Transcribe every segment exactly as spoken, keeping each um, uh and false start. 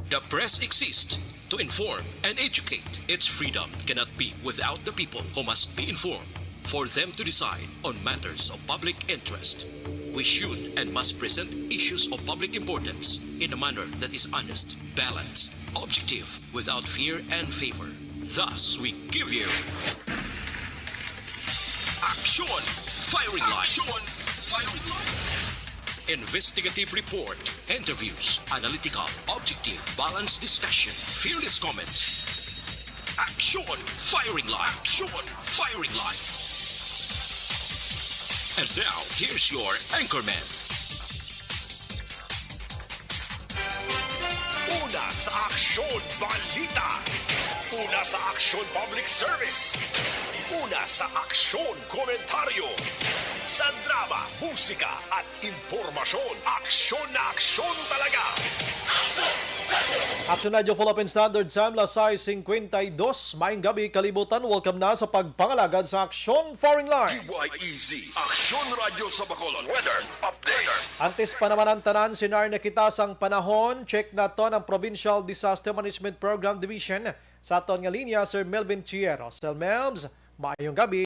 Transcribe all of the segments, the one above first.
The press exists to inform and educate. Its freedom cannot be without the people who must be informed for them to decide on matters of public interest. We should and must present issues of public importance in a manner that is honest, balanced, objective, without fear and favor. Thus, we give you Action Firing Line. Action Firing Line. Investigative report, interviews, analytical, objective, balanced discussion, fearless comments. Action Firing Line. Action Firing Line. And now, here's your anchorman. Una sa aksyon, balita. Una sa aksyon, public service. Una sa aksyon, komentaryo. Sa drama, musika, at impormasyon, aksyon na aksyon talaga. Action Radio Philippine Standard Time, las sais singkwenta y dos. Maayong gabi, kalibutan. Welcome na sa pagpangalagad sa Aksyon Firing Line. D Y E Z, Aksyon Radyo sa Bacolod. Weather update. Antes pa naman ang tanan, sinar na kita sang panahon. Check naton ang Provincial Disaster Management Program Division. Sa aton nga linya, Sir Melvin Chieros. Sir Melvs, maayong gabi.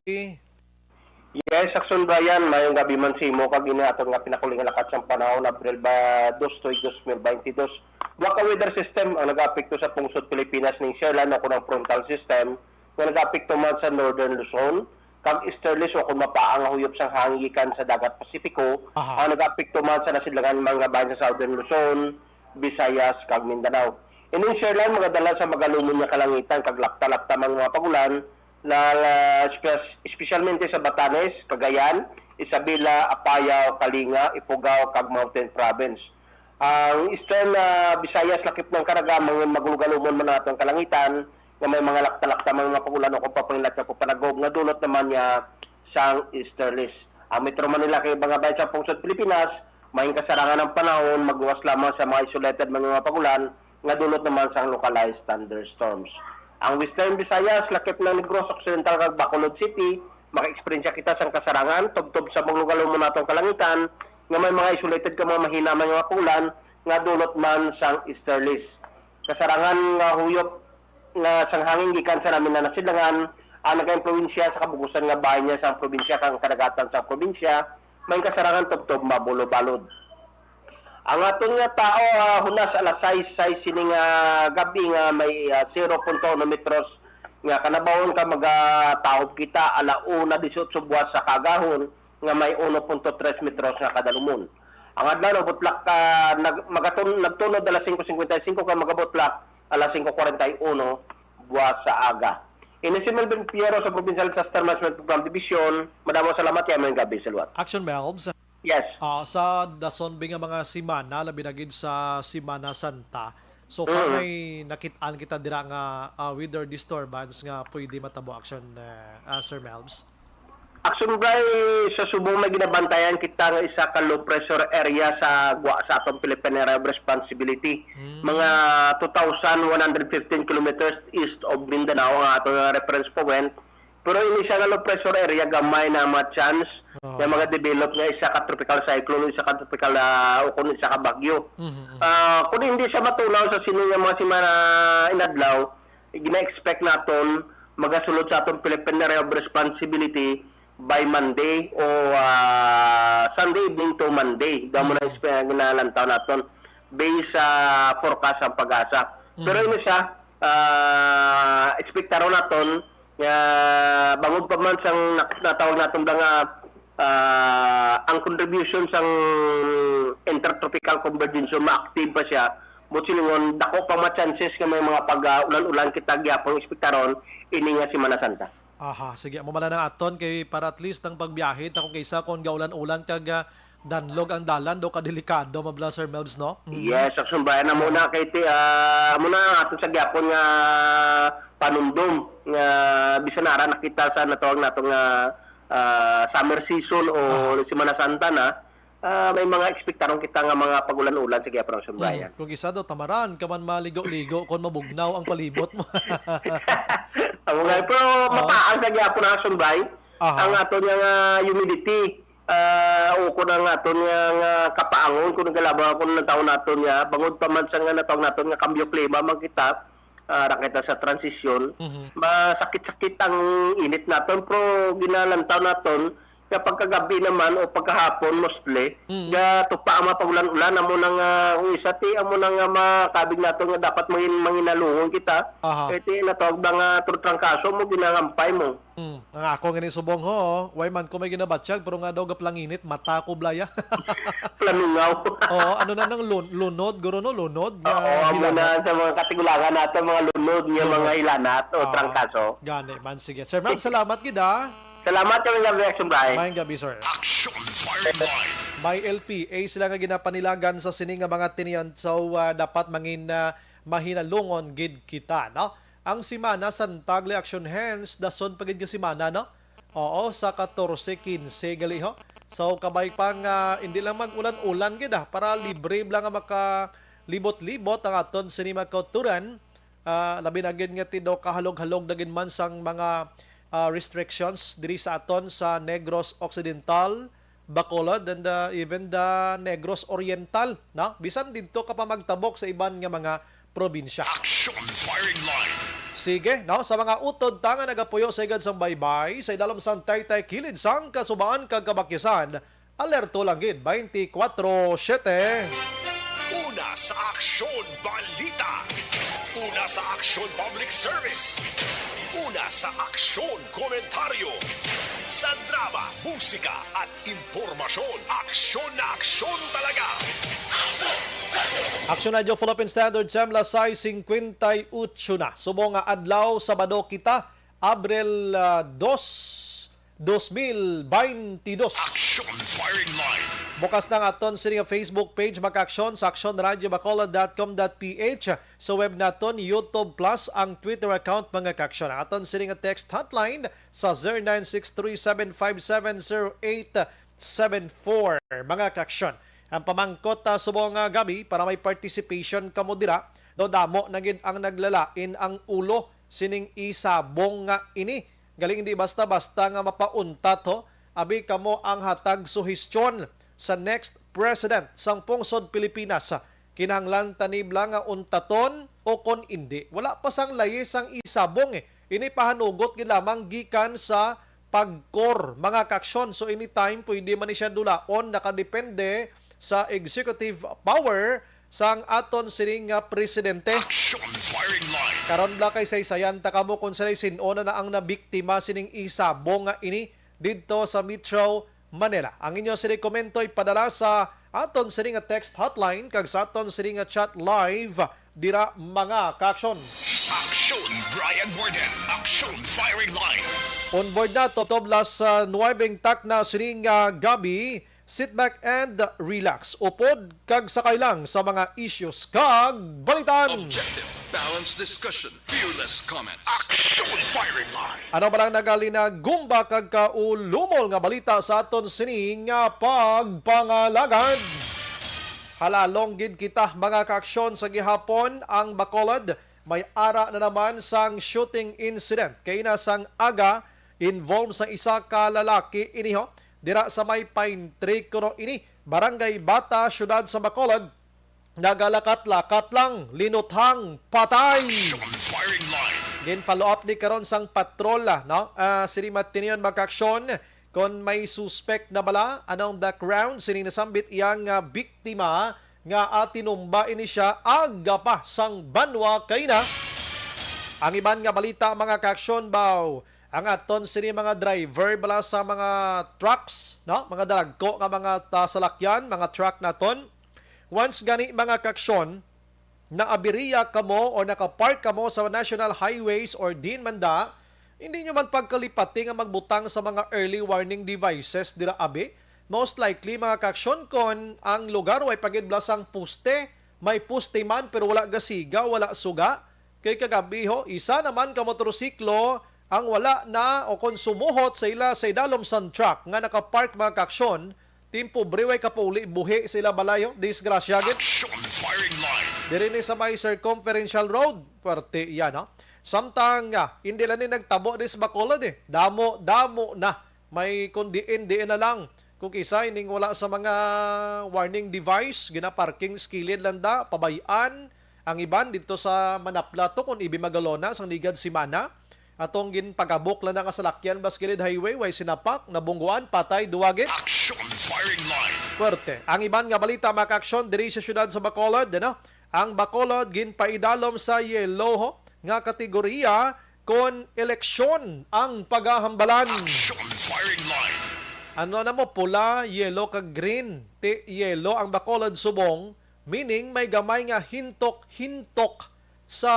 Yes, Aksyon Brian, maayong gabi man sa imo kag ini aton nga pinakuling nga lakat sang panahon, Abril ba, dos, tuig dos mil baynte dos. Duha ka weather system ang nagaapekto sa pungsod Pilipinas ning Sherland, o kon ang frontal system, nga nagaapekto man sa Northern Luzon kag Easterlies, o kon mapaang nga huyop sang hangin gikan sa Dagat Pasipiko, Aha. ang nagaapekto man sa nasidlangan mga bahin sa Southern Luzon, Visayas, kag Mindanao. Ining Sherland magadala sa magalumon nga kalangitan kag lapta-lapta man nga mga pagulan, na, na espe-, espesyalmente sa Batanes, Cagayan, Isabela, Apayao, Kalinga, Ifugao, kag Mountain Province. Ang Eastern, ah, Visayas, lakip ng Caraga, mga magulugalumon man naton kalangitan, nga may mga lakta-lakta man nga pag-ulan o kung papangilat sa pagpanaghob nga dulot naman niya sang easterlies. Ang Metro Manila kag iba nga bahin sa pungsod Pilipinas, may kasarangan ang panahon, magluwas lamang sa mga isolated man nga pag-ulan nga dulot naman sang localized thunderstorms. Ang Western Visayas, lakip ng Negros Occidental kag Bacolod City, maka-eksperyensya kita sang kasarangan tubtob sa maglugalumon natong kalangitan nga may mga isolated ka mga mahina man nga pag-ulan nga dulot man sang easterlies. Kasarangan nga huyop nga sang hangin gikan sa namin na nasidlangan ang nagaimpluwensya sa kabug-usan nga bahin niya sang probinsya kag kadagatan sang probinsya, may kasarangan tubtob mabulo-balod. Ang aton nga tao, ah, hunas alas sais, sais sini nga gab-i nga may, ah, zero punto uno metros nga kanabawon ka magatahob kita ala una disiotso buwas sa kaagahon nga may uno punto tres metros nga kadalumon. Ang adlaw nagbutlak ka nag, magatun, nagtunod alas singko singkwenta y singko ka magabutlak alas singko kwarenta y uno buwas sa aga. Ini si Melvin Piero sa Provincial Disaster Management Program Division. Madamo salamat kay among gabi sa luwat. Action Melvs. Yes. Ah, sa dason bi nga mga semana, labi na gid sa Semana Santa. So far, Mm. may nakit-an kita dira nga, ah, weather disturbance nga pwede matabo action, eh, ah, Sir Melvs? Action Bray, sa subong may ginabantayan kita nga isa ka low pressure area sa gwa sa atong Philippine Area of Responsibility. Mm. Mga two thousand one hundred fifteen kilometers east of Mindanao ang atong reference point. Pero ini siya nga low pressure area, gamay na mga chance Oo. nga mga develop nga isa ka tropical cyclone, isa ka tropical, ah, o kung isa ka bagyo. Mhm, mhm. Ah, kung hindi siya matunaw sa sini nga mga semana inadlaw, gina-expect naton magasulod sa atong Philippine Area of Responsibility by Monday o, ah, Sunday evening to Monday. Daw mo na Mhm. ispe-, ginalantaw naton based sa forecast ang PAGASA. Pero Mhm. ini siya, ah, ekspektaron naton nga bangod pa man sang nak-, natawag naton ba nga, ah, ang contribution sang intertropical convergence ma-active pa siya, buot silingon, dako pa mga chances nga may mga pag, ah, ulan-ulan kita gyapon ekspektaron ini nga Semana Santa. Aha, sige, amo man lang aton kay para at least ang pagbiyahe ta kung kaysa kung gaulan-ulan kag, ah, danlog ang dalan, do ka delikado, mabla, Sir Melvs, no? Mhm. Yes, ang sumbayan na muna kay ti-, ah, muna ang aton sa gyapon nga panumdom nga bisan ara nakita sa natawag nato nga, ah, summer season o Aha. Semana Santa na, ah, may mga ekspektaron kita nga mga pag-ulan-ulan sa gyapon ang sumbayan. Hmm, kung isa daw, tamaran ka man maligo-ligo kung mabugnaw ang palibot mo. Amo nga, pero Oo. mapaang sa gyapon ang sumbay, Aha. ang ato niya nga humidity. Ah, ukon ang aton nga, nga kapaangon kung nagalabaw ako ng taon naton nga, bangod pa man sa nga natawag naton nga kambyo klima man kita, ah, ra kita sa transisyon, Mhm. masakit-sakit ang init naton, pero ginalantaw naton nga pagkagabi naman o pagkahapon mostly, Mm. nga tupa ang mga pagulan-ulan, amo na nga, kung isa ti, amo na nga makabig naton nga dapat mangin-, manginalungon kita, Aha. kay ti natawag na nga trangkaso mo, ginangampay mo. Hmm, ang ako nga ni subong ho, way man ko may ginabatyag, pero nga daw gaplanginit, mata ko blaya. Planungaw. Oo, ano na nang lun-, lunod, guro, no? Lunod nga Oo, amo hilanat. na sa mga katigulangan nato, mga lunod nga Lunod. mga hilanat o Oo. trangkaso. Gani man, sige. Sir, ma'am, salamat gid, ah. Salamat kami nga reaction, Bray. Maayong gabi, sir. Action Firing Line. May L P A sila nga ginapanilagan sa sini nga mga tinion. So, ah, dapat mangin, ah, mahinalungon gid kita, no? Ang semana, Santag, Action Hands, dason pa gid nga semana, no? Oo, sa katorse, kinse gali, ho. So, kabay pa nga, hindi lang mag-ulan-ulan gid, ah, para libre lang nga makalibot-libot ang aton sini mga kauturan. Ah, labi na gid nga tido kahalog-halog na gid man sang mga, ah, restrictions diri sa aton sa Negros Occidental, Bacolod, and, ah, even the Negros Oriental, no? Bisan didto ka pa magtabok sa iban nga mga probinsya. Action Firing Line. Sige, no? Sa mga utod ta nga nagapuyo sa higad sang baybay, sa idalom sang taytay kilid sang kasubaan kag kabakyasan, alerto lang gid, twenty-four seven. Una sa aksyon, balita. Una sa aksyon, public service. Una sa aksyon, komentaryo. Sa drama, musika, at impormasyon, aksyon na aksyon talaga. Aksyon Radyo Philippine Standard, Semla sais cincuenta y ocho na. Subong nga adlaw, Sabado kita, Abril, ah, dos, dos mil baynte dos. Action Firing Line. Bukas na ang aton sini nga Facebook page, mga kaaksyon, sa action radio bacolod dot com dot P H. Sa web naton, YouTube Plus, ang Twitter account, mga kaaksyon. Ang aton sini nga text hotline sa zero nine six three seven five seven zero eight seven four, mga kaaksyon. Ang pamangkot, ah, subong nga gabi para may participation kamo dira, no, damo na gid ang naglalain ang ulo sining isabong nga ini. Galing hindi basta-basta nga mapauntat, ho. Abi kamo ang hatag suhestyon sa next president sang pungsod Pilipinas. Kinahanglan tanibla nga untaton o kon indi. Wala pa sang layis ang isabong, eh. Ini pahanugot gid lamang gikan sa pagkor, mga kaaksyon. So, anytime, pwede man ni siya dulaon, nakadepende sa executive power sang aton sining nga presidente. Action Firing Line. Karon bala kay saysayan ta kamo kung sila'y sin-o na na ang nabiktima sining isabong nga ini didto sa Metro Manila. Ang inyo sini komento ipadala sa aton sini nga text hotline kag sa aton sini nga chat live dira, mga kaaksyon. Action Brian Morgan. Action Firing Line. On board na, tubtob las, ah, nuwebe takna sini nga gabi. Sit back and relax. Upod kag sakay lang sa mga issues kag balitan. Objective, balanced discussion, fearless comments. Action Firing Line. Ano ba lang nagalinagumba kag kaulumol nga balita sa aton sini nga pagpangalagad? Halalong gid kita, mga kaaksyon, sa gihapon ang Bacolod may ara na naman sang shooting incident. Kay na sang aga, involved sa isa ka lalaki iniho dira sa may Pine Tree kuno ini, Barangay Bata, siyudad sa Bacolod. Nagalakat-lakat lang, linuthang patay. Action Firing Line. Gin-follow up ni karon sang patrola, no? Ah, sini matinion, mga kaaksyon, kon may suspect na bala, anong background sini nasambit iyang, ah, biktima nga, ah, tinumba ini siya aga pa sang banwa kaina. Ang iban nga balita, mga kaaksyon, baw, ang aton sini mga driver bala sa mga trucks, no? Mga dalagko nga mga, ah, salakyan, mga truck naton. Once gani, mga kaaksyon, naabiriya kamo o nakapark kamo sa national highways or diin man da, hindi nyo man pagkalipati nga magbutang sa mga early warning devices dira, abi. Most likely, mga kaaksyon, kon ang lugar way pa gid bala sang poste, may poste man pero wala gasiga, wala suga. Kay kagabi ho, isa naman ka motorsiklo ang wala na o kon sumuhot sa ila sa idalom sang truck nga nakapark, mga kaaksyon, timpo briway kapauli buhi sa ila balay, oh. Disgrasya gid. Action Firing Line. Diri ni sa may Circumferential Road, parte iya, no? Samtang, ah, hindi lang ni nagtabo di sa Bacolod, eh. Damo, damo na. May kung diin, diin na lang. Kung isa ining wala sa mga warning device, ginaparking sa kilid lang da, pabay-an. Ang iban dito sa Manapla to, kung ibi magalona sang nigad simana. Atong ginpagabok lang na nga salakyan bas kilid highway, way sinapak, nabungguan, patay, duwa gid. Action firing line. Puwerte. Ang iban nga balita, mga ka-aksyon, diri sa siyudad sa Bacolod, ano? Ang Bacolod ginpaidalom sa yellow, ho, nga kategoriya kon eleksyon ang pagahambalan. Action firing line. Ano na mo, pula, yellow, kag green? Ti yellow ang Bacolod subong, meaning may gamay nga hintok-hintok sa,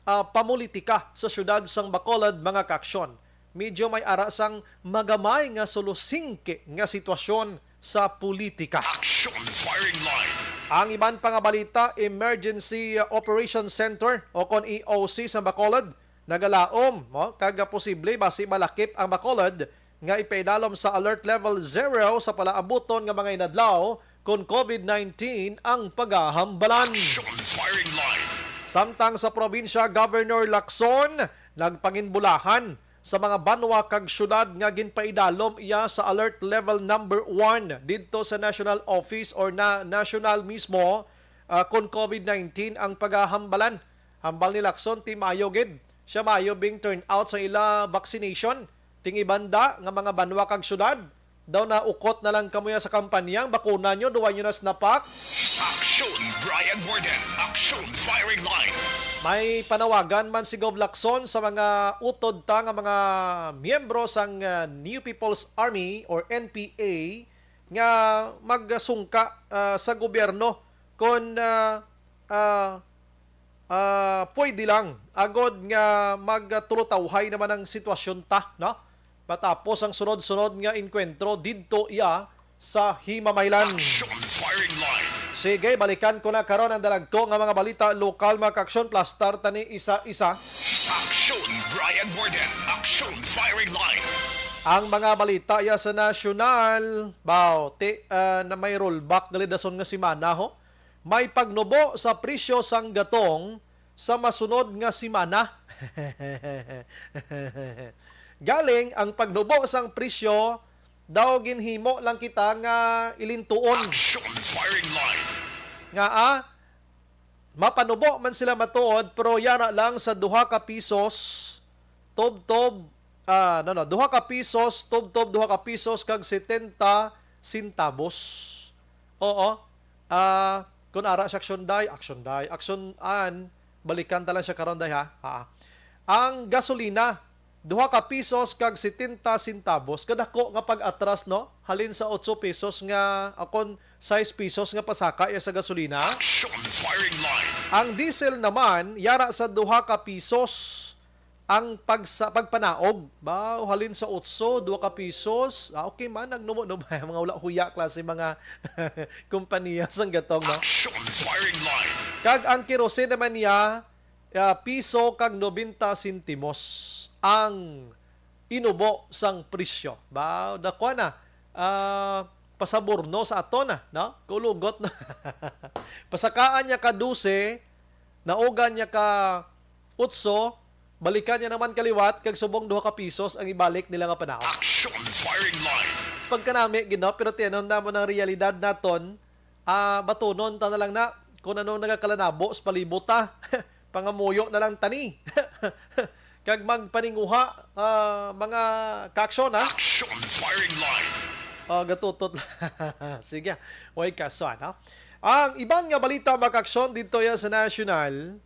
ah, pamulitika sa siyudad sang Bacolod, mga ka-aksyon. Medyo may ara sang magamay nga sulusingki nga sitwasyon sa politika. Action firing line. Ang iban pa nga balita, Emergency Operation Center o kon E O C sa Bacolod nagalaom, mo, kag posible basi malakip ang Bacolod nga ipaidalom sa Alert Level Zero sa palaabuton nga mga inadlaw kon COVID nineteen ang pagahambalan. Action firing line. Samtang sa probinsya, Governor Lacson nagpanginbulahan sa mga banwa kag syudad nga ginpaidalom iya sa Alert Level Number One didto sa National Office or na national mismo, ah, kon COVID nineteen ang pagahambalan. Hambal ni Lacson, ti maayo gid siya maayo bing turnout sa ila vaccination. Ting ibanda nga mga banwa kag syudad, daw naukot na lang kamo ya sa kampanyang bakuna nyo, duwa nyo na sinapak. Action, Brian Warden. Action, firing line. May panawagan man si Gov Lacson sa mga utod ta nga mga miyembro sang, ah, New People's Army or N P A nga magsungka, ah, sa gobyerno kon, ah, ah, ah, pwede lang agod nga magtulutawhay naman ang sitwasyon ta, no? Matapos ang sunod-sunod nga engkwentro didto iya sa Himamaylan. Action firing line. Sige, balikan ko na karon ang dalagko nga mga balita lokal, mga ka-aksyon, plastar tani isa-isa. Action, Brian Warden. Action firing line. Ang mga balita ya sa nasyonal, baw, ti, ah, na may rollback gali dason nga semana, ho. May pagnubo sa presyo sang gatong sa masunod nga semana. Galing ang pagnubo sang presyo daw ginhimo lang kita nga ilintuon. Action firing line. Nga, ah, mapanubo man sila matuod, pero yara lang sa duha ka pisos, tubtob, ah, no, no, duha ka pisos, tubtob duha ka pisos kag setenta centavos. Oo. Ah, kung ara sa Action Day, Action Day, Action An, balikan ta lang siya karon, day, ha? Ha. Ang gasolina, duha ka pisos kag setenta centavos. Kadako nga pag-atras, no? Halin sa otso pesos nga, akon sais pesos nga pasaka ya sa gasolina. Action firing line. Ang diesel naman, yara sa duha ka pisos ang pagsa-, pagpanaog. Ba, halin sa otso, duha ka pisos. Ah, okay man, nagnumo-numo mga wala huya klase mga kompanya sang gatong, no? Action firing line. Kag ang kerosene naman niya, ah, piso kag nobenta sentimos ang inubo sang presyo. Ba, dakwa na. Ah, pasaborno sa ato na, no? Kulugot na. Pasakaan niya ka dose, naugan niya ka utso, balikan niya naman kaliwat, kag subong duha ka pisos ang ibalik nila nga panahon. Action firing line. Sa pagkanami, gid, no? Pero tiyanon na mo ng realidad naton, ah, batunon ta na lang na kung ano nagakalanabo sa palibot ta. Pangamuyo na lang tani. Kag magpaninguha, ah, mga ka-aksyon, ha? Action firing line. Oh, gatutot. Sige, way kaso, ano? Ang iban nga balita, mga ka-aksyon, dito yan sa national,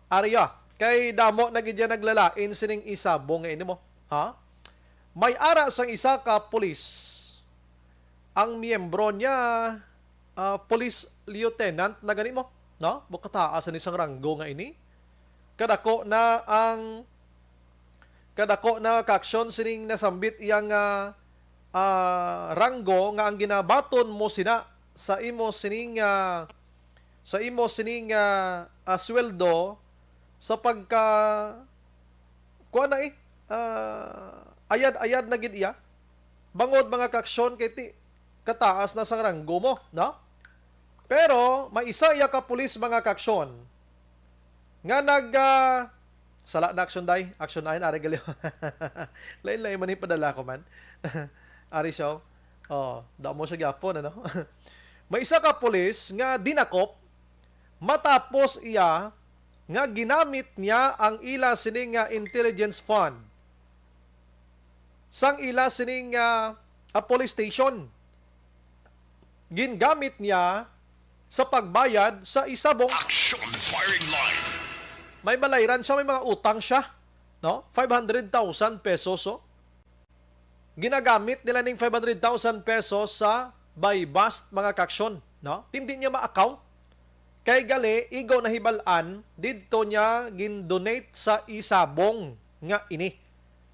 Arya, kay damo na gid yan naglalain sining isabong nga ini mo. Ha? May ara sang isa ka pulis. Ang miyembro niya, ah, police lieutenant na gani mo, no? Bukataas ni sang ranggo nga ini. Kadako na ang, kadako na ka-aksyon sining nasambit iyang, ah, ah, ranggo nga ang ginabaton mo sina sa imo sining, ah, sa imo sining, ah, ah, sweldo sa pagka, kuwan na eh, ah, ayad-ayad na gid iya. Bangod mga ka-aksyon kay ti kataas na sang ranggo mo, no? Pero may isa iya ka pulis, mga ka-aksyon, nga nag, ah, sala na, Action Day, Action Ayon, ari gali. Lain-lain man ipadala ko man. Ari siya, oh. Oh, damo siya gyapon, ano? May isa ka pulis nga dinakop matapos iya nga ginamit niya ang ila sini nga intelligence fund sang ila sini nga, ah, police station. Gingamit niya sa pagbayad sa isabong. Action firing line. May balayran siya, may mga utang siya, no? Five hundred thousand pesos, oh. Ginagamit nila ning five hundred thousand pesos sa buy bust, mga kaksyon, no? Hindi niya ma-account. Kay gali, igo nahibal-an, didto niya gin-donate sa isabong nga ini.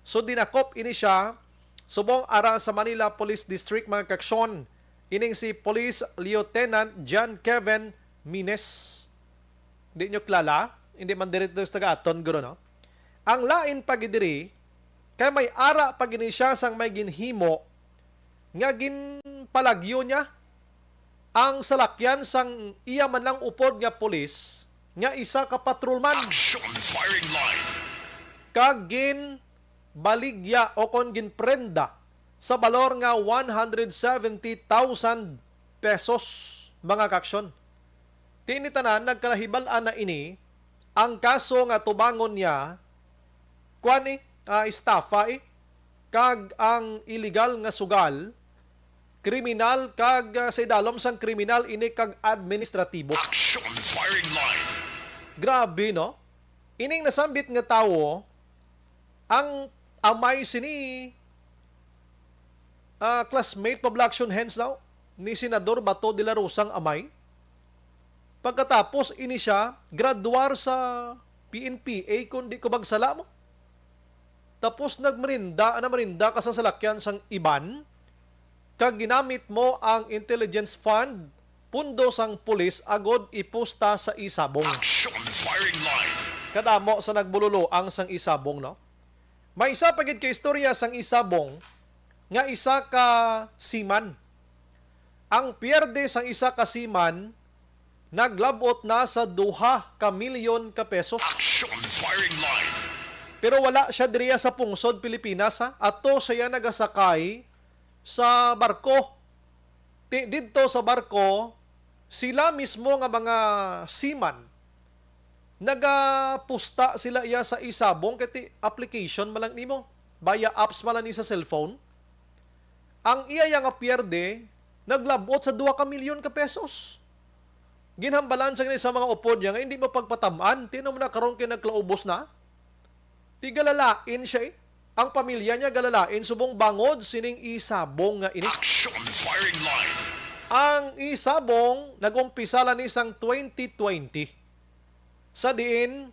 So, dinakop ini siya subong ara sa Manila Police District, mga kaksyon. Ining si Police Lieutenant John Kevin Mines. Di nyo kilala? Hindi man diri to sa taga-aton, guro, no? Ang lain pa gid diri, kay may ara pa gini siya sang may ginhimo nga ginpalagyo niya ang salakyan sang iya man lang upod nga pulis nga isa ka patrolman. Action firing line. Kag ginbaligya o kon ginprenda sa balor nga one hundred seventy thousand pesos, mga kaksyon. Ti ini tanan, nagkalahibal-an na ini, ang kaso nga tubangon niya, kuan, eh, ah, estafa, eh, kag ang iligal nga sugal, kriminal, kag, ah, sa idalom sang kriminal ini kag administratibo. Action firing line. Grabe, no? Ining nasambit nga tawo, ang amay sini, ah, classmate, Pablo Action Hands daw, ni Senador Bato de la Rosa ang amay. Pagkatapos ini siya graduar sa P N P A, kung di ko magsala mo. Tapos nagmerinda, nagmerinda ka sa salakyan sang iban, kag ginamit mo ang intelligence fund, pundo sang pulis agod ipusta sa isabong. Action firing line. Kadamo sa nagbululuang sang isabong, no? May isa pa gid ka istorya sang isabong nga isa ka seaman. Ang pierde sang isa ka seaman naglab-ot na sa duha ka milyon ka pesos. Action firing line. Pero wala siya diriya sa pungsod Pilipinas, ha. Ato siya nagasakay sa barko. Ti, didto sa barko, sila mismo nga mga seaman, nagapusta sila iya sa isabong, kay ti application man lang nimo, via apps man lang ni sa cellphone. Ang iya ya nga pierde, naglab-ot sa duha ka milyon ka pesos. Ginhambalan sa gani sa mga upod niya nga hindi mapagpatam-an, ti ano man na karon kay nagkalaubos na. Ti galalain siya, eh. Ang pamilya niya galalain subong bangod sining isabong nga ini. Action firing line. Ang isabong nag-umpisa lang ni sang twenty twenty, sa diin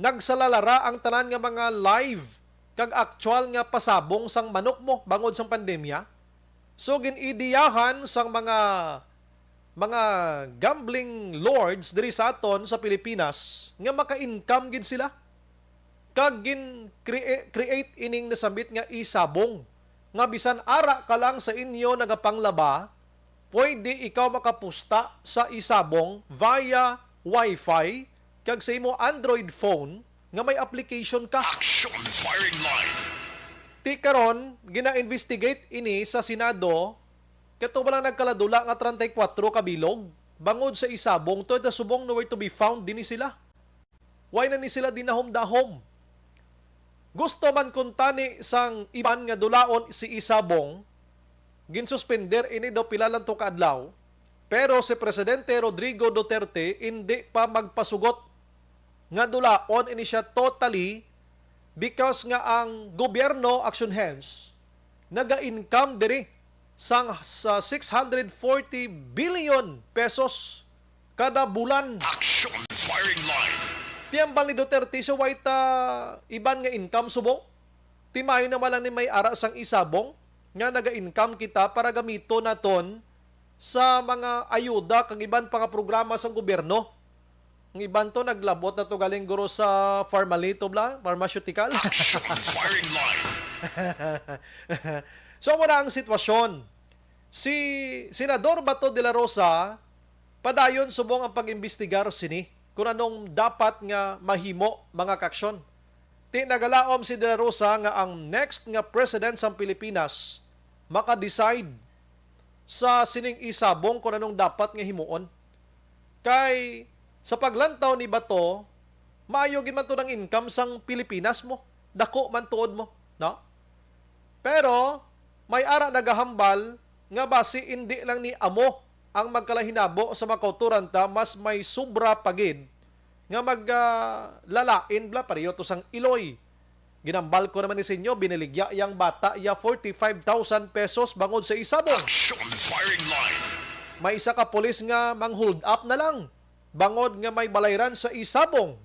nagsalalara ang tanan nga mga live kag aktual nga pasabong sang manok mo bangod sang pandemya. So, gin-ideyahan sang mga, mga gambling lords diri sa aton sa Pilipinas nga maka-income gid sila. Kag gin-crea-, create ining nasambit nga isabong, nga bisan ara ka lang sa inyo nagapanglaba, pwede ikaw makapusta sa isabong via Wi-Fi kag sa imo Android phone nga may application ka. Action firing line. Ti karon, gina-investigate ini sa Senado, kato ba lang nagkaladula nga treinta y cuatro ka bilog bangod sa isabong, to, subong nowhere to be found dinhi sila. Why na ni sila dinahom-dahom? Gusto man kuntani sang iban nga dulaon si isabong, ginsuspender ini daw pila lang to ka adlaw, pero si Presidente Rodrigo Duterte indi pa magpasugot nga dulaon ini siya totally, because nga ang gobyerno, Action Hands, naga-income diri sang, sa six hundred forty billion pesos kada bulan. Action firing line. Ti hambal ni Duterte, so why ta iban nga income subong? Ti maayo naman lang ni may ara sang isabong nga naga-income kita para gamiton naton sa mga ayuda kag iban pa nga programa sang gobyerno. Ang iban to naglab-ot na to galing guro sa pharmaly to bla, pharmaceutical. Action firing line. So, muna ang sitwasyon. Si Senador Bato de la Rosa, padayon subong ang pag-imbestigar sini kung anong dapat nga mahimo, mga kaksyon. Ti nagalaom si De La Rosa nga ang next nga president sang Pilipinas maka-decide sa sining isabong kung anong dapat nga himuon. Kay sa paglantaw ni Bato, maayo gid man to ang income sang Pilipinas mo. Dako man tuod mo, no? Pero may ara nagahambal nga basi indi lang ni amo ang magkalahinabo sa mga kauturan ta, mas may sobra pa gid nga mag, ah, lalain bla, pareho to sang iloy. Ginambal ko naman ni sinyo, biniligya yang bata ya forty-five thousand pesos bangod sa isabong. Action firing line. May isa ka pulis nga mang-hold up na lang bangod nga may balayran sa isabong.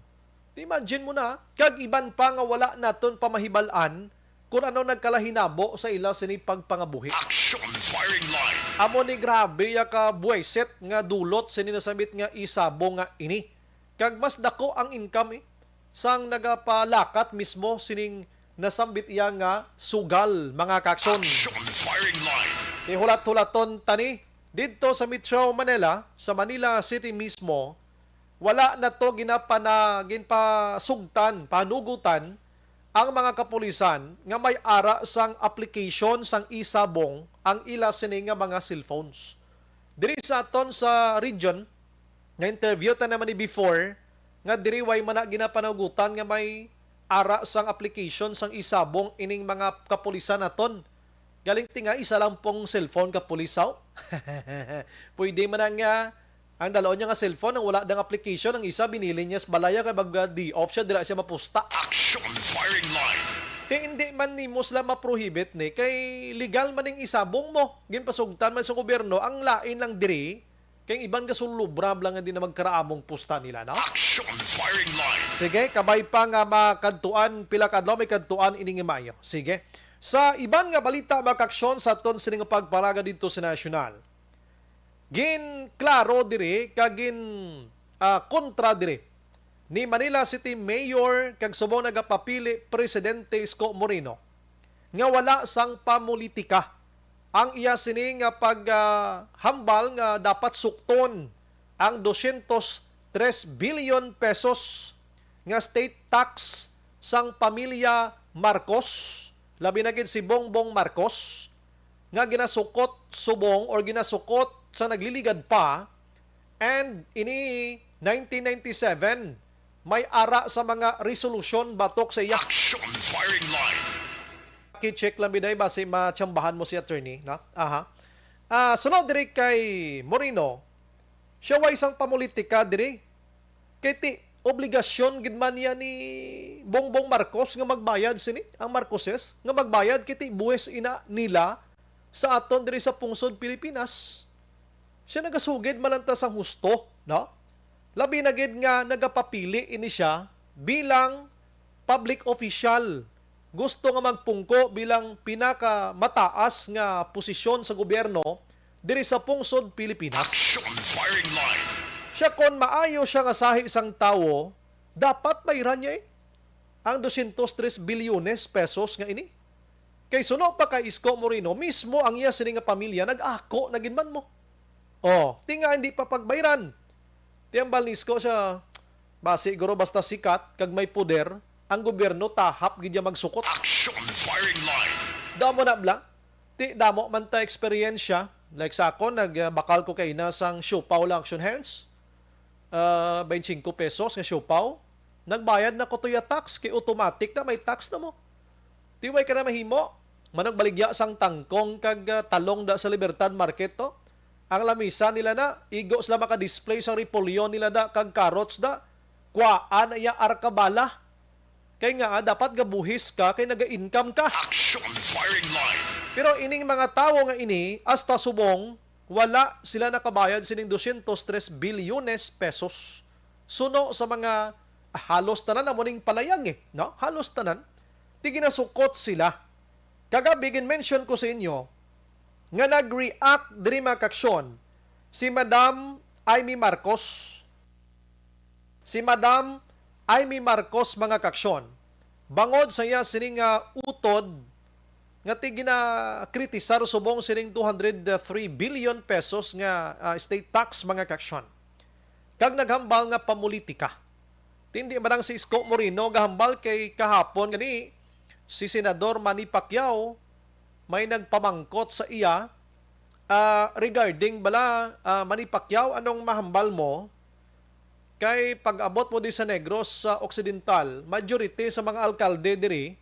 Imagine mo na, kag iban pa nga wala naton pamahibal-an kung ano nagkalahinabo sa ila sini pagpangabuhi. Action firing line. Amo ni grabe ya ka buwaiset nga dulot sini nasambit nga isabong nga ini. Kag mas dako ang income, eh, sang nagapalakat mismo sining nasambit iya nga sugal, mga kaakson. Action firing line. Ihulat-hulaton tani didto sa Metro Manila, sa Manila City mismo, wala na to ginapana-, ginpasugtan, panugutan ang mga kapulisan nga may ara sang application sang isabong ang ila sini nga mga cellphones. Diri sa aton sa region, na-interview ta naman ni before, nga diri way man na ginapanugutan nga may ara sang application sang isabong ining mga kapulisan naton. Galing ti nga isa lang pong cellphone ka pulis, haw? Pwede man na nga ang dalaon niya nga cellphone, ang wala dang application, ang isa binili niya sa balaya kay mag-, ah, day off siya, dira siya mapusta. Action firing line. Ti hindi man nimo sila ma-prohibit ni, kay legal man ning isabong mo. Ginpasugtan man sa gobyerno, ang lain lang diri, kay ang iban gasulubra lang nga di na magkaraamong pusta nila, no? Action firing line. Sige, kabay pa nga makadtuan, pila ka adlaw may kadtuan ini nga maayo. Sige. Sa iban nga balita, mga kaaksyon, sa aton sining pagpalaga didto sa nasyonal. Ginklaro diri kag gin, ah, kontra diri ni Manila City Mayor kag subong nagapapili Presidente Isko Moreno nga wala sang pamulitika ang iya sini nga pag, ah, hambal nga dapat sukton ang dosyentos tres bilyon pesos nga state tax sang pamilya Marcos, labi na gid si Bongbong Marcos, nga ginasukot subong or ginasukot sa nagliligad pa, and ini nineteen ninety-seven, may ara sa mga resolusyon batok sa iya. Action firing line. Ki-check lang biday basi matsambahan mo si attorney, no? Aha. Ah, sunod diri kay Moreno, siya way sang pamulitika diri. Kay ti obligasyon gid man niya ni Bongbong Marcos nga magbayad sini, ang Marcoses, nga magbayad kay ti buwis ina nila sa aton diri sa pungsod Pilipinas. Siya nagasugid man lang ta sang husto, no? Labi na gid nga nagapapili ini siya bilang public official. Gusto nga magpungko bilang pinakamataas nga posisyon sa gobyerno diri sa pungsod Pilipinas. Action firing line. Siya, kon maayo siya nga sahi sang tawo, dapat bayran niya, eh, ang dosyentos tres bilyones pesos nga ini. Kay suno pa kay Isko Moreno, mismo ang iya sini nga pamilya nag-ako na gid man mo. Oh, ti nga hindi pa pagbayran. Ti ang bal ni Isko siya, basi guro basta sikat kag may poder, ang gobyerno tahap gid niya magsukot. Action firing line. Damo na bla. Ti damo man ta eksperyensya. Like sa akon, nagbakal ko kay ina sang siopaw lang action hands. Ah, twenty-five pesos nga siopaw. Nagbayad na ko tuya tax, kay automatic na may tax na mo. Ti way ka na mahimo. Managbaligya sang tangkong kag, ah, talong da sa Libertad Market to. Ang lamisa nila na, igo sila maka-display sang repolyo nila da kag carrots da. Kuwaan na iya arkabala. Kay nga, ah, dapat gabuhis ka kay naga-income ka. Action firing line. Pero ining mga tawo nga ini, hasta subong, wala sila nakabayad sining dosyentos tres bilyones pesos. Suno sa mga, ah, halos tanan amo ning palayag, eh, no? Halos tanan. Ti ginasukot sila. Kagabi, gin-mention ko sa inyo nga nag-react diri, mga kaaksyon, si Madam Imee Marcos. Si Madam Imee Marcos, mga kaaksyon, bangod sa iya sini nga utod nga ti ginakritisar subong sining two hundred three billion pesos nga, ah, state tax, mga kaaksyon. Kag naghambal nga pamulitika. Ti indi man lang si Isko Moreno gahambal, kay kahapon gani si Senador Manny Pacquiao may nagpamangkot sa iya, Ah, regarding bala, ah, Manny Pacquiao, anong mahambal mo? Kay pag-abot mo di sa Negros sa Occidental, majority sa mga alkalde diri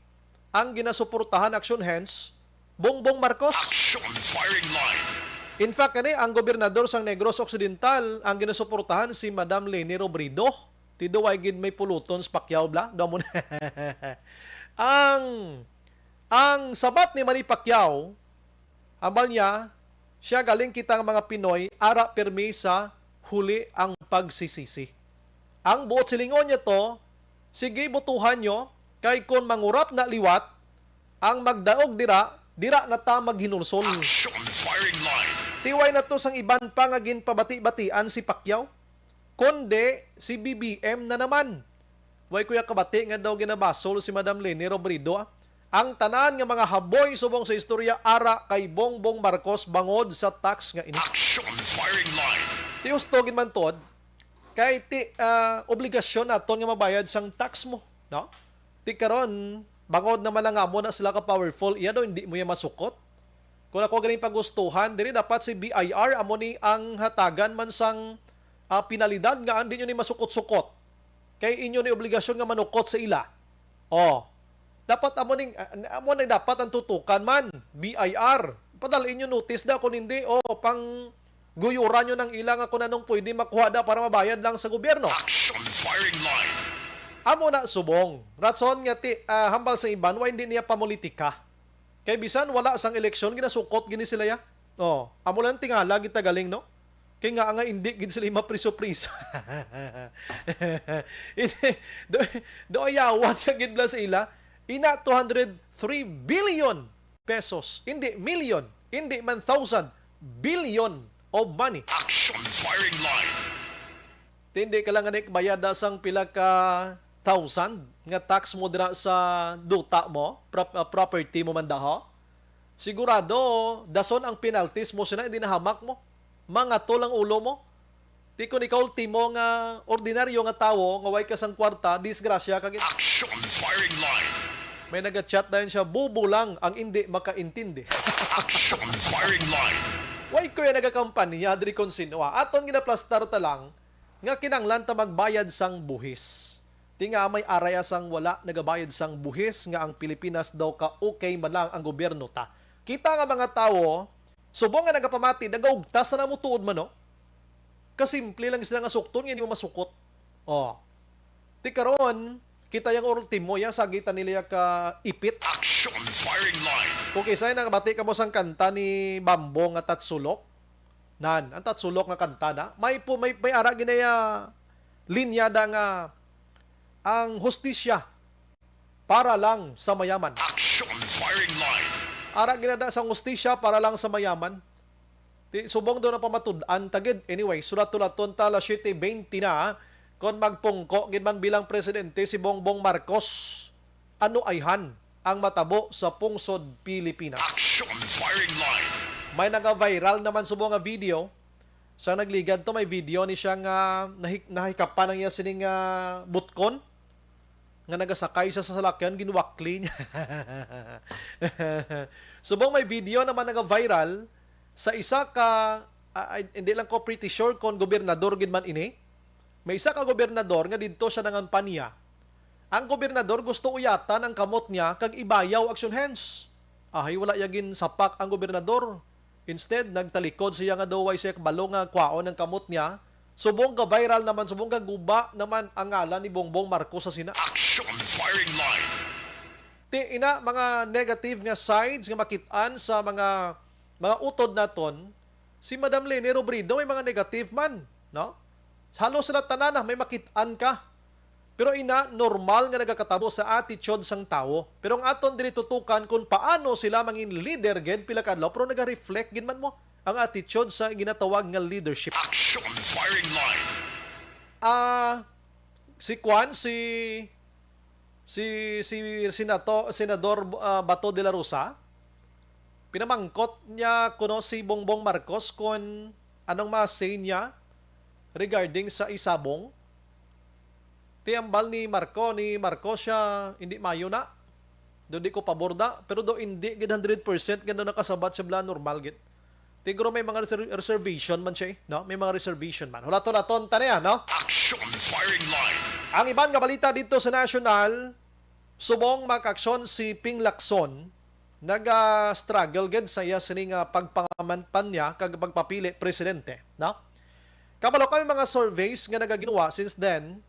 ang ginasuportahan, action hands, Bongbong Marcos. Action firing line. In fact, kani ang gobernador sang Negros Occidental ang ginasuportahan si Madam Leni Robredo. Ti do way gid may puluton sa Pacquiao bla. Daw mo na. ang ang sabat ni Manny Pacquiao, ambal niya, siya galing kita nga mga Pinoy, ara pirmi sa huli ang pagsisisi. Ang buot silingon niya to, sige, botohan nyo, kay kon mangurap na liwat, ang magdaog dira, dira na ta maghinulsol. Action firing line. Ti way na to sang iban pa nga ginpabati-batian si Pacquiao, kundi si B B M na naman. Way ko ya kabati nga daw ginabasol si Madam Leni Robredo, ah. Ang tanan nga mga haboy subong sa istorya ara kay Bongbong Marcos bangod sa tax nga ini. Action firing line. Ti husto gid man, Tod, kay ti, ah, obligasyon naton nga mabayad sang tax mo, no? Ti karon, bangod naman lang nga amo na sila ka powerful, iya daw hindi mo ya masukot. Kung ako ganing pagustuhan, diri dapat si B I R amo ni ang hatagan man sang, ah, penalidad nga hindi nyo ni masukot-sukot. Kay inyo ni obligasyon nga manukot sa ila. Oh. Dapat amo ning, ah, amo na dapat ang tutukan man, B I R. Padal inyo notice da kung hindi, oh, pang guyuran nyo nang ila nga kung anong pwede makuha da para mabayad lang sa gobyerno. Action firing line. Amo na subong. Rason nga ti, ah, hambal sa iban, wa hindi niya pamulitika. Kay bisan wala sang eleksyon, ginasukot gini sila ya. Oh, amo lang tingala gid ta galing, no? Kay nga nga hindi gid sila mapriso-priso. Hindi, do, do ayawan na gid bala sa ila. Ina two hundred three billion pesos. Hindi million, hindi man thousand, billion of money. Action firing line. Ti hindi ka lang gani bayad sang pila ka thousand nga tax mo dira sa duta mo, prop-, ah, property mo man daho. Sigurado, dason ang penalties mo sina, hindi nahamak mo. Mangatol ang ulo mo. Ti kon ikaw ultimo nga ordinaryo nga tawo nga way ka sang kwarta, disgrasya ka gid. Action firing line. May naga-chat dayon siya, "Bobo lang ang indi makaintindi." Action firing line. Way ko ya nagakampanya diri kon sino, ah. Aton ginaplastar ta lang nga kinahanglan ta magbayad sang buhis. Ti nga may araya sang wala nagabayad sang buhis nga ang Pilipinas daw ka okay man lang ang gobyerno ta. Kita nga mga tawo, subong nga nagapamati, nagaugtas na namo tuod man, no? Kasimple lang sila nga sukton nga hindi mo masukot. Oh. Ti karon, kita yang ultimo, yang sagitan nila ya ka ipit. Action firing line. Kung kisay nakabati kamo sang kanta ni Bambo nga Tatsulok, nan, ang Tatsulok nga kanta na, may pu-, may, may ara ginaya linya da nga ang hustisya para lang sa mayaman. Action firing line. Ara ginada sang hustisya para lang sa mayaman. Ti, subong daw na pamatud-an ta gid. Anyway, sulat-sulaton ta, alas siyete bente na. Kon magpungko gid man bilang presidente si Bongbong Marcos, ano ayhan ang matabo sa pungsod Pilipinas? Action firing line. May naga-viral naman subong nga video. Sa nagligad to, may video ni siya nga nahi-, nahikapan ang iya sining, ah, butkon nga nagasakay siya sa salakyan, ginwakli niya. Subong may video naman naga-viral sa isa ka, ah, ay, hindi lang ko pretty sure kung gobernador gid man ini. May isa ka gobernador nga didto siya nangampanya. Ang gobernador gusto uyatan ang kamot niya kag ibayaw, action hands. Ahay, wala ya ginsapak ang gobernador. Instead, nagtalikod siya nga daw way siya kabalo nga kwaon ang kamot niya. Subong ga-viral naman, subong gaguba naman ang ngalan ni Bongbong Marcos sa sina. Action firing line. Ti ina, mga negative nga sides nga makit-an sa mga, mga utod naton, si Madam Leni Robredo may mga negative man, no? Halos sila tanan na may makit-an ka. Pero ina, normal nga nagakatabo sa attitude sang tawo. Pero ang aton diri tutukan kung paano sila mangin leader gid pila ka adlaw, pero naga-reflect gid man mo ang attitude sa ginatawag nga leadership. Action firing line. Ah, si Kwan, si, si, si Senato-, Senador, ah, Bato de la Rosa, pinamangkot niya kuno si Bongbong Marcos kung anong ma-say niya regarding sa isabong. Ti ambal ni Marco, ni Marco siya, hindi mayo na. Do di ko pabor da, pero do hindi gid hundred percent nga do nakasabat siya bala, normal gid. Tiguro may mga reser-, reservation man siya, eh, no? May mga reservation man. Hulaton-hulaton ta na yan, no? Action Firing Line. Ang iban nga balita dito sa national, subong mga kaaksyon si Ping Lacson, naga-struggle gid sa iya sini nga pagpangampanya kag pagpapili presidente, no? Kabalo kami mga surveys nga nagaginwa since then,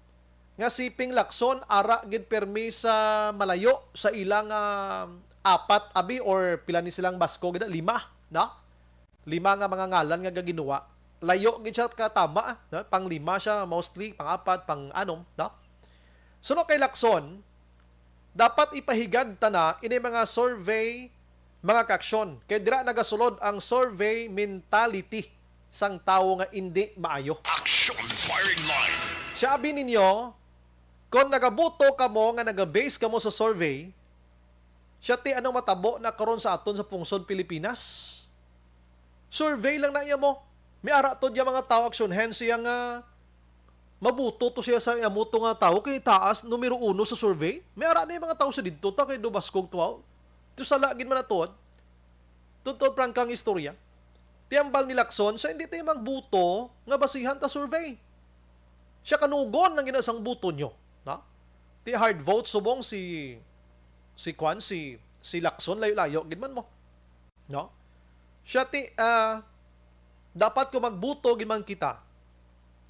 nga si Ping Lacson ara gid permi sa malayo sa ilang ah, apat abi or pila ni silang baskog gid, lima, no? Lima nga mga ngalan nga gaginwa. Layo gid siya ka tama, ah, no? Pang lima siya mostly, pang apat, pang anom, no? Suno kay Lacson, dapat ipahigad ta na ini mga survey, mga kaaksyon, kay dira nagasulod ang survey mentality sang tawo nga indi maayo. Action Firing Line. Siya abi ninyo, kung nagabuto kamo nga naga-base kamo sa survey, siya ti anong matabo na karon sa aton sa pungsod Pilipinas? Survey lang na iya mo. May ara to diya mga tao, aksyon, hence siya nga mabuto to siya sa amo to nga tawo kay taas, numero uno sa survey. May ara na yung mga tawo sa didto ta kay do baskog tuaw. Ito sa lagin man natuod. Totoo prangkang istorya. Tiyambal ni Lacson, siya hindi tayo magbuto nga basihan ta survey. Siya kanugon ang ginasang buto nyo. Na? Ti hard vote subong si si kwan, si si Lacson, layo-layo gid man mo. No? Siya ti ah, dapat ko magbuto gid man kita.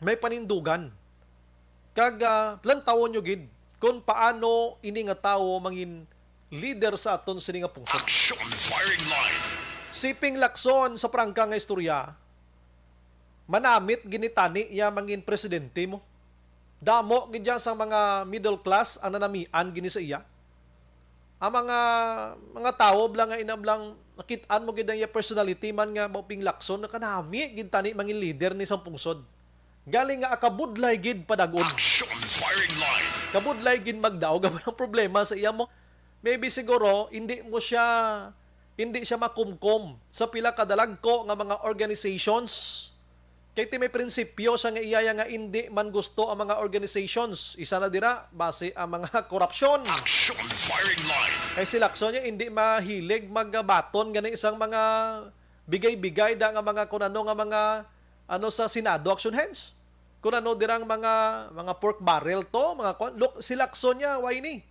May panindugan. Kag ah, lantawon nyo gid kung paano ini nga tawo mangin leader sa aton sini nga pungsod. Action Firing Line. Si Ping Lacson sa prangka nga istorya, manamit ginitani iya mangin presidente mo. Damo gid dyan sa mga middle class ang nanamian gini sa iya. Ang mga mga tawo bla nga inablang nakit-an mo gid ang iya personality man nga mao Ping Lacson, nakanami gid tani mangin leader ni sang pungsod. Galing nga akabudlay gid padag-on. Action Firing Line. Kabudlay gid magdaog ang problema sa iya mo. Maybe siguro hindi mo siya hindi siya makumkom sa pila ka dalagko nga mga organizations. Kay ti may prinsipyo siya nga iyaya nga indi man gusto ang mga organizations. Isa na dira, base ang mga korupsyon. Action Firing Line. Kay si Lacson niya hindi mahilig magbaton gani isang mga bigay-bigay da nga mga kun ano nga mga ano sa Senado action hands. Kun ano dirang mga mga pork barrel to, mga kwan. Look, si Lacson niya, why ni?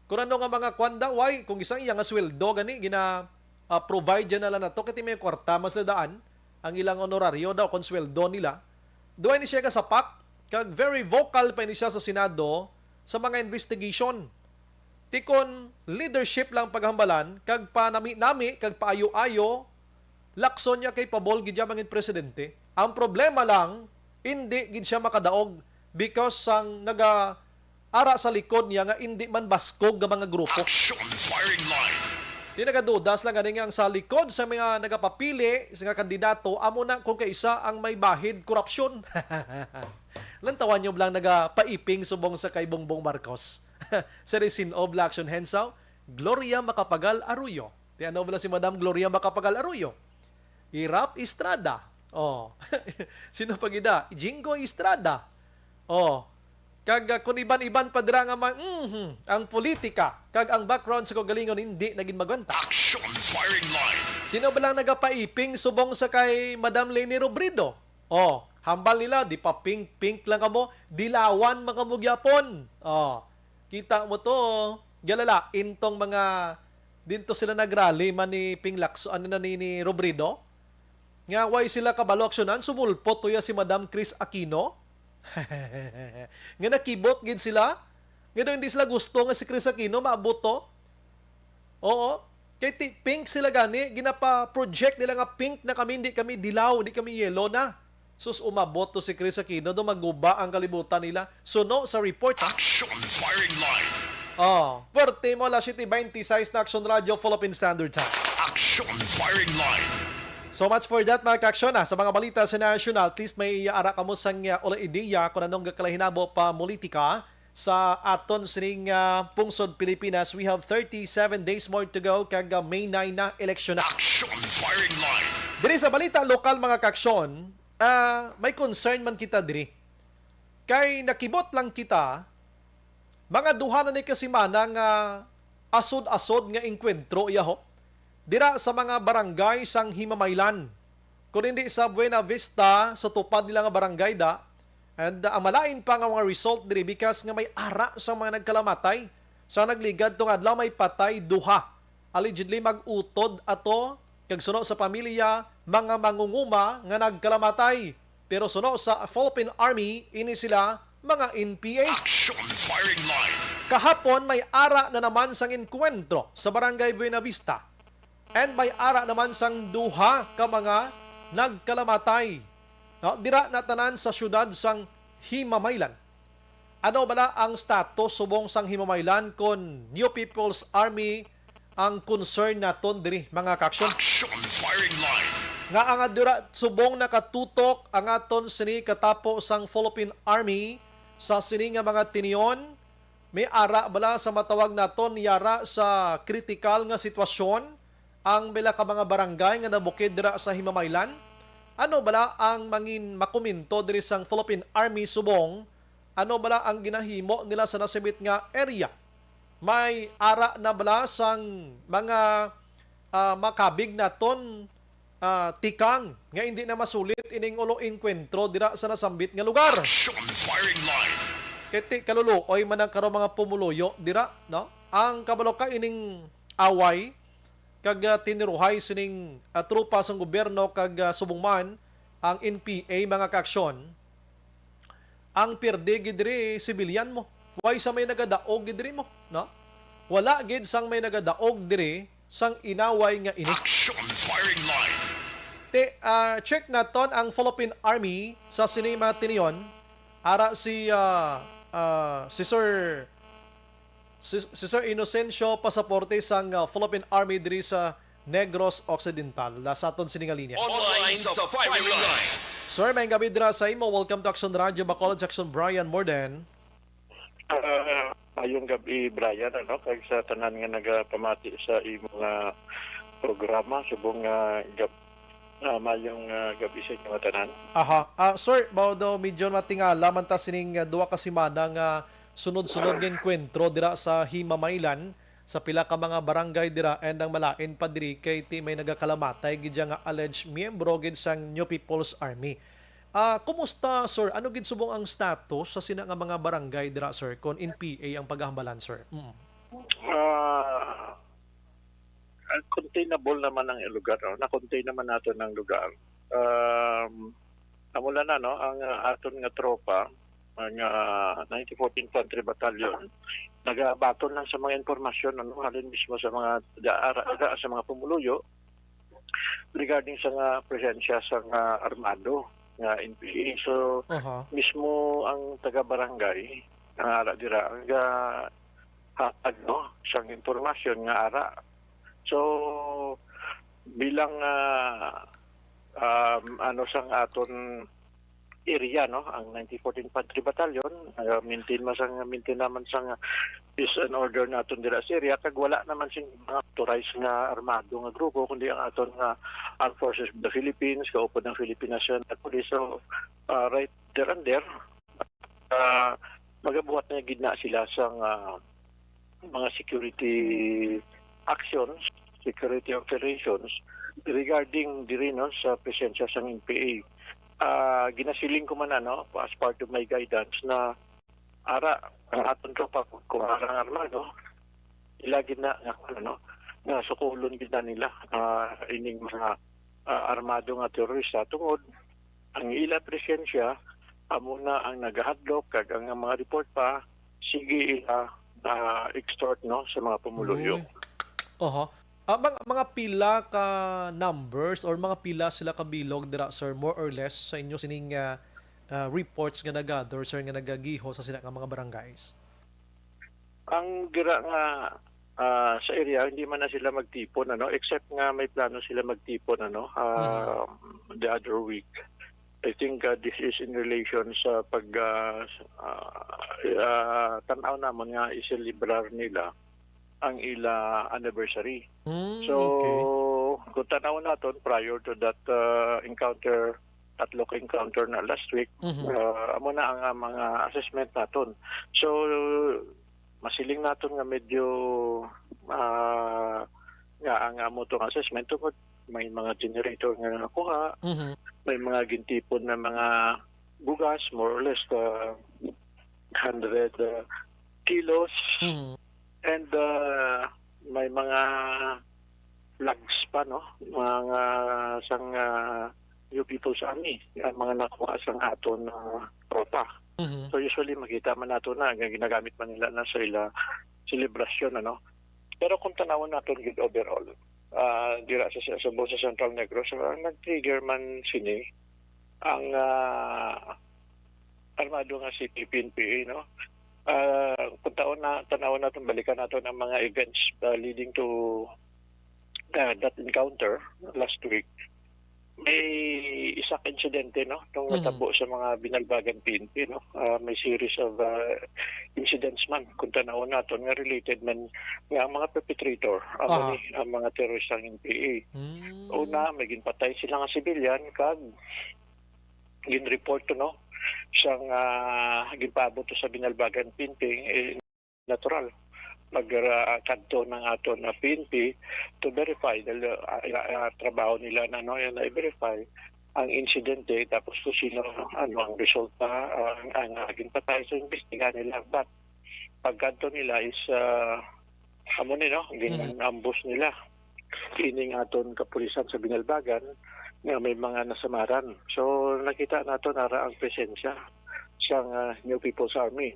Kun ano nga mga kwan da, why? Kung isang iya nga sweldo gani, gina ah, provide dyan na lang na to. Kati may kwarta mas nadaan ang ilang honorario daw kung sweldo nila. Duway ni siya kasapak, kag very vocal pa ni siya sa Senado sa mga investigation. Tikon leadership lang paghambalan, kag panami-nami, kag paayo-ayo, Lacson niya capable gid siya mangin presidente. Ang problema lang, hindi gid siya makadaog because sang naga ara sa likod niya nga indi man baskog nga mga grupo. Action Firing Line. Di nagaduda sila gani nga ang sa likod sa mga nagapapili sa nga kandidato amo na kung kaisa ang may bahid korupsyon. Lantawan nyo lang nagapaiping subong sa kay Bongbong Marcos. Sa Resin of Action Hensaw, Gloria Macapagal Arroyo. Ti ano bala si Madam Gloria Macapagal Arroyo? Irap Estrada. Oh. Sino pa gida? Jingo Estrada. Oh. Kag ah, kung iban-iban pa dira nga ma- mhm, ang politika kag ang background sa kaugalingon hindi na gid magwanta. Action Firing Line. Sino ba lang nagapaiping subong sa kay Madam Leni Robredo? Oh, hambal nila di pa pink pink lang kamo, dilawan man kamo gyapon. Oh. Kita mo to, galala intong mga dinto sila nagrally man ni Ping Lacson, ano na ni, ni Robredo, nga way sila kabalo aksyonan, sumulpot tuya si Madam Chris Aquino. Nga nakibot gid sila. Nga daw hindi sila gusto nga si Chris Aquino maabot to. Oo. Kay ti pink sila gani, ginapa-project nila nga pink na kami, hindi kami dilaw, hindi kami yellow na. Sus, umabot to si Chris Aquino, do maguba ang kalibutan nila. Suno sa report, ha? Action Firing Line. Oh, forty mo alas siyete twenty-six na Action Radio, Philippine Standard Time. Action Firing Line. So much for that, mga kaaksyon, ah. Sa mga balita sa national, at least may ara kamo sang uh, ula ideya kung anong gakalahinabo pa politika sa aton sining uh, pungsod Pilipinas. We have thirty-seven days more to go kag uh, May nine na eleksyon na. Action Firing Line. Diri sa balita lokal, mga kaaksyon, ah, may concern man kita diri. Kay nakibot lang kita, mga duha na ni ka semana nga asod-asod nga engkwentro iya ho. Dira sa mga barangay sang Himamaylan. Kung hindi sa Buena Vista, sa tupad nila nga barangay da. And, uh, ang malain pa nga mga result diri bikas nga may ara sa mga nagkalamatay. Sa nagligad tong adlaw, may patay duha. Allegedly mag-utod ato kag suno sa pamilya, mga mangunguma nga nagkalamatay. Pero suno sa Philippine Army, ini sila mga N P A. Action Firing Line. Kahapon, may ara na naman sang enkwentro sa Barangay Buena Vista. And may ara naman sang duha ka mga nagkalamatay. No, dira na tanan sa siyudad sang Himamaylan. Ano bala ang status subong sang Himamaylan kon New People's Army ang concern naton diri, mga kaaksyon? Action Firing Line. Nga ang adura subong nakatutok ang aton sini katapo sang Philippine Army sa sini nga mga tinion, may ara bala sa matawag naton yara sa kritikal nga sitwasyon ang pila ka mga barangay nga nabukid dira sa Himamaylan? Ano bala ang mangin makomento diri sang Philippine Army subong? Ano bala ang ginahimo nila sa nasambit nga area? May ara na bala sang mga, ah, makabig naton, ah, tikang nga hindi na masulit ining ulo engkwentro dira sa nasambit nga lugar? Action Firing Line. Kay ti kaluluoy man ang karong mga pumuluyo dira, no? Ang kabalo ka ining away kag, ah, tiniruhay sining, ah, tropa sang gobyerno kag, ah, subong man ang N P A, mga kaaksyon, ang pirdi gid diri sibilyan mo. Way sa may nagadaog gid diri mo, no? Wala gid sang may nagadaog diri sang inaway nga ini. Action Firing Line. Te, ah, check naton ang Philippine Army sa sini mga tinion. Ara si, ah, ah, si Sir, si, si Sir Inocencio Pasaporte sang, ah, Philippine Army diri sa Negros Occidental. Nasa aton sini nga linya. Online sa Firing Line. Sir, may gabi dira sa imo. Welcome to Action Radio Bacolod, Action Brian Morden. Ah, mayong gabi, Brian, ano, kag sa tanan nga nagapamati sa imo nga programa, subong nga gab-, ah, mayong, ah, gabi sa inyo nga tanan. Aha. Ah, sir, mao daw medyo matingala man ta sining, ah, duha ka semana nga sunod-sunod nga enkwentro dira sa Himamaylan, sa pila ka mga barangay dira, and ang malain pa diri kay ti may nagakalamatay gid dya nga alleged miyembro gid sang New People's Army. Ah, kumusta, sir? Ano gid subong ang status sa sina nga mga barangay dira, sir, kon N P A ang paghambalan, sir? Mm. Ah, ang containable naman ang lugar, no? Na-contain naman nato ang lugar. Um, amo lang na, no? Ang, ah, aton nga tropa, ang, ah, ninety-fourth Infantry Battalion, nagabaton lang sa mga impormasyon, ano, halin mismo sa mga da-, ara-, da-, sa mga pumuluyo, regarding sa nga presensya sa nga armado nga N P A. So, Aha. mismo ang taga-barangay nga ara dira ang ga-, hatag, no, sang impormasyon nga ara. So, bilang, ah, um, ano, sang aton area, no, ang ninety-fourth Infantry Battalion, ah, maintain man sang, maintain naman sang peace and order naton dira sa area, kag wala naman sing mga authorized nga armado nga grupo, kundi ang aton nga Armed Forces of the Philippines, kaupod ang Philippine National Police. So, ah, right there and there, ah, magabuhat na gid na sila sang, ah, mga security actions, security operations regarding diri, no, sa presensya sang N P A. Ah, ginasiling ko man, ano, as part of my guidance na ara ang aton tropa kung arang armado, ila gid na nga, ano, nga sukulon gid na nila, ah, ining mga, ah, armado nga terorista tungod ang ila presensya amo na ang nagahadlok kag ang mga report pa sige ila na extort, no, sa mga pumuluyo. Uy. Oho. Ah, mga, mga pila ka numbers or mga pila sila ka bilog dira, sir, more or less, sa inyo sining, ah, ah, reports nga nag-gather, sir, nga nagagiho sa sila nga mga barangays? Ang dira nga, ah, sa area, hindi man na sila magtipon, ano, except nga may plano sila magtipon, ano, Mhm. ah, the other week. I think, ah, this is in relation sa pag, ah, s-, ah, ah, tan-aw namon nga iselebrar nila ang ila anniversary. Mm, So, okay. kung tan-aw naton, prior to that, ah, encounter, tatlo ka encounter na last week, Mhm. ah, amo na ang, ah, mga assessment naton. So, masiling naton nga medyo, ah, nga ang amo tong assessment tungod may mga generator nga nakuha, Mhm. may mga gintipon na mga bugas, more or less, uh, hundred, uh, kilos, Mhm. and, uh, may mga flags pa, no? Mga sang, uh, New People's Army, ang mga nakuha sang aton, uh, tropa. Mhm. So, usually, makita man nato na nga ginagamit man nila na sa ila selebrasyon, ano? Pero kung tanawon naton gid overall, ah, dira sa, sa Cebu, sa Central Negros, ah, nag-trigger man sini ang, ah, armado nga C P P N P A, no? Ah, kung taon na, tanawon naton, balikan naton ang mga events, ah, leading to, ah, that encounter last week. May isa ka insidente, no, nung Mhm. natabo sa mga Binalbagan P N P, no? Ah, may series of, ah, incidents man, kung tanawon naton, nga related man nga ang mga perpetrator, amo Aha. ni ang mga teroristang N P A. Mm. Una, may ginpatay sila nga civilian, kag ginreport to, no, sang, ah, ginpaabot to sa Binalbagan P N P, eh, natural. Mag, ah, kadto ng aton na P N P to verify, dahil, ah, ah, ah, trabaho nila na, no, yan na i-verify ang insidente, tapos kung sino, ano ang resulta, ah, ang, ang, ah, ginpatay. So, imbestigahan nila. But, pagkadto nila is, ah, amo ni, no, Mhm. gin-ambush nila ining aton kapulisan sa Binalbagan nga may mga nasamaran. So, nakita nato nara ang presensya sang, ah, New People's Army.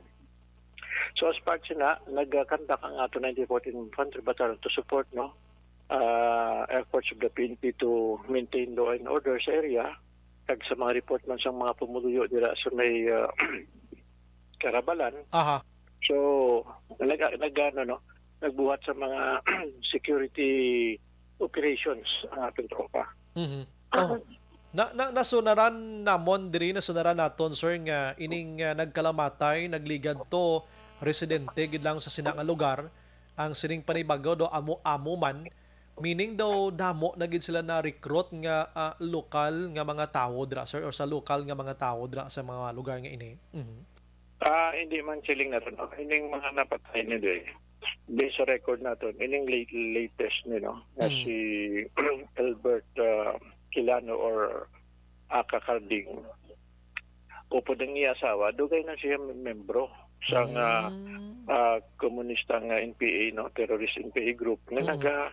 So, as part sina, nag-conduct ang ato ninety-fourth Infantry Battalion to support, no, ah, efforts of the P N P to maintain law and order sa area, kag sa mga report man sang mga pumuluyo dira sa may, ah, Carabalan. Aha. So, nag-, nag-, ano, no, nagbuhat sa mga security operations ang ating tropa. Mhm. Oh. Na, na, nasunaran namon diri, nasunaran naton, sir, nga ining, ah, nagkalamatay, nagligad to, residente gid lang sa sina nga lugar, ang sining panibago do amo-amo man, meaning daw damo na gid sila na-recruit nga, ah, lokal nga mga tawo dira, sir, or sa lokal nga mga tawo dira sa mga lugar nga ini. Mhm. Ah, hindi man siling na rin, no? Ining mga napatay nila, eh. Based sa record naton, ining late, latest ni, no, nga Mm. si Albert, ah, Quilano or Aka Carding, upod ang iya asawa, dugay na siya membro sa nga, Mm. ah, komunista nga N P A, no, terrorist N P A group nga Mm. naga,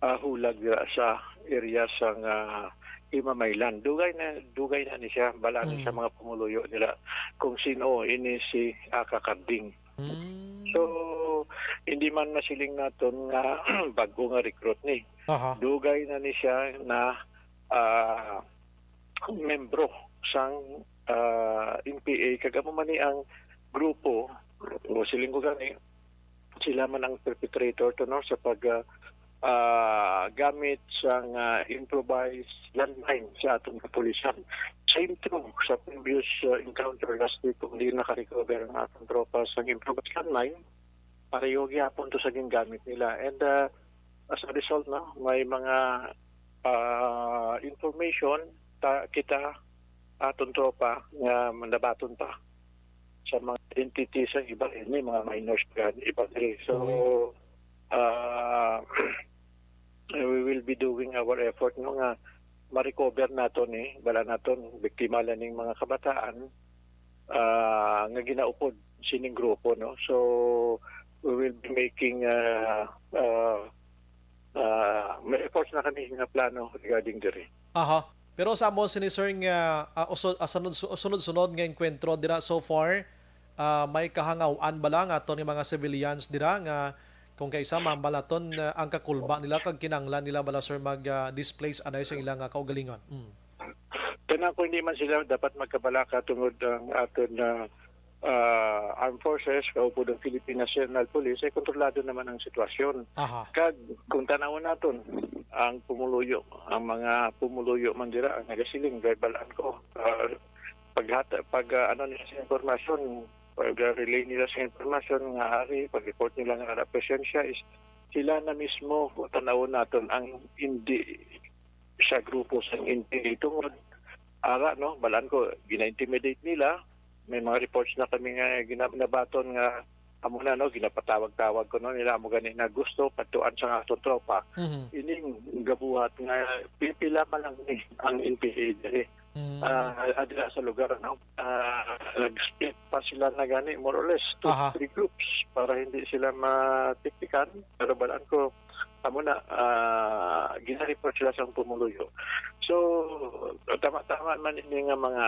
ah, hulag dira sa area sa nga Himamaylan. Dugay na, dugay na ni siya, bala ni sa Mm. mga pumuluyo nila kung sino ini si Aka Carding. Mm. So, hindi man masiling naton nga bag-o nga recruit ni. Aha. Dugay na ni siya na, ah, membro sang, ah, N P A, kag amo man ni ang grupo, o siling ko gani, sila man ang perpetrator to, no, sa pag, ah, ah, gamit sang, ah, improvised landmine sa atong kapulisan. Same true sa previous, ah, encounter last week, kung di naka-recover ang atong tropa sang improvised landmine, pareho gyapon to sa gingamit nila. And, ah, as a result, no, may mga, ah, information ta, kita, aton tropa nga nabaton pa sa mga identity sa iba, ini mga minors gani, iba diri. So, Uy. ah, we will be doing our effort, no, nga ma-recover naton ni, bala naton, biktima lang ning mga kabataan, ah, nga ginaupod sining grupo, no? So, we will be making, ah, ah, ah, may efforts na kami nga plano regarding diri. Aha. Pero sa amon sini, sir, nga, ah, uso-, ah, sunod-, su-, sunod-sunod nga engkwentro dira so far, ah, may kahangaw-an bala nga aton nga mga civilians dira nga kung kaisa mambalaton, ah, ang kakulba nila kag kinahanglan nila bala, sir, mag, ah, displace anay sa ilang, ah, kaugalingon? Mm. Kana ko, hindi man sila dapat magkabalaka tungod ang aton na, ah, armed forces, kaupod ang Philippine National Police, ay kontrolado naman ang sitwasyon. Aha. Kag kung tanawon naton ang pumuluyo, ang mga pumuluyo man dira ang nagasiling, kay balaan ko, ah, paghat-, pag, ah, ano nila sa impormasyon, pag, ah, relay nila sa impormasyon nga ari, pag-report nila nga ara presensya is sila na mismo, kung tanawon naton ang hindi sa grupo sang N P A tungod ara, no, balaan ko, gina-intimidate nila. May mga reports na kami nga gina-, nabaton nga Amo na, no, ginapatawag-tawag ko, no, nila amo gani nga gusto patuan sa aton tropa. Mhm. Ining gabuhat nga pipila man lang ni ang N P A diri. Mm. Ah, adira sa lugar, no? Ah, nag-split pa sila na gani, more or less, to Aha. three groups para hindi sila matiktikan. Pero balaan ko, amo na, ah, gina-report sila sa pumuluyo. So, tama-tama man ini nga mga,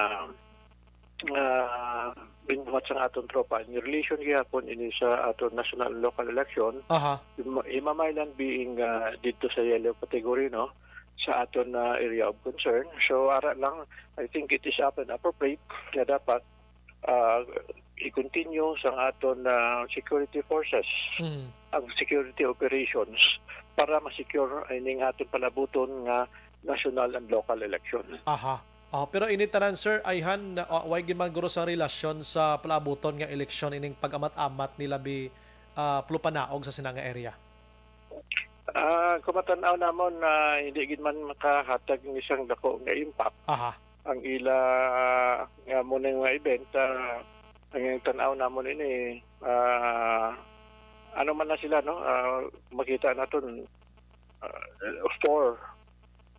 ah, binuhat sa aton tropa in relation gihapon ini sa aton national and local election. Aha. Hima-, Himamaylan being, ah, dito sa yellow category, no? Sa aton, ah, area of concern. So, ara lang, I think it is up and appropriate nga dapat, ah, i-continue sa aton, ah, security forces Mm. ang security operations para ma-secure ining aton palabuton nga national and local election. Aha. Oh, pero ini tanan, sir, ayhan, na, uh, way gid man guro sang relasyon sa palaabuton nga eleksyon ining pag-amat-amat nila bi, ah, Plupanaog sa sina nga area? Ah, kung matan-aw namon na hindi gid man makahatag ng isang dako nga impact Aha. ang ila nga mo nga event, ah, ang tan-aw namon ini, ah, ano man na sila, no? Ah, makita naton, ah, four,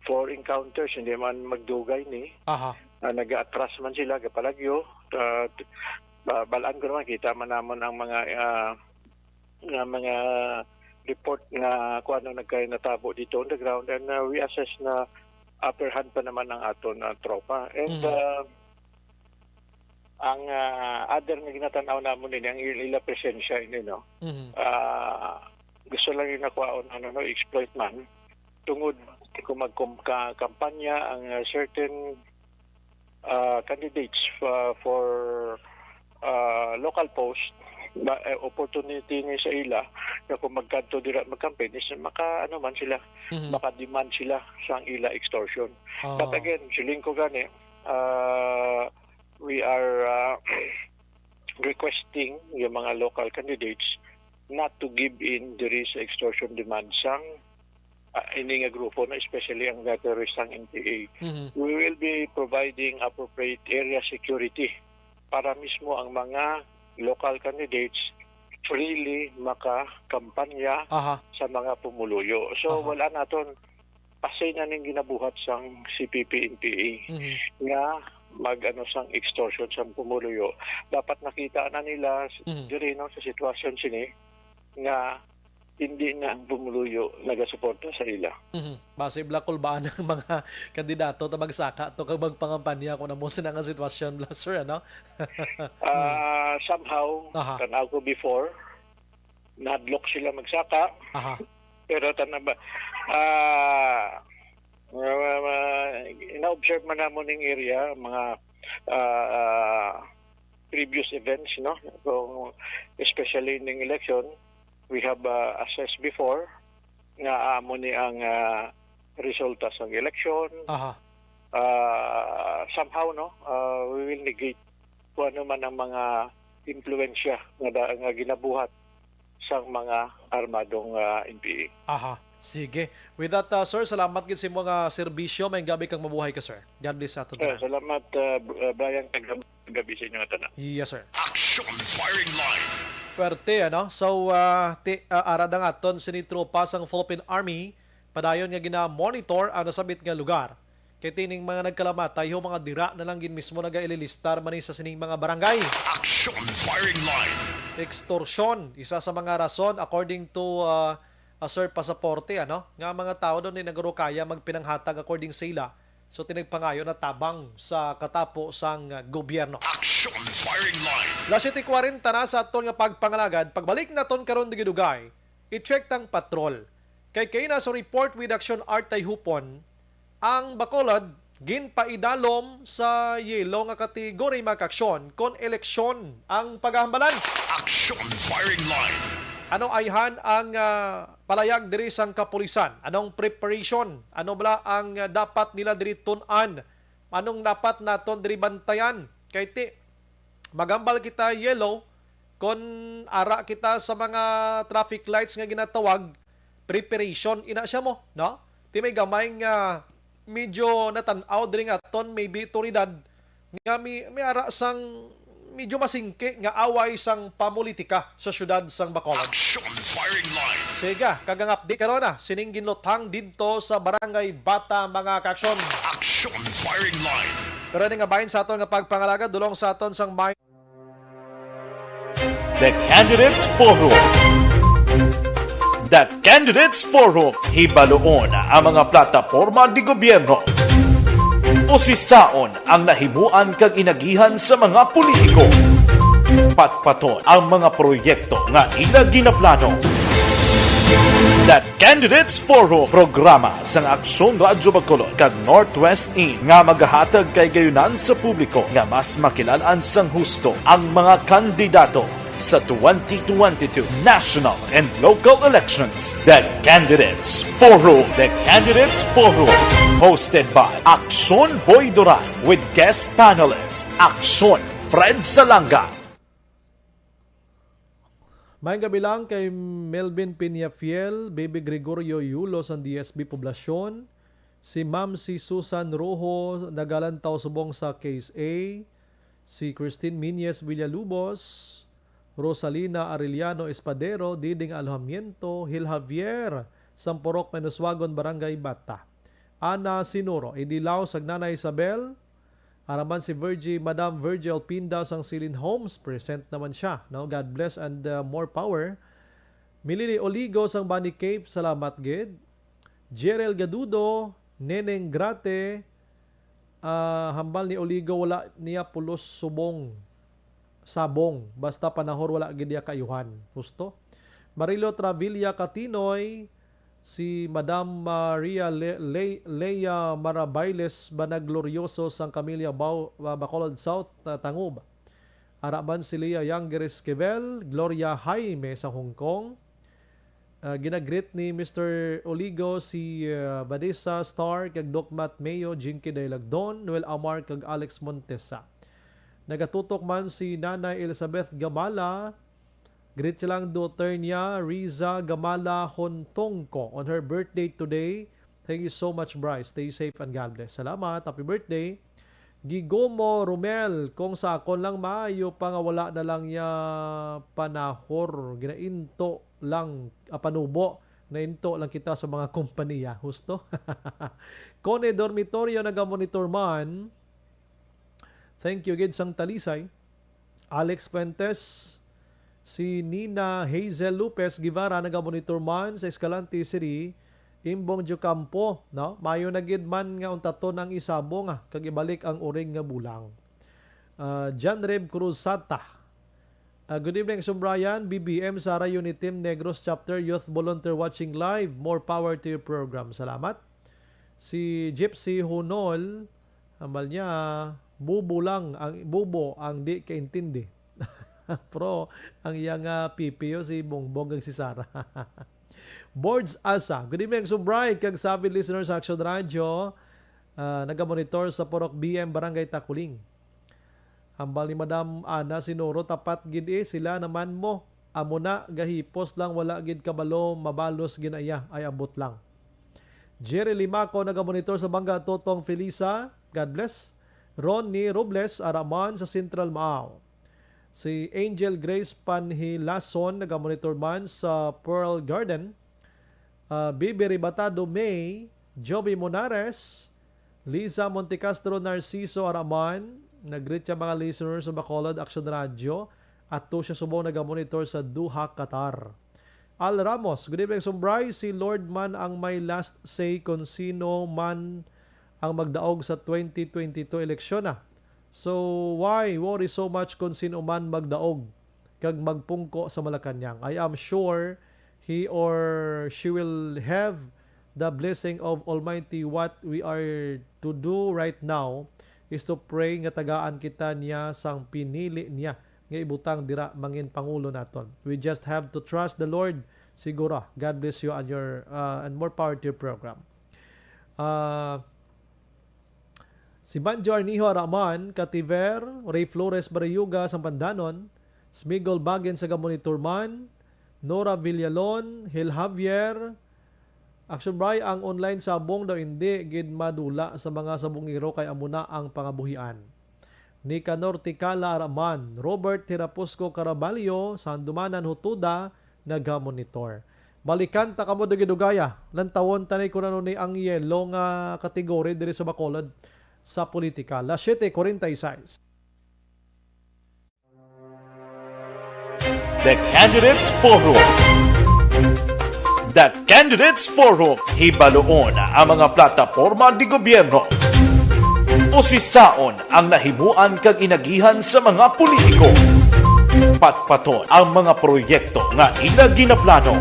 four encounters, hindi man magdugay ni. Aha. Ah, nag-atras man sila, gapalagyo. Ah, t-, ba-, balaan ko naman, kita man namon ang mga, ah, nga mga report nga kung ano nagkay natabo dito on the ground, and, uh, we assess na upper hand pa naman ang aton, uh, tropa. And, Mhm. uh, ang, uh, other nga ginatanaw namon nini, ang il-, ila presensya ini, no? Mhm. Uh, gusto lang yung nakuhaon, ano, no, exploit man. Tungod kung magkum-, ka-, kampanya ang, uh, certain ah, candidates, ah, for, ah, local post, ba, eh, opportunity ni sa ila nga kung magkadto dira mag-campaign is maka, ano man sila, Mhm. maka-demand sila sang ila extortion. Ah. But again, siling ko gani, ah, we are, ah, requesting yung mga local candidates not to give in diri sa extortion demand sang ah, ini nga grupo, no, especially ang veterans sang N P A, Mhm. we will be providing appropriate area security para mismo ang mga local candidates freely makakampanya Aha. sa mga pumuluyo. So, Aha. wala naton pasay na ning ginabuhat sang C P P N P A Mhm. nga mag-ano sang extortion sang pumuluyo. Dapat nakita na nila s-, Mhm. diri, no, sa sitwasyon sini nga hindi na ang pumuluyo nagasuporta sa ila. Mhm. Basi bala kulbaan ang mga kandidato ta magsaka to kag magpangampanya kung amo sina nga sitwasyon bala, sir, ano? Ah, somehow, Aha. tanaw ko before, nahadlok sila magsaka. Aha. Pero tana ba, ah, ma-, ma-, ma-, ina-observe man namon ning area, mga, ah, ah, previous events, no? Kung, especially ning election, we have, uh, assessed before nga amo ni ang, uh, resulta sang eleksyon. Aha. Uh, somehow, no, uh, we will negate kung ano man ang mga impluwensya nga da-, nga ginabuhat sang mga armadong, uh, N P A. Aha. Sige. With that, uh, sir, salamat gid sa imo nga serbisyo. May gabi kang mabuhay ka, sir. God bless sa aton Eh, tanan. salamat, uh, Br-, uh, Brian, kag gabi sa inyo nga tanan. Yes, sir. Action Firing Line. Pwerte, ano? So, ah, ti-, ah, ara na nga aton sini tropa sang Philippine Army, padayon nga gina-monitor ang nasabit nga lugar. Kay tining mga nagkalamatay, ho, mga dira na lang gid mismo nagaililistar man ni sa sining mga barangay. Action Firing Line. Extortion, isa sa mga rason, according to, ah, ah, Sir Pasaporte, ano, nga ang mga tao daw ni nagurukaya magpinanghatag according sa ila. So, tinagpangayo na tabang sa katapo sang, ah, gobyerno. Action Firing Line. Las siete cuarenta na sa aton nga pagpangalagad. Pagbalik naton karon digidugay, i-check tang patrol. Kay kay na sa report with Action Art Tayhupon, ang Bacolod ginpaidalom sa yelo nga kategory, mga kaaksyon, kon eleksyon ang paghambalan. Action Firing Line. Ano ayhan ang, ah, palayag diri sang kapulisan? Anong preparation? Ano bala ang, ah, dapat nila diri tun-an? Anong dapat naton diri bantayan? Kay ti, magambal kita yellow, kon ara kita sa mga traffic lights nga ginatawag, preparation ina siya mo, no? Ti may gamay nga medyo natan-aw diri nga aton, maybe, otoridad nga may, may ara sang medyo masingki nga away sang pamulitika sa siyudad sang Bacolod. Action Firing Line. Siga, kag ang update karon na sining ginluthang didto sa Barangay Bata, mga kaaksyon. Action Firing Line. Pero ini nga bahin sa aton nga pagpangalagad, dulong sa aton sang may The Candidates Forum. The Candidates Forum. Hibaluon ang mga plataporma di gobyerno. Usisaon ang nahimuan kag inagihan sa mga politiko. Patpaton ang mga proyekto nga ila ginaplano. The Candidates Forum, programa sang Aksyon Radyo Bacolod kag Northwest In nga magahatag kay gayunan sa publiko nga mas makilalan sang husto ang mga kandidato sa twenty twenty-two national and local elections. The Candidates Forum. The Candidates Forum. Hosted by Aksyon Boy Duran with guest panelist Aksyon Fred Salanga. May gabi lang kay Melvin Peñafiel, Baby Gregorio Yulo sang D S B Poblacion, si Ma'am si Susan Rojo, nagalantaw subong sa Case A, si Christine Miñez Villalubos, Rosalina Arellano Espadero, Diding Alojamiento, Hil Javier, sang Purok Manuswagon, Barangay Bata. Ana Sinuro, Idilaw sang Nanay Isabel, araman si Virgie, Madam Virgie Alpinda sang Silin Homes, present naman siya, no? God bless and, uh, more power. Milili Oligo sang Bani Cave, salamat gid. Jerel Gadudo, Neneng Grate, ah, hambal ni Oligo, wala niya pulos subong, sabong, basta panahor wala gid niya kaayuhan. Husto. Marilo Travilla Catinoy, si Madam Maria Le-, Le-, Lea Marabailes Banaglorioso sang Camilla Bao-, Ba-, Bacolod South, ah, Tangub. Ara man si Lea Younger Esquivel, Gloria Jaime sa Hong Kong. Ah, ginagreet ni Mister Oligo si, ah, Vanessa Star kag Doc Matt Mayo, Jinky Dailagdon, Noel Amar kag Alex Montesa. Nagatutok man si Nanay Elizabeth Gamala. Greet siya lang daughter niya, Riza Gamala Hontongko, on her birthday today. Thank you so much, Bryce. Stay safe and God bless. Salamat. Happy birthday. Gigomo Romel, kung sa akon lang maayo pa nga wala na lang niya panahor, ginainto lang, ah, panubo, nainto lang kita sa mga kompanya. Husto? Cone Dormitorio nagamonitor man. Thank you gid sang Talisay. Alex Fuentes, si Nina Hazel Lopez Guevara nagamonitor man sa Escalante City, Imbong Diocampo, no? Mayo na gid man nga untaton ang isabong, ah, kag ibalik ang uring nga bulang. Ah, John Reb Cruzata. Ah, good evening, Sir Brian. B B M Sara Uniteam Negros Chapter Youth Volunteer watching live. More power to your program. Salamat. Si Gypsy Hunol, hambal niya, bubo lang ang, bubo ang di kaintindi. Pero ang iyang, ah, pipiyo si Bongbong kag si Sara. Boards Asa. Good evening, Subray, kag sa avid listeners sa Action Radio. Ah, nagamonitor sa Purok B M, Barangay Takuling. Hambal ni Madam Ana Sinuro, tapat gid, eh, sila naman mo. Amo na, gahipos lang, wala gid kabalo, mabalos ginaya, ay abot lang. Jerry Limaco nagamonitor sa Banga Totong Felisa. God bless. Ronnie Robles, ara man sa Central Maaw. Si Angel Grace Panhilason nagamonitor man sa Pearl Garden. Ah, Bibi Ribatado May, Joby Monares, Liza Montecastro Narciso Araman, nag-greet siya mga listeners sa Bacolod Action Radio, at to siya subong nagamonitor sa Doha, Qatar. Al Ramos, good evening, Sumbray. Si Lord man ang may last say kung sino man ang magdaog sa twenty twenty-two eleksyon na. So, why worry so much kung sino man magdaog kag magpungko sa Malacañang? I am sure he or she will have the blessing of Almighty. What we are to do right now is to pray nga tagaan kita niya sang pinili niya nga ibutang dira mangin pangulo naton. We just have to trust the Lord. Siguro, God bless you and your, uh, and more power to your program. Uh, si Banjo Arnijo Araman, Kativer, Ray Flores Barayuga, Sampandanon, Smigol Bagin sa Gamonitor man, Nora Villalon, Hil Javier, Action Bray, ang online sabong daw hindi gid madula sa mga sabongero kay amo na ang pangabuhian. Nicanor Ticala Araman, Robert Hirapusco Caraballo, sa Handumanan Hutuda, nagamonitor. Balikan ta kamo dugay-dugaya. Lantawon ta ni kun ano ni ang yellow nga category diri sa Bacolod sa politika. Las siete cuarenta y seis. The Candidates Forum. The Candidates Forum. Hibaluon ang mga plataporma di gobyerno. Usisaon ang nahimuan kag inagihan sa mga politiko. Patpaton ang mga proyekto nga ila ginaplano.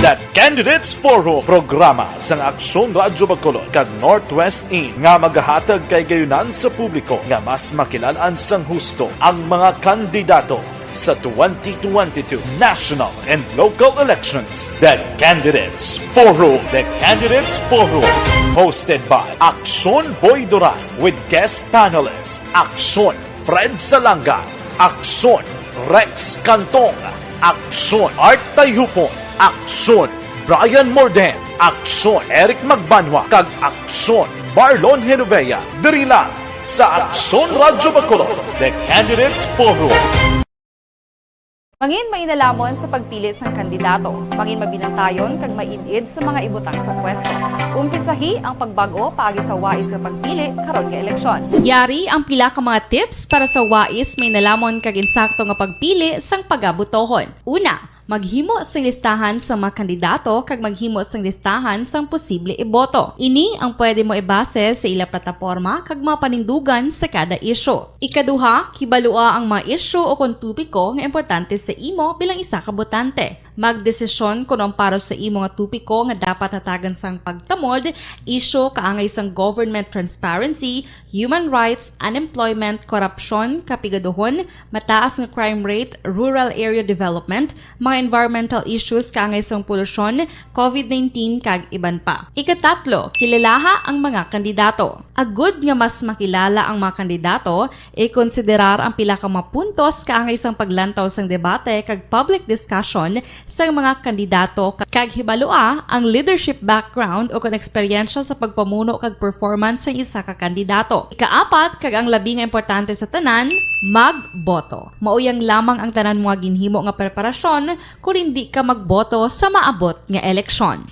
The Candidates Forum, programa sang Aksyon Radyo Bacolod kag Northwest In nga magahatag kay gayunan sa publiko nga mas makilalan sang husto ang mga kandidato sa twenty twenty-two national and local elections. The Candidates Forum. The Candidates Forum, hosted by Aksyon Boy Duran with guest panelist Aksyon Fred Salanga, Aksyon Rex Cantong, Aksyon Art Tayhupon, Aksyon Brian Morden, Aksyon Eric Magbanwa, kag Aksyon Marlon Genovea. Diri lang sa Aksyon Radyo Bacolod, The Candidates Forum. Mangin mainalamon sa pagpili sang kandidato. Mangin mabinantayon kag maid-id sa mga ibutang sa pwesto. Umpisahi ang pagbag-o paagi sa wais nga pagpili karon nga eleksyon. Yari ang pila ka mga tips para sa wais, mainalamon kag insakto nga pagpili sang pagabutohon. Una, maghimo sing listahan sa mga kandidato kag maghimo sing listahan sang posible iboto. Ini ang pwede mo ibase sa ila plataporma kag mga panindugan sa kada isyu. Ikaduha, kibalua ang mga isyu o kon topiko nga importante sa imo bilang isa ka botante. Magdesisyon kon ang para sa imo nga topiko nga dapat hatagan sang pagtamod, isyu kaangay sang government transparency, human rights, unemployment, korupsyon, kapigaduhon, mataas nga crime rate, rural area development, mga environmental issues kaangay sang polusyon, covid nineteen, kag iban pa. Ikatatlo, kilalaha ang mga kandidato. Agud nga mas makilala ang mga kandidato, ikonsiderar ang pila ka mga puntos kaangay sang paglantaw sang debate kag public discussion sang mga kandidato, kag hibalua ang leadership background o kon eksperyensya sa pagpamuno kag performance sang isa ka kandidato. Ikaapat, kag ang labi nga importante sa tanan, magboto. Mauyang lamang ang tanan mo nga ginhimo nga preparasyon kon indi ka magboto sa maabot nga eleksyon.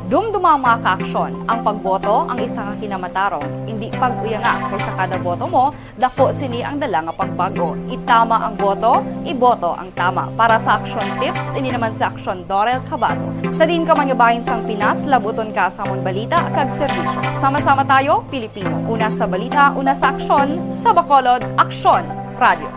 Dumduma, mga kaaksyon, ang pagboto ang isa ka kinamatarong. Indi pag-uyanga, kay sa kada boto mo, daku sini ang dala nga pagbag-o. Itama ang boto, iboto ang tama. Para sa Aksyon Tips, ini naman si Aksyon Dorel Cabato. Sa diin ka man nga bahin sang Pinas, labuton ka sa amon balita kag serbisyo. Sama-sama tayo, Pilipino. Una sa balita, una sa aksyon, sa Bacolod, Aksyon Radio.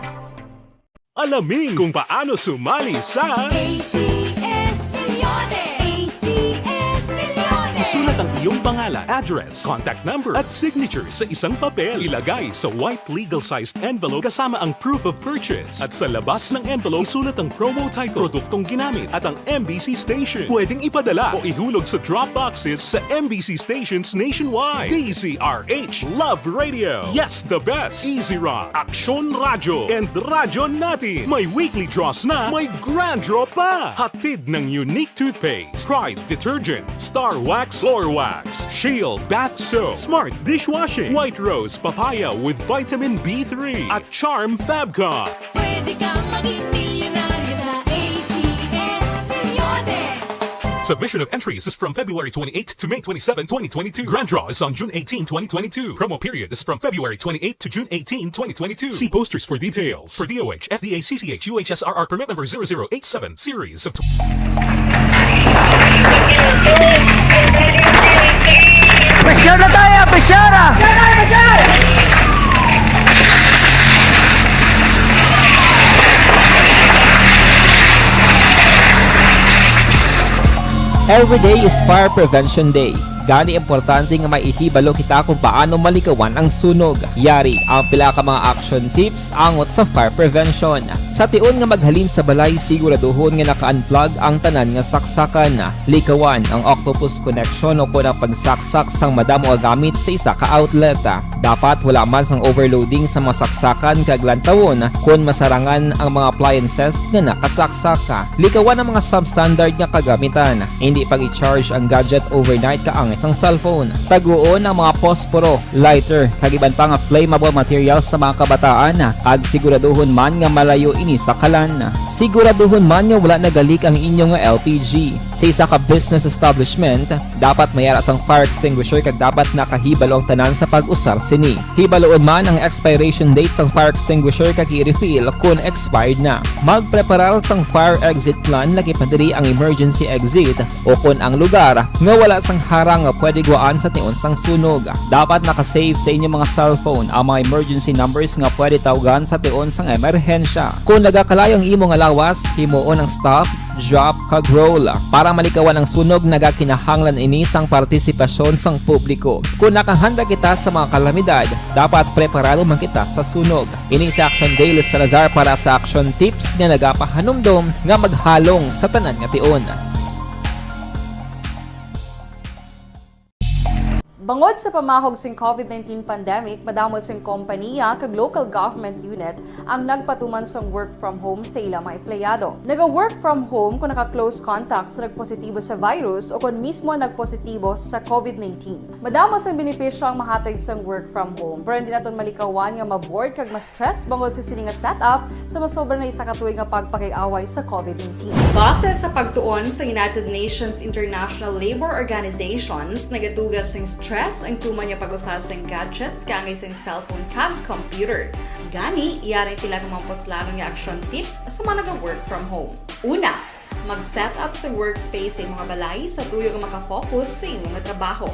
Alamin kung paano sumali sa A C S Millones! A C S Millones! Isulat ang iyong pangalan, address, contact number, at signature sa isang papel. Ilagay sa white legal-sized envelope kasama ang proof of purchase. At sa labas ng envelope, isulat ang promo title, produktong ginamit, at ang M B C station. Pwedeng ipadala o ihulog sa drop boxes sa M B C stations nationwide. D Z R H Love Radio. Yes, the best. Easy Rock, Aksyon Radyo, and Radyo Natin. May weekly draws na, may grand draw pa. Hatid ng Unique Toothpaste, Pride Detergent, Star Wax Floor Wax, Shield Bath Soap, Smart Dishwashing, White Rose Papaya with Vitamin B three, at Charm Fabcon. Pwede kang maging milyonaryo sa A C S Millones! Submission of entries is from February twenty-eighth to May twenty-seven, twenty twenty-two. Grand draw is on June eighteen, twenty twenty-two. Promo period is from February twenty-eighth to June eighteen, twenty twenty-two. See posters for details. For D O H, F D A, C C H, U H S R R permit number zero zero eight seven, series of Pressure na tayo! Pressure! Every day is Fire Prevention Day. Gani, importante nga maihibalo kita kung paano malikawan ang sunog. Yari ang pila ka mga action tips angot sa fire prevention. Sa tion nga maghalin sa balay, siguraduhon nga naka-unplug ang tanan nga saksakan. Likawan ang octopus connection o kon ang pagsaksak sang madamo nga gamit sa isa ka outlet. Dapat wala man sang overloading sa mga saksakan kag lantawon kon masarangan ang mga appliances nga nakasaksak. Likawan ang mga substandard nga kagamitan. Hindi pag-i-charge ang gadget overnight kaangay sang cellphone. Taguon ang mga posporo, lighter, kag iban pa nga flammable materials sa mga kabataan, kag siguraduhon man nga malayo ini sa kalan. Siguraduhon man nga wala nagalik ang inyo nga L P G. Sa isa ka business establishment, dapat may ara sang fire extinguisher kag dapat nakahibalo ang tanan sa pag-usar sini. Hibaluon man ang expiration date sang fire extinguisher kag i-refill kon expired na. Magpreparar sang fire exit plan, lagi pa diri ang emergency exit, o kon ang lugar nga wala sang harang nga pwede guwaan sa tion sang sunog. Dapat naka-save sa inyong mga cellphone ang mga emergency numbers nga pwede tawgan sa tion sang emerhensya. Kung nagakalayo ang imo nga lawas, himuon ang stop, drop, kag roll. Para malikawan ang sunog, nagakinahanglan ini sang partisipasyon sang publiko. Kung nakahanda kita sa mga kalamidad, dapat preparado man kita sa sunog. Ini si Action Dale Salazar para sa Action Tips nga nagapahanumdom nga maghalong sa tanan nga tion. Bangod sa pamahog sing COVID nineteen pandemic, madamo sing kompaniya kag local government unit ang nagpatuman sang work from home sa ila mga empleyado. Naga-work from home kung naka-close contact sa nagpositibo sa virus o kung mismo nagpositibo sa COVID nineteen. Madamo sang benepisyo ang mahatag sang work from home, pero hindi naton malikawan nga ma-bored kag ma-stress bangod sa sini nga setup sa masobra na isa ka tuig nga pagpakig-away sa COVID nineteen. Base sa pagtuon sa United Nations International Labour Organizations, nagatuga sing stress ang tuman nga pag-usa sing gadgets kaangay sing cellphone kag computer. Gani, yari ang pila ka mga puslanon nga action tips sa mga naga-work from home. Una, mag-set up sa workspace sa imong balay sa tuyo nga makafocus sa imong trabaho.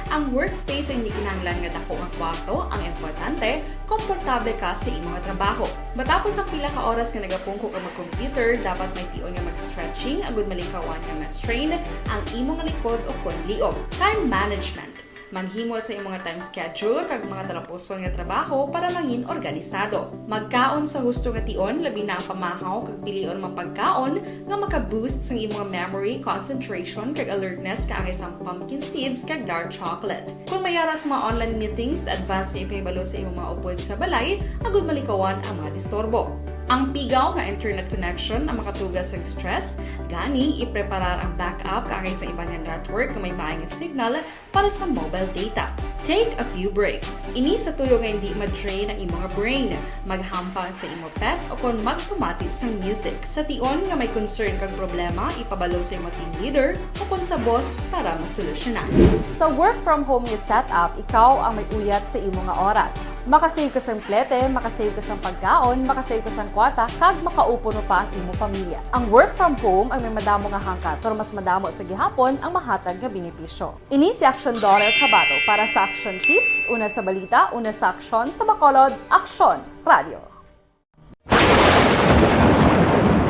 Ang workspace hindi kinahanglan nga dako nga kwarto, ang importante, komportable ka sa imong trabaho. Matapos ang pila ka oras nga nagapungko ka mag-computer, dapat may tion nga mag-stretching agud malikawan nga ma-strain ang imong likod o kon liog. Time management. Maghimo sa imong time schedule kag mga talapuson nga trabaho para mangin organisado. Magkaon sa husto nga tion, labi na ang pamahaw kag pilion mga pagkaon nga maka-boost sang imong memory, concentration, kag alertness kaangay sang pumpkin seeds kag dark chocolate. Kung may ara sa mga online meetings, advance nga ipahibalo sa imong mga upod sa balay agud malikawan ang mga disturbo. Ang pigaw nga internet connection ang makatuga sa stress, gani ipreparar ang backup kaangay sa iban nga network nga may maay nga signal para sa mobile data. Take a few breaks. Ini sa tuyo nga hindi ma-drain ang imong brain. Maghampang sa imo pet o kon magpamati sang music. Sa tion nga may concern kag problema, ipabalo sa imo team leader o kon sa boss para masolusyonan. Sa work from home nga setup, ikaw ang may uyat sa imo nga oras. Makasave ka sang plete, makasave ka sang pagkaon, makasave ka sang kwarta, kag makaupo pa ang imo pamilya. Ang work from home ang may madamo nga hangkat, pero mas madamo sa gihapon ang mahatag nga benepisyo. Ini si Action Daughter Kabato para sa Action Tips, una sa balita, una sa aksyon, sa Bacolod, Aksyon Radio.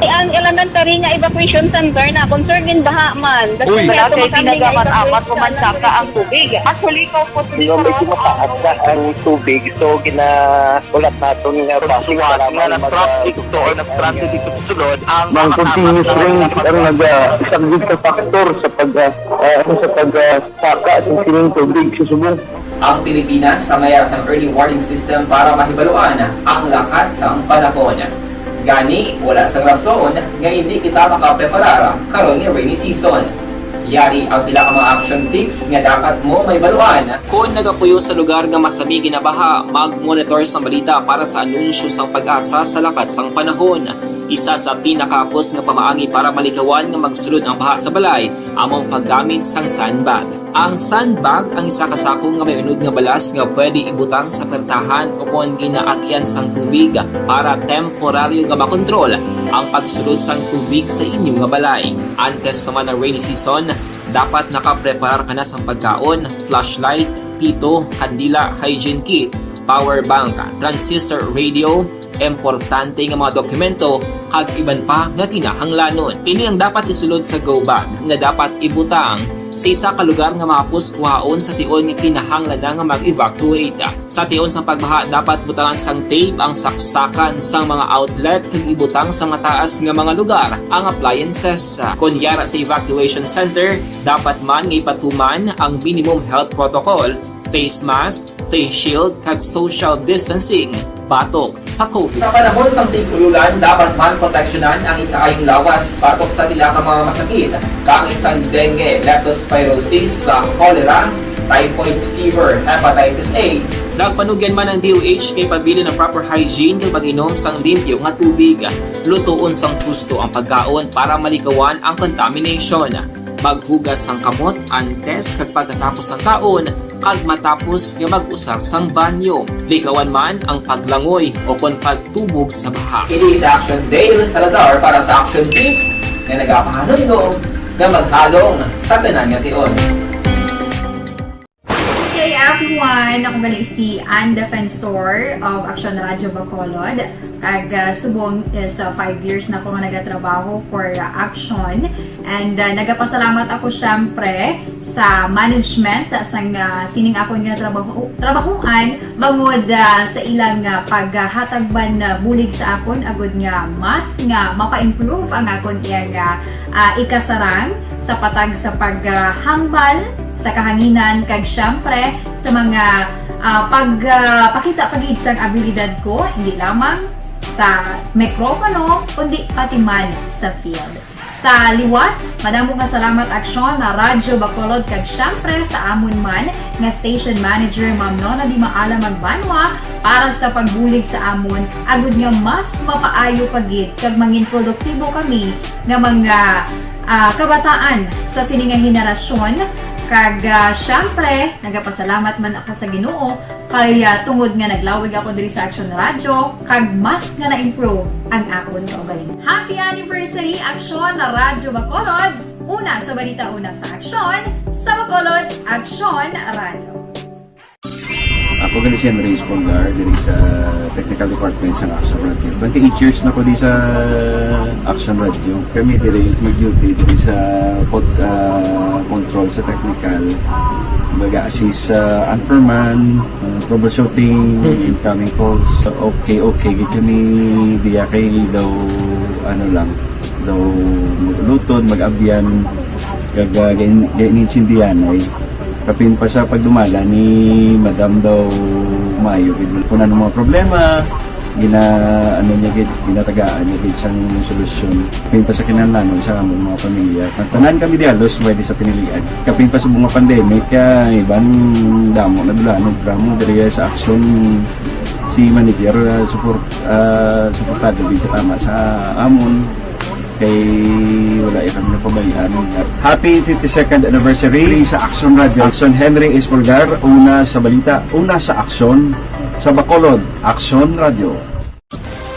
Ang elementary nga evacuation center na concern din baha man. Uy, wala kay tinaga man amat o mansaka ang tubig. Actually, ikaw po, di ba, medyo mataas na ang tubig, so ginaulat naton nga basi nga nag-traffic to or nag-transit dito sa sulod ang mga continuous rain ang nag-, ah, isang good factor sa pag, ah, ah, sa pag, ah, saka sa sining tubig sa subong. Ang Pilipinas ang may sang early warning system para mahibaluan ang lakat sang panahon. Gani, wala sang rason nga hindi kita makapreparar karon nga rainy season. Yari ang pila ka mga action tips nga dapat mo mahibaluan. Kon nagapuyo sa lugar nga masami ginabaha, mag-monitor sang balita para sa anunsyo sang PAGASA sa lakat sang panahon. Isa sa pinakahapos nga pamaagi para malikawan nga magsulod ang baha sa balay amo ang paggamit sang sandbag. Ang sandbag ang isa ka sako nga may unod nga balas nga pwede ibutang sa pertahan o kon ginaagian sang tubig para temporaryo nga makontrol ang pagsulod sang tubig sa inyo nga balay. Antes pa man ang rainy season, dapat nakapreparar ka na sang pagkaon, flashlight, pito, kandila, hygiene kit, power bank, transistor radio, importante nga mga dokumento, kag iban pa nga kinahanglanon. Ini ang dapat isulod sa go bag nga dapat ibutang sa isa ka lugar nga mahapos kuhaon sa tion nga kinahanglan na nga mag-evacuate. Sa tion sang pagbaha, dapat butangan sang tape ang saksakan sang mga outlet kag ibutang sa mataas nga mga lugar ang appliances. Kon yara sa evacuation center, dapat man nga ipatuman ang minimum health protocol, face mask, face shield, kag social distancing. batok sa COVID. Sa panahon sang tig-ululan, dapat man proteksyonan ang ikaayong lawas batok sa pila ka mga masakit, kaangay sang dengue, leptospirosis, sa cholera, typhoid fever, hepatitis A. Nagpanugyan man ang D O H nga ipabilin ang proper hygiene kag pag-inom sang limpyo nga tubig. Lutoon sang husto ang pagkaon para malikawan ang contamination. Maghugas sang kamot antes kag pagkatapos sang kaon, kag matapos nga mag-usar sang banyo. Likawan man ang paglangoy o kon pagtubog sa baha. Ini si Action Dale Salazar para sa Action Tips nga nagapahanumdom nga maghalong sa tanan nga tion. Good day, everyone! Ako gali si Ann Defensor of Action Radio Bacolod. Kag, ah, subong is, ah, five years na ako nga nagatrabaho for, ah, Action. And, ah, nagapasalamat ako, syempre, sa management, ah, sang, ah, sining akon nga trabaho, trabahuan, bangod, ah, sa ilang, ah, paghatag man, ah, bulig sa akon, agud nga mas nga mapa-improve ang akon iyang, ah, ah, ikasarang sa patag sa paghambal sa kahanginan, kag, syempre, sa mga, ah, pag, ah, pakita pa gid sang abilidad ko, hindi lamang sa mikropono, kundi pati man sa field. Sa liwat, madamo nga salamat, Aksyon, na Radyo Bacolod, kag, syempre, sa amon man nga station manager, Ma'am Nona Di Maala Magbanwa, para sa pagbulig sa amon, agud nga mas mapaayo pa gid kag mangin produktibo kami nga mga, ah, kabataan sa sini nga henerasyon. Kag, ah, syempre, nagapasalamat man ako sa Ginoo kay, ah, tungod nga naglawig ako diri sa Action Radio, kag mas nga na-improve ang akon kaugalingon. Happy anniversary, Aksyon na Radyo Bacolod! Una sa balita, una sa aksyon, sa Bacolod, Aksyon Radio. Ako gali si Henry Espolgar, diri sa technical department sa Action Radio. Twenty-eight years na ko di sa Action Radio. Kami diri mag-duty diri sa pod-, ah, control sa technical. Mag-assist sa anchorman, ah, troubleshooting, Mm. incoming calls. Okay, okay. Gid kami diya kay daw, ano lang, daw mag-ulutod, mag-abyan, kag, ah, gain-, gain-, gaintindihan ay. Kapin pa sa pagdumala ni Madam daw maayo gid. Kung ano mga problema, gina-, ano niya gid, ginatagaan niya gid sang solusyon. Kapin pa sa kinahanglanon sa among mga pamilya. Tanan kami di halos pwede sa pinilian. Kapin pa sa mga pandemic, kaya iban damo na dula, no, drama diri sa aksyon si manager, ah, support, ah, suportado gid katama sa amon. Kay wala ya kami napabayaan. Happy fifty-second anniversary sa Action Radio. Action Henry Espolgar, una sa balita, una sa aksyon, sa Bacolod, Action Radio.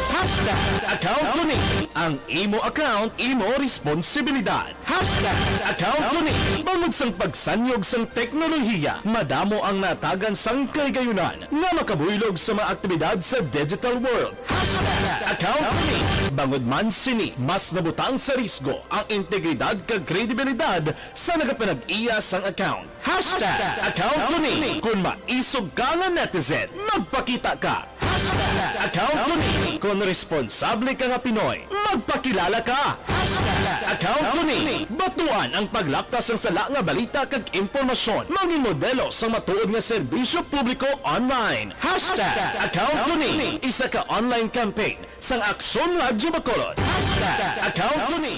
Hashtag account ko ni. Ang imo account, imo responsibilidad. Hashtag account ko ni. Bangod sang pagsanyog sang teknolohiya, madamo ang natagan sang kahigayunan nga makabuylog sa mga aktibidad sa digital world. Hashtag account ko ni. Bangod man sini mas nabutang sa risgo ang integridad kag kredibilidad sa nagapanag-iya sang account. Hashtag account ko ni. Kon maisog ka nga netizen, magpakita ka. Hashtag account ko ni. Kon responsable ka nga Pinoy, magpakilala ka. Hashtag account ko ni. Batuan ang paglapkas sang sala nga balita kag impormasyon. Mangin modelo sang matuod nga serbisyo publiko online. Hashtag account ko ni. Isa ka online campaign sang Aksyon Radyo Bacolod. Hashtag account ko ni.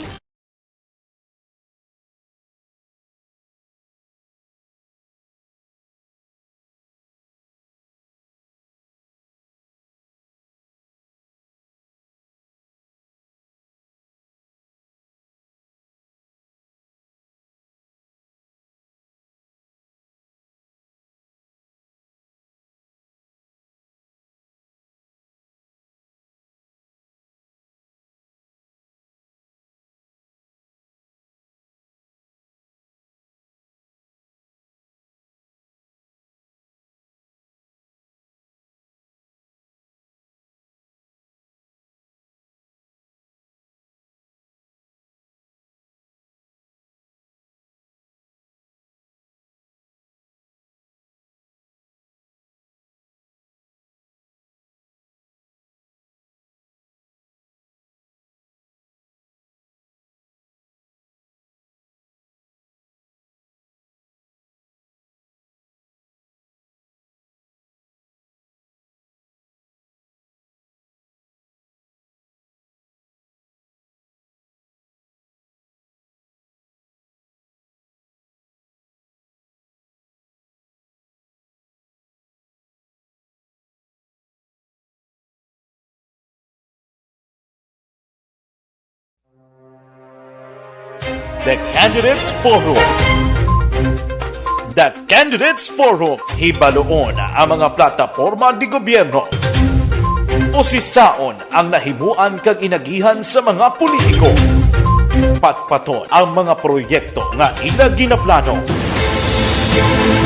The Candidates Forum. The Candidates Forum. Hibaluon ang mga plataporma de gobyerno. Usisaon ang nahimuan kag inagihan sa mga politiko. Patpaton ang mga proyekto nga ila ginaplano.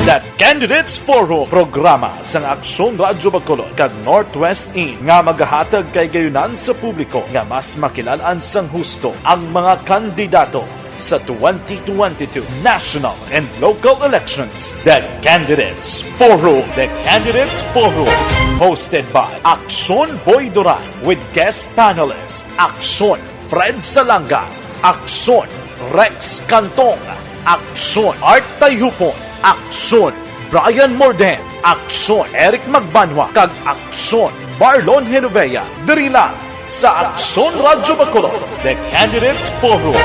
The Candidates Forum, programa sang Aksyon Radyo Bacolod kag Northwest In nga magahatag kay gayunan sa publiko nga mas makilalaan sang husto ang mga kandidato sa twenty twenty-two national and local elections. The Candidates Forum. The Candidates Forum. Hosted by Aksyon Boy Duran with guest panelist Aksyon Fred Salanga, Aksyon Rex Cantong, Aksyon Art Tayhupon, Aksyon Brian Morden, Aksyon Eric Magbanwa, kag Aksyon Marlon Genovea. Diri lang sa Aksyon Radyo Bacolod, The Candidates Forum.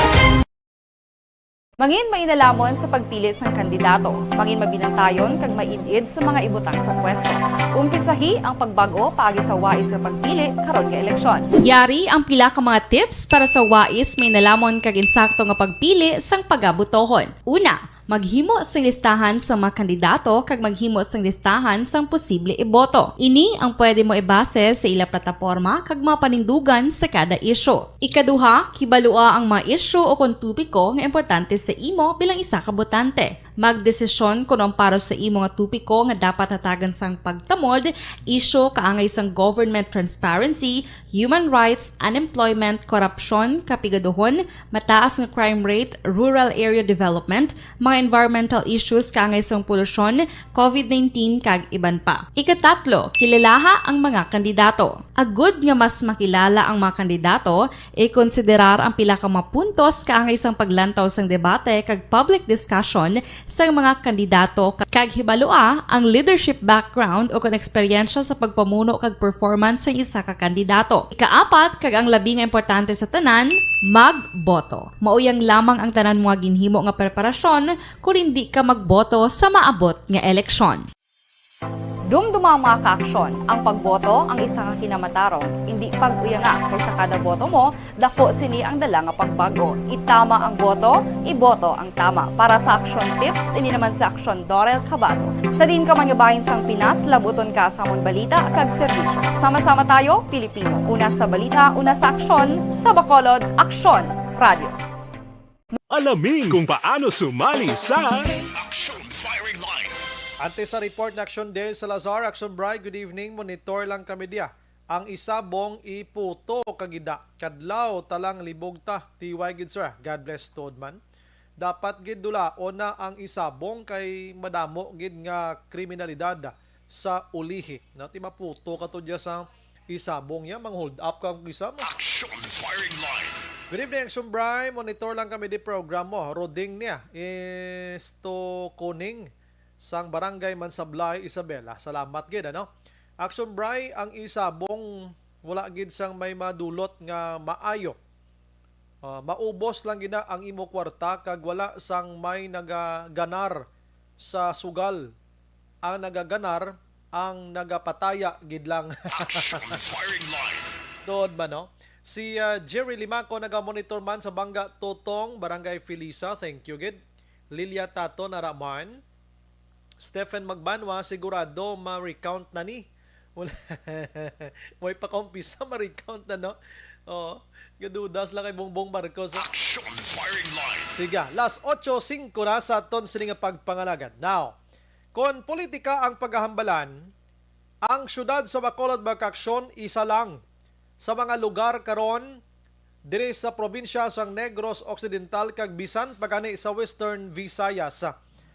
Mangin mainalhamon sa pagpili sang kandidato. Mangin mabinantayon kag maid-id sa mga ibutang sa pwesto. Umpisahi ang pagbag-o paagi sa wais nga pagpili karon nga eleksyon. Yari ang pila ka mga tips para sa wais, mainalhamon kag insakto nga pagpili sang pagabotohon. Una, maghimo sing listahan sa mga kandidato kag maghimo sing listahan sang posible iboto. Ini ang pwede mo ibase sa ila plataporma kag mga panindugan sa kada isyu. Ikaduha, kibalua ang mga isyu o kon topiko nga importante sa imo bilang isa ka botante. Magdesisyon kon ang para sa imo nga topiko nga dapat hatagan sang pagtamod, isyu kaangay sang government transparency, human rights, unemployment, korupsyon, kapigaduhon, mataas nga crime rate, rural area development, mga environmental issues kaangay sang polusyon, covid nineteen, kag iban pa. Ikatatlo, kilalaha ang mga kandidato. Agud nga mas makilala ang mga kandidato, ikonsiderar ang pila ka mga puntos kaangay sang paglantaw sang debate kag public discussion sang mga kandidato, kag hibalua ang leadership background o kon eksperyensya sa pagpamuno kag performance sang isa ka kandidato. Ikaapat, kag ang labi nga importante sa tanan, magboto. Mao yang lamang ang tanan mo nga ginhimo nga preparasyon kon indi ka magboto sa maabot nga eleksyon. Dumduma, mga kaaksyon, ang pagboto ang isa ka kinamatarong. Indi pag-uyanga, kay sa kada boto mo, dako sini ang dala nga pagbag-o. Itama ang boto, iboto ang tama. Para sa Aksyon Tips, ini naman si Aksyon Dorel Cabato. Sa diin ka man nga bahin sang Pinas, labuton ka sa amon balita kag serbisyo. Sama-sama tayo, Pilipino. Una sa balita, una sa aksyon, sa Bacolod, Aksyon Radio. Alamin kung paano sumali sa Action Firing Line. Antes sa report ni Action Dale Salazar, Action Bry, good evening. Monitor lang kami diya. Ang isabong iputo kagida. Kadlaw talang libog ta. T Y gid, sir. God bless, tuod man. Dapat gid dulaon na ang isabong kay madamo gid nga kriminalidad sa ulihi. No, ti maputo ka to diya sa isabong niya, mang hold up ka kung isa mo. Action Firing Line. Good evening, Action Bry. Monitor lang kami di program mo. Roding niya. Isto Kuning sang Barangay Mansablay, Isabela. Salamat gid, ano? Action Bry, ang isabong wala gid sang may madulot nga maayo. Ah, maubos lang gina ang imo kwarta kag wala sang may nagaganar sa sugal. Ang nagaganar ang nagapataya gid lang. Action Firing Line. Tuod man, no? Si, ah, Jerry Limaco nagamonitor man sa Bangga Totong, Barangay Felisa. Thank you gid. Lilia Tato Naraman. Stephen Magbanwa, sigurado ma-recount na ni. Wala. Way pa kaumpisa, ma-recount na, no? Oo. Gadudas lang kay Bongbong Marcos. Action Firing Line. Sige, las otso singko na sa aton sini nga pagpangalagan. Now, kon politika ang paghahambalan, ang siyudad sa Bacolod, mga kaaksyon, isa lang sa mga lugar karon diri sa probinsya sang Negros Occidental kag bisan pa gani sa Western Visayas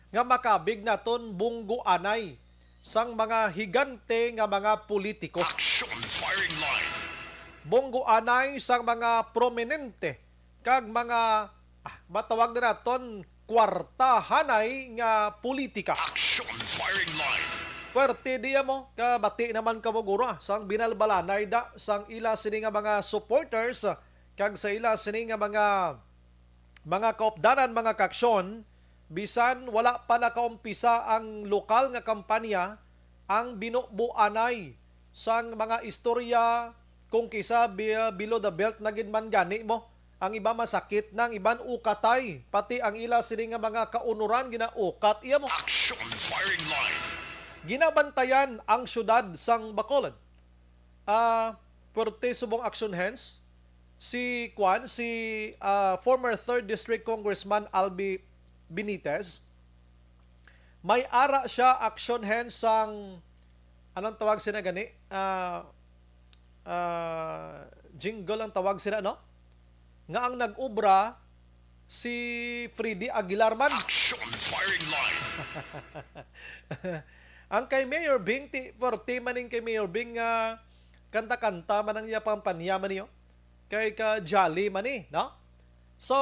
nga makabig naton bunggoanay sang mga higante nga mga politiko. Action Firing Line. Bunggoanay sang mga prominente kag mga, ah, matawag na naton kwartahanay nga politika. Action Firing Line. Puwerte diya mo, kabati naman kamo guro, ah, sang binalbalanay da sang ila sini nga mga supporters, kag sa ila sini nga mga, mga kaupdanan, mga kaaksyon, bisan wala pa nakaumpisa ang lokal nga kampanya, ang binubuanay sang mga istorya, kung kisa bi-, below the belt na gid man gani mo, Ang iba masakit na, ang iban ukatay, pati ang ila sini nga mga kaunoran ginaukat iya mo. Action firing line. Ginabantayan ang siyudad sang Bacolod. Ah, puwerte subong action hence si kwan, si, ah, former third District Congressman Albi Benitez. May ara siya action hence sang, anong tawag sina gani? Ah, ah, jingle ang tawag sina, no? Nga ang nag-obra si Freddy Aguilar man. Action firing line. Ang kay Mayor Bing, ti, forte man ning kay Mayor Bing nga kanta-kanta man ang iya pampanya man niyo. Kay ka jolly man ni, no? So,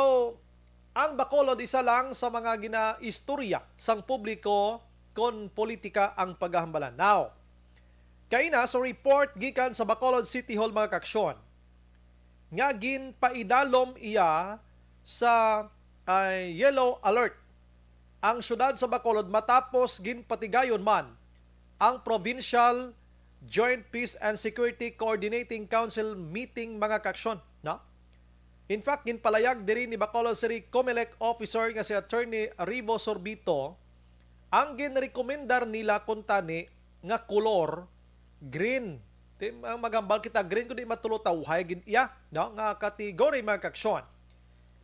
ang Bacolod isa lang sa mga ginaistorya sang publiko kon politika ang paghahambalan. Now, kaina sa report gikan sa Bacolod City Hall, mga kaaksyon, nga ginpaidalom iya sa, ay, yellow alert ang siyudad sa Bacolod matapos ginpatigayon man ang Provincial Joint Peace and Security Coordinating Council meeting, mga kaaksyon, no? In fact, ginpalayag diri ni Bacolod City Comelec officer nga si Attorney Ribo Sorbito ang ginrekomendar nila kuntani nga kolor green. Ti, ang maghambal kita green, kundi matulutawhay gid iya, no, nga category, mga kaaksyon.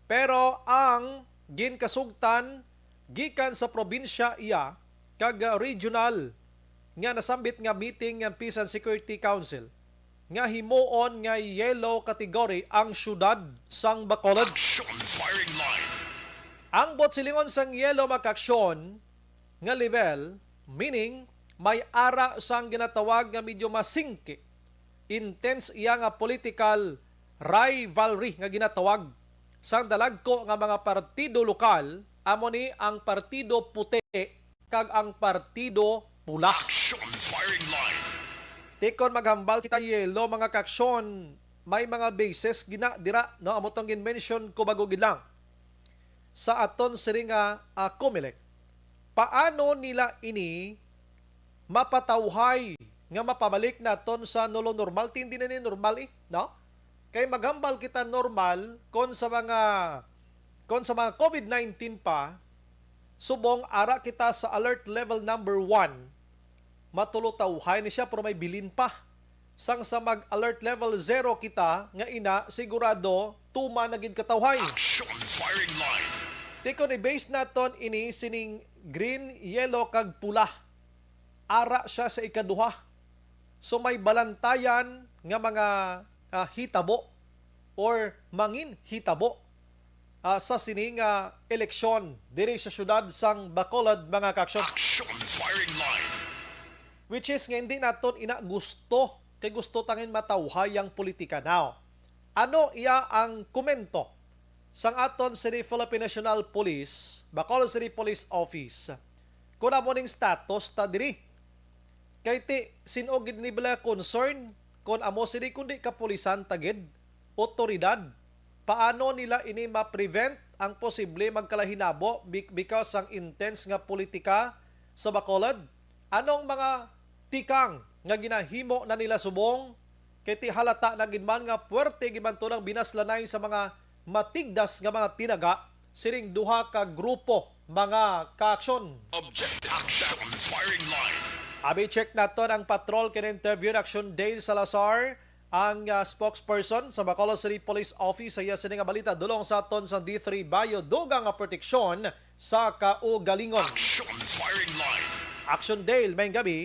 Pero ang ginkasugtan gikan sa probinsya iya kag, ah, regional nga nasambit nga meeting nga Peace and Security Council nga himuon nga yellow category ang siyudad sang Bacolod. Action firing line. Ang bot silingon sang yellow, mga kaaksyon, nga level, meaning may ara sang ginatawag nga medyo masingki, intense iya nga political rivalry nga ginatawag sang dalagko nga mga partido lokal, amo ni ang Partido Puti kag ang Partido Pula. Action firing line. Ti kon maghambal kita yellow, mga kaaksyon, may mga bases gina dira, no? Amo tong gin-mention ko bago gid lang sa aton sini nga, ah, Comelec. Paano nila ini mapatawhay nga mapabalik naton sa nulo normal? Ti hindi na ni normal, eh, no? Kay maghambal kita normal kon sa mga, kon sa mga COVID nineteen pa, subong ara kita sa alert level number one, matulutawhay ni siya, pero may bilin pa. Sang sa mag-alert level zero kita, nga ina, sigurado, tuman na gid katawhay. Action firing line. Ti kon i-base naton ini sining green, yellow, kag pula, ara siya sa ikaduha. So, may balantayan nga mga, ah, hitabo or mangin hitabo, ah, sa sini nga eleksyon diri sa siyudad sang Bacolod, mga kaaksyon. Action firing line. Which is nga hindi naton ina gusto, kay gusto tangin matawhay ang politika. Now, ano iya ang komento sang aton sini Philippine National Police, Bacolod City Police Office, kun amo ning status ta diri? Kay ti, sin-o gid ni bala concern kon amo sini kundi kapulisan ta gid, otoridad? Paano nila ini ma-prevent ang posible magkalahinabo bi-, because sang intense nga politika sa Bacolod? Anong mga tikang nga ginahimo na nila subong? Kay ti halata na gid man nga puwerte gid man to ang binaslanay sa mga matigdas nga mga tinaga sining duha ka grupo, mga kaaksyon. Objective action firing line. Abi, check naton ang patrol kay na-interview ni Action Dale Salazar, ang, ah, spokesperson sa Bacolod City Police Office. Sa iya sini nga balita, dulong sa aton sa D three Bio, dugang nga proteksyon sa kaugalingon. Action firing line. Action Dale, maayong gabi.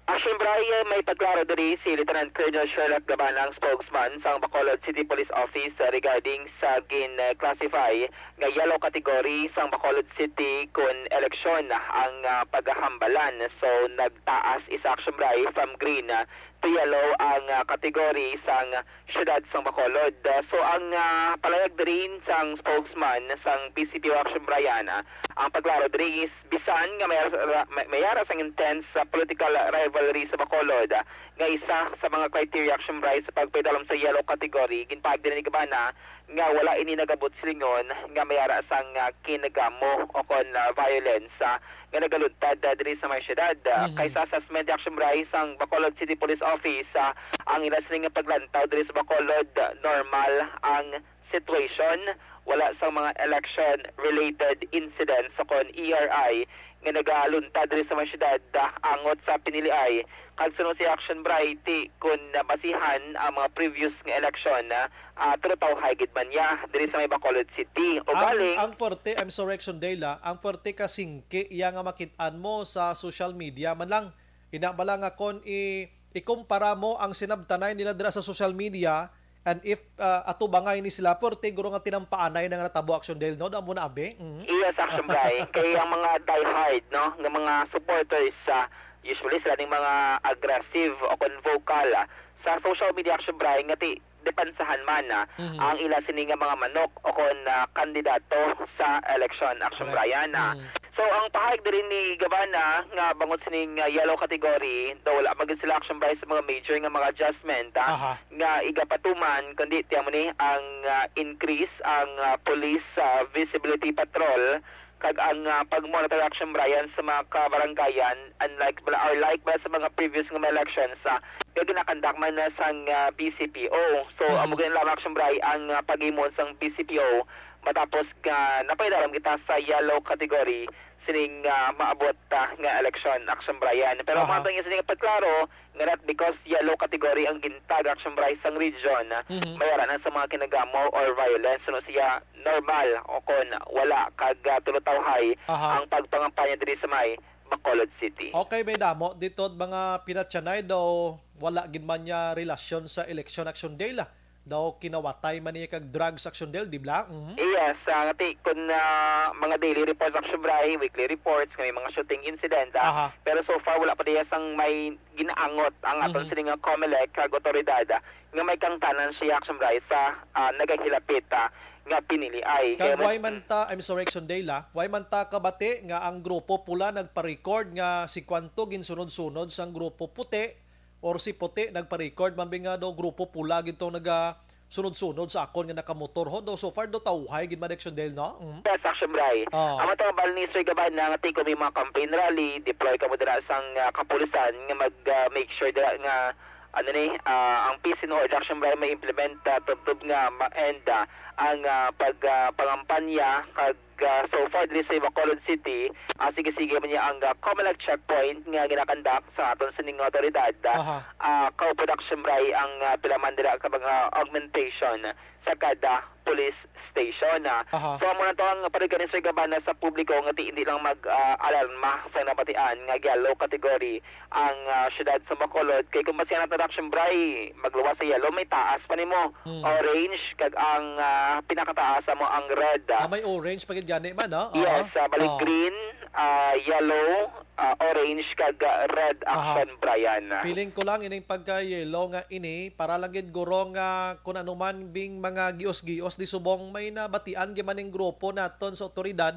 Action Bray, may pagklaro diri si Lieutenant Colonel Sherlock Gabanang, spokesman sang Bacolod City Police Office, regarding sa gin-classify nga yellow category sang Bacolod City kon eleksyon ang, ah, paghambalan. So, nagtaas isa, Action Bray, from green, ah, to yellow ang, ah, category sang siyudad sang Bacolod. Ah, so, ang, ah, palayag diri sang spokesman sang P C P O, Action Bray, ah, ang pagklaro diri is bisan nga may ara, may, may ara sang intense, ah, political rivalry sa Bacolod, ah, nga isa sa mga criteria, Action Bray, sa pagpaidalom sa yellow category, ginpahayag diri ni Gabana nga wala ini nagabot silingon nga may ara sang, ah, kinagamo o kon, ah, violence, ah, nga nagaluntad, ah, diri sa may syudad. Ah, Mhm. Kay sa assessment, Action Bray, sang Bacolod City Police Office, ah, ang ila sini nga paglantaw diri sa Bacolod, ah, normal ang situation, wala sang mga election-related incidents o kon E R I nga nagaluntad diri sa mga syudad, ah, angot sa piniliay. Kag suno si Action Bray, ti kon nabasihan ang mga previous nga eleksyon, ah, ah, tulotawhay gid man niya diri sa may Bacolod City. Ang, ugaling ang forte, I'm sorry, Action Day, la, ang forte ka singki iya nga makit-an mo sa social media man lang. Ina bala nga kon i-, ikumpara mo ang sinabtanay nila dira sa social media, and if, ah, atubangay ni sila, forte guro nga tinampaanay na nga natabo, Action Day, no? Amo na, abi? Mhm. Yes, Action Bray. Kay ang mga diehard, no, nga mga supporters, ah, usually sila ning mga aggressive o kon vocal, ah, sa social media, Action Bray, nga ti-, depensahan man, ah, Mhm. ang ila sini nga mga manok o kon, ah, kandidato sa election, Action Correct. Bray, ah. Mhm. So, ang pahayag diri ni Gabana nga bangod sining, ah, yellow category, daw wala man gid sila, Action Bray, sa mga major nga mga adjustment, ah, Aha. nga igapatuman, kundi tiyan mo ni ang, ah, increase ang, ah, police, ah, visibility patrol kag ang, ah, pag-monitor, Action Bray, sa mga kabaranggayan, unlike bala, or like bala sa mga previous nga mga elections, ah, nga ginakandak man na sang, ah, B C P O. So, Mhm. amo gani lamang, Action Bray, ang, ah, pag-imon sang B C P O matapos nga napailaram kita sa yellow category sining, ah, maabot, ah, nga eleksyon, Action Bray. Pero Aha. Matang sini nga pagklaro nga not because yellow category ang gintag, Action Bray, sang region, Mhm. may ara na sa mga kinagamo or violence, suno siya normal o kon wala kag, ah, tulotawhay Aha. ang pagpangampanya diri sa may Bacolod City. Okay, may damo dito mga pinatyanay daw wala gid man niya relasyon sa eleksyon, Action Day, la. Daw kinawatay man niya kag drugs, Action Day, di bala? Mhm. Yes, ah, ti, kun, ah, mga daily reports, Action Bray, weekly reports, nga may mga shooting incident, ah, Aha. pero so far wala pa diya sang may ginaangot ang aton Mhm. sini nga Comelec kag otoridad, ah, nga may kangtanan siya, Action Bray, sa, ah, nagahilapit, ah, nga piniliay. Kag Kaya man why man ta, I'm sorry, Action Day, la, why man ta kabati nga ang grupo pula nagpa-record nga si kwanto ginsunod-sunod sang grupo puti or si puti nagpa-record, man bi nga daw grupo pula gid tong naga sunod-sunod sa akon nga nakamotor ho, daw so far daw tawhay gid man, Action Day, no? Mm. Yes, Action Bray. Oh. Ang matang bal ni Sir Gabana nga ti kon may mga campaign rally, deploy kamo dira sang, ah, kapulisan nga mag, ah, make sure dira nga, ano ni, ah, ang peace and order, Action Bray, may implement, ah, tubtob nga ma-end, ah, ang, ah, pag, ah, pangampanya kag, ah, so far diri sa Bacolod City, ah, sige-sige man niya ang, ah, Comelec checkpoint nga ginakandak sa aton sining nga otoridad, ah, Aha. ah, kaupod, Action Bray, ang, ah, pila man dira ka mga augmentation sa kada police station, ah. Aha. So, amo na to ang parigan ni Sir Gabana sa publiko nga ti-, hindi lang mag, ah, alarma sa nabatian nga yellow category ang, ah, siyudad sa Bacolod. Kay kung basihan nato, Action Bray, magluwas sa yellow, may taas pa nimo. Hmm. Orange, kag ang, ah, pinakataas amo ang red, ah. Ah, may orange pa gid gani man, no? Yes, Oo. ah, balik Oo. green, ah, yellow, ah, orange, kag, ah, red Aha. Action, Brian. Feeling ko lang ining pagka-yellow nga ini, para lang gid guro nga kun ano man bing mga gios-gios di subong may nabatian gid man ning grupo naton sa otoridad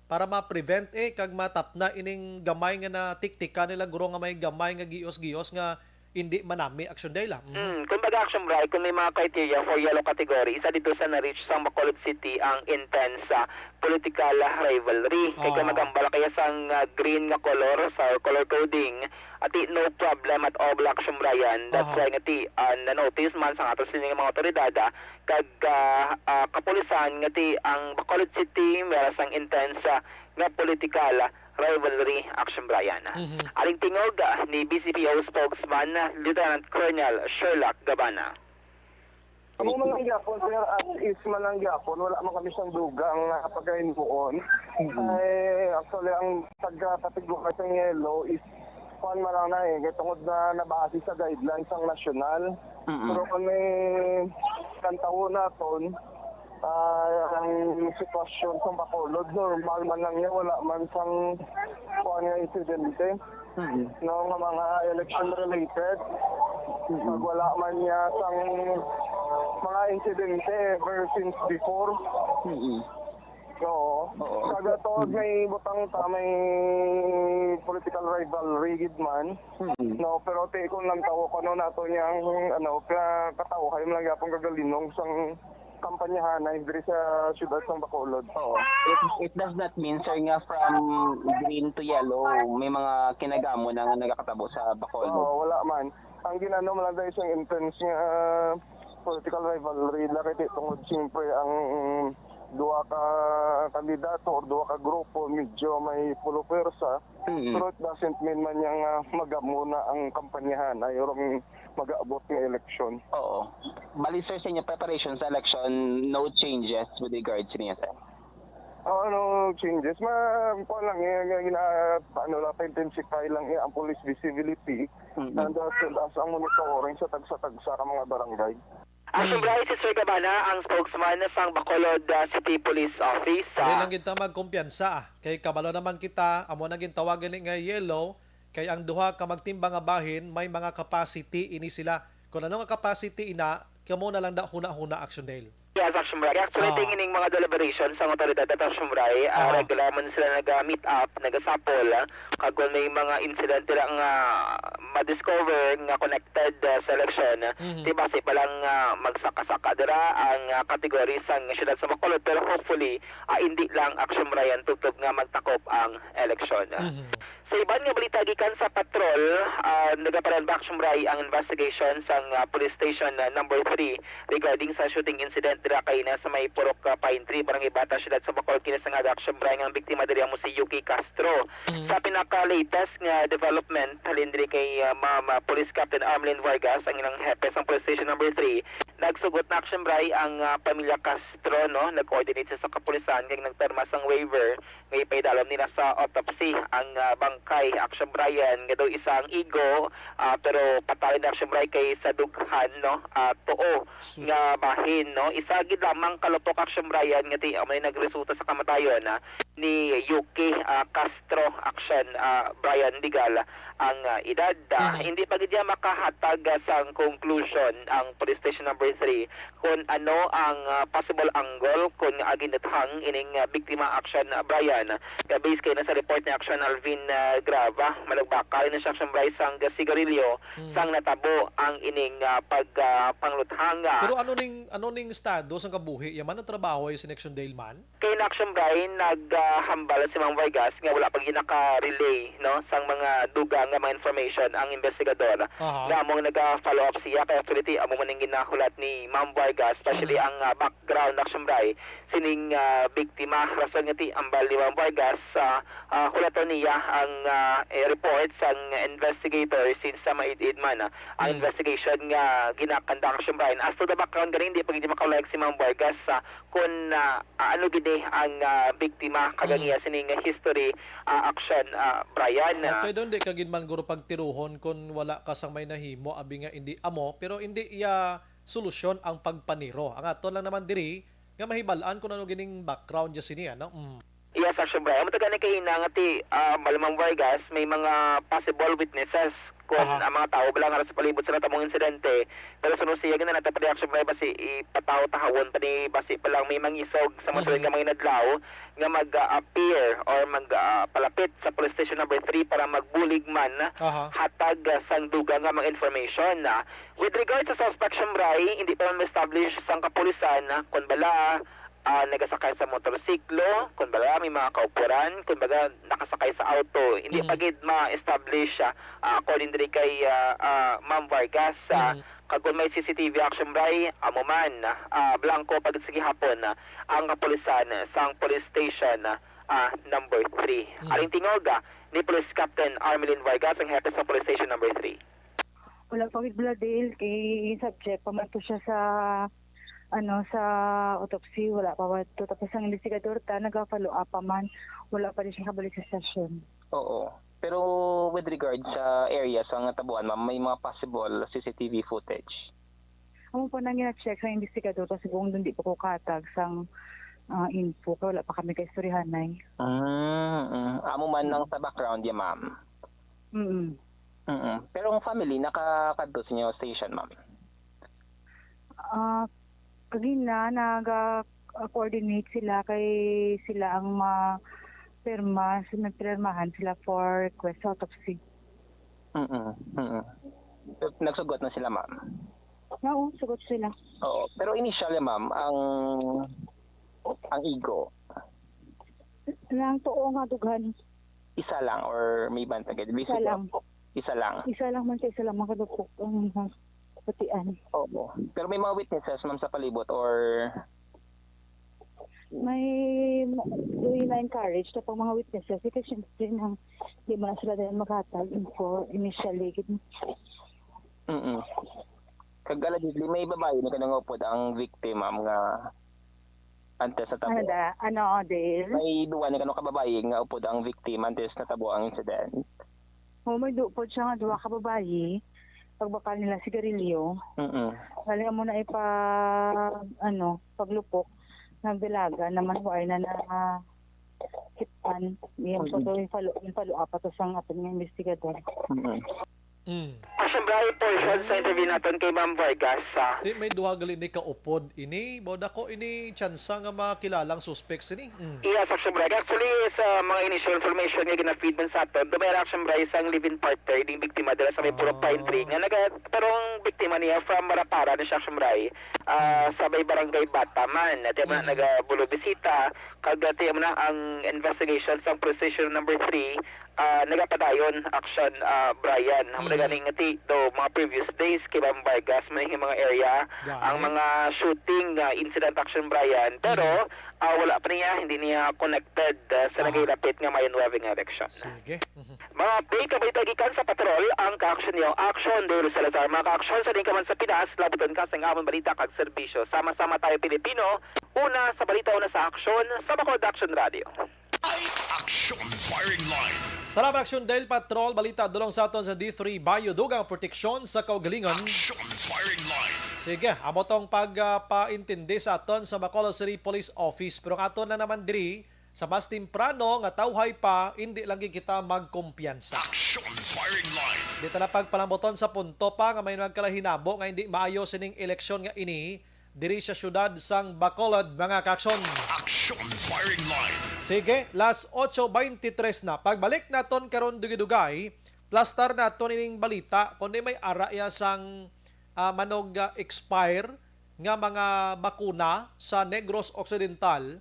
para ma-prevent, eh, kag matapna ining gamay nga natiktikan nila, guro, nga may gamay nga gios-gios nga indi manami, Action Day, la. Mhm. Mm, kumbaga, Action Bray, kung may mga criteria for yellow category, isa dito sa na-reach sang Bacolod City ang intense, ah, political rivalry. Kay kung Oo. magambala kaya sang, ah, green nga color sa color coding, ati no problem at all, Action Bray. That's Aha. why nga ti, ah, na-notice man sa aton sini nga mga otoridad, ah, kag, ah, ah, kapulisan nga ti ang Bacolod City may ara sang intense, ah, nga political rivalry, Action Bray. Mhm. Aring tingog, ah, ni B C P O spokesman, ah, Lieutenant Colonel Sherlock Gabana. Amo man lang gyapon, sir, as is man lang gyapon, wala man kami sang dugang nga pagkahimuon. Mhm. Ay, actually, ang pagkakategorize sang yellow is kuan man lang na eh, kay tungod na nabase sa guidelines sang nasyonal. Mm-mm. Pero kung may kantawo naton, ah, ang sitwasyon sa Bacolod, normal man lang niya, wala man sang kuan nga insidente, Mm-mm. no, nga mga election related. Mm-mm. Pag wala man niya sang mga insidente ever since before. Mm-mm. Oo. Oo. Kada tuod may butang ta, may political rivalry gid man. Mm. No, pero ti kung lang tawo, kung ano nato niyang, ano, ka-, katawhay man lang gyapon kagalinong sang kampanyahan ay diri sa siyudad sang Bacolod. Oo. It, it does not mean, sir, nga from green to yellow, may mga kinagamo na nga nagakatabo sa Bacolod. Oo, wala man. Ang ginano man lang dahil siyang intense nga, ah, Political rivalry na kay tungod siyempre ang duha ka kandidato or duha ka grupo medyo may pulo pwersa. Mm. Pero it doesn't mean man niya nga magamuna ang kampanyahan ay urang mag-abot nga eleksyon. Oo. Bali, sir, sa inyo preparation sa election, no changes with regards niya, sir? Oo, no changes. Ma, kuwan lang, eh, nga gina-, ano lang, intensify lang, eh, ang police visibility. Mm-mm. And as, as ang monitoring sa tagsa-tagsa ka mga barangay. Action Bright, si Sir Gabana, ang spokesman sang Bacolod, ah, City Police Office, Dili ah. lang kita magkumpiyansa, ah. Kay kabalo naman kita, amo na gintawag gani nga yellow, kay ang duha ka magtimbang nga bahin, may mga capacity ini sila. Kung ano nga capacity ina, kamo na lang da huna-huna, Action Dale. Yes, Action Bright. Actually, Ah. tingin ning mga deliberation sang otoridad at Action Bright, ah, Ah. regular man sila naga-meet up, nagasapol, ah. Kag kung may mga incident dira nga ma-discover nga connected, ah, sa eleksyon, Mhm. di basi pa lang, ah, magsaka-saka dira ang, ah, category sang siyudad sa Bacolod, pero hopefully, ah, hindi lang Action Bright tubtob nga magtakop ang eleksyon. Mhm. Sa iban nga balita gikan sa patrol, ah, nagapalandong, Action Bright, ang investigation sang, ah, Police Station, ah, number three regarding sa shooting incident dira kay na sa may Purok, ah, Pine Tree, Barangay Bata, siyudad sa Bacolod, kini sa nga Action Bright, nga ang biktima diri amo si Yuki Castro. Mhm. Sa pinaka-latest nga development, halin diri kay, ah, Ma'am, ah, Police Captain Armelin Vargas, ang ilang hepe sang Police Station number three, nagsugot na, Action Bright, ang, ah, pamilya Castro, no? Nag-coordinate sa kapulisan kag nagpirma sang waiver nga ipaidalom nila sa autopsy ang, ah, bangkay, Action Bright, nga daw isa ang igo, ah, pero patay na, Action Bright, kay sa dughan, no, ah, tuo Sus. nga bahin, no. Isa gid lamang ka lupok, Action Bright, nga ti-, amo ni nagresulta sa kamatayon, ah, ni Yuki, ah, Castro, Action, ah, Bright, legal ang, ah, edad. Ah, Mhm. hindi pa gid niya makahatag, ah, sang conclusion ang Police Station number three kung ano ang, ah, possible angle kung, ah, ginuthang ining, ah, biktima, Action, ah, Bright. Kay base kay na sa report ni Action Alvin, ah, Grava, malugbaka ni siya, Action Bright, sang sigarilyo Mm. sang natabo ang ining, ah, pag, ah, pangluthang, ah. Pero ano ning, ano ning estado sang kabuhi? Yaman ang trabaho ay si Action Dale man? Kay na, Action Bright, nag, ah, hambal si Ma'am Vargas nga wala pa gid naka-relay, no, sang mga dugang nga mga information ang investigador Aha. nga among naga-follow up siya. Kay actually, ti, amo man ang ginahulat ni Ma'am Vargas, especially Mm. ang, ah, background, Action Bright, sining, ah, biktima. Rason nga ti, ambal ni Ma'am Vargas, ah, ah, hulaton niya ang, ah, eh, report sang investigator since sa maid-id man, ah, ang Mm. investigation nga ginakandak, Action Bright. As to the background gani, hindi pa gid makahulat si Ma'am Vargas, ah, kung, ah, ano gid ni ang, ah, biktima, kag ang Mm. iya sining history, ah, Action, ah, Bright. Ah, pwede hindi ka gid man guro pagtiruhon kung wala ka sang may nahimo, abi nga hindi amo, pero hindi iya solusyon ang pagpaniro. Ang ato lang naman diri nga mahibal-an kung ano gining background niya sini, ano? Mm. Yes, Action Bright. Amo ta gani kay ina nga ti, ah, Ma'am Vargas, may mga possible witnesses kung Aha. ang mga tawo bala nga sa palibot sa natabong insidente. Pero sunod siya gani, nata pa di, Action Bright, basi ipataw-tahawon pa ni, basi pa lang may mangisog sa mga Mhm. nga mga inadlaw nga mag-appear or mag, ah, palapit sa police station number three para magbulig man Aha. hatag, ah, sang dugang nga mga information. Ah, with regard sa suspect, Action Bright, hindi pa man ma-establish sang kapulisan, ah, kung bala, ah, nagasakay sa motorsiklo, kung bala may mga kaupuran, kung bala nakasakay sa auto. Hindi Mhm. pa gid ma-establish, ah, ah, according diri kay, ah, ah, Ma'am Vargas, ah, Mhm. kag kung may C C T V, Action Bright, amo man, ah, blanco pa gid sa gihapon, ah, ang kapulisan sang police station, ah, number three. Mhm. Aring tingog, ah, ni Police Captain Armelin Vargas, ang hepe sa police station number three. Wala pa gid, Bladil, kay subject pa man to siya sa, ano, sa autopsy. Wala pa man to. Tapos ang investigador ta, naga-follow up pa man. Wala pa rin siya kabalik sa station. Oo. Pero with regard sa area sa natabuan, ma'am, may mga possible C C T V footage? Amo pa nang gina-check sa investigador kasi kung doon di pa ko katag sang, ah, info, kay wala pa kami kaistoryahanay. Mm, mm. Amo man ang Mm. sa background ya, ma'am? Mm. Mm. Pero ang family, nakakadto sa inyo station, ma'am? Ah, kagina, naga-coordinate sila kay sila ang ma-, pirma, so nagpirmahan sila for request autopsy. Mm, mm. Nagsugot na sila, ma'am? Oo, sugot sila. Oo. Pero initially, ma'am, ang, ang igo? Nang tuo nga dughan. Isa lang or may iban pa gid? Isa lang. Isa lang. Isa lang man siya, isa lang man kadupok. Mm. Tian. Oo. Pero may mga witnesses, ma'am, sa palibot or May ma-, doy na-encourage na pang mga witnesses. Kasi siyempre, nang di man na sila din maghatag info initially. Gid. Mm-mm. Kag allegedly, may babae ni kanang upod ang victim, ma'am, nga antes sa Ano tabo. Da? Ano, Dale? May duwa ni kanang kababae nga upod ang victim antes natabo ang incident. Oh, may duwa pod siya nga duha ka babayi. Pagbakal nila sigarilyo. Mm-mm. Galing mo na ipa, ano, paglupok, nagdalaga naman, wala na na hitman. Yan po Mm-mm. to, yung follow, yung follow up pa to sa aton nga investigador. Mm-mm. Mm. Action Bray, portion sa interview naton kay Ma'am Vargas, ah. Di may duha gali ni kaupod ini, mo dako ini tsansa nga makilalang suspects ini. Mm. Yes, Action Bray. Actually, sa mga initial information nga gina-feed man sa aton, may Action Bray sang live-in partner ding biktima dira sa may Purok Ah. Pine Tree nga naga-, pero ang biktima niya from Marapara ni siya, Action Bray. Ah, Mm. sa may barangay Bataman. Ati mo na Mm. nagabulo bisita, kag ati mo na ang investigation sang procedure number three, ah, nagapadayon, Action, ah, Brian. Amo na Mm. ganing ati, do mga previous days, kay Bam Vargas, man yung mga area, Gani. ang mga shooting, ah, incident, Action Brian. Pero, Mm. ah, wala pa niya, hindi niya connected, ah, sa Aha. nagahilapit nga Mayo nuebe nga election. Sige. Mhm. Mga update, kabalita gikan sa patrol, ang ka-action niyo, Action Dale Salazar. Mga ka-action, sa diin ka man sa Pinas, labuton ka sa amon balita kag serbisyo. Sama-sama tayo, Pilipino. Una sa balita, una sa aksyon, sa Bacolod Action Radio. Action Firing Line. Salamat, Action Dale Patrol. Balita dulong sa aton sa D three Bayo, dugang proteksyon sa kaugalingon. Action Firing Line. Sige, amo tong pag, ah, paintindi sa aton sa Bacolod City Police Office. Pero ato na naman diri, sa mas temprano nga tawhay pa, hindi lang gid kita magkumpiyansa. Action Firing Line. Di ta na pagpalambuton sa punto pa nga may nagkalahinabo nga hindi maayo sining eleksyon nga ini diri sa siyudad sang Bacolod, mga kaaksyon. Action Firing Line. Sige, las otso beintitres na. Pagbalik naton karon dugay-dugay, plastar naton ining balita, kundi may ara iya sang, ah, manog, ah, expire nga mga bakuna sa Negros Occidental.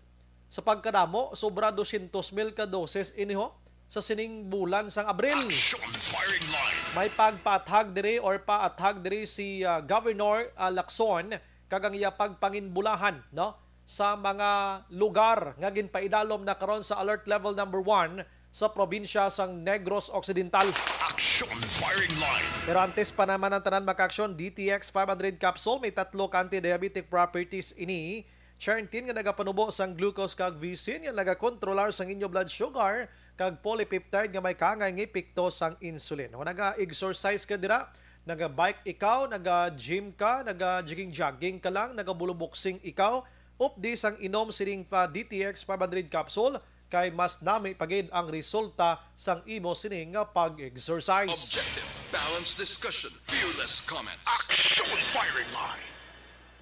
Sa pagkadamo, sobra dosyentos mil ka doses ini ho sa sining bulan sang Abril. Action Firing Line. May pagpaathag diri or paathag diri si, ah, Governor, ah, Lacson kag ang iya pagpanginbulahan, no, sa mga lugar nga ginpaidalom na karon sa Alert Level Number One sa probinsya sang Negros Occidental. Action Firing Line. Pero antes pa naman ang tanan, mga kaaksyon, D T X five hundred capsule, may tatlo ka anti-diabetic properties ini. Charntin nga nagapanubo sang glucose kag visin nga nagakontrolar sang inyo blood sugar, kag polypeptide nga may kaangay nga epekto sang insulin. Kung naga-exercise ka dira, naga-bike ikaw, naga-gym ka, naga-jogging-jogging ka lang, nagabuluboxing ikaw, updi sang inom sining pa D T X five hundred capsule, kay mas nami pa gid ang resulta sang imo sini nga pag-exercise. Objective, balanced discussion, fearless comments. Action Firing Line.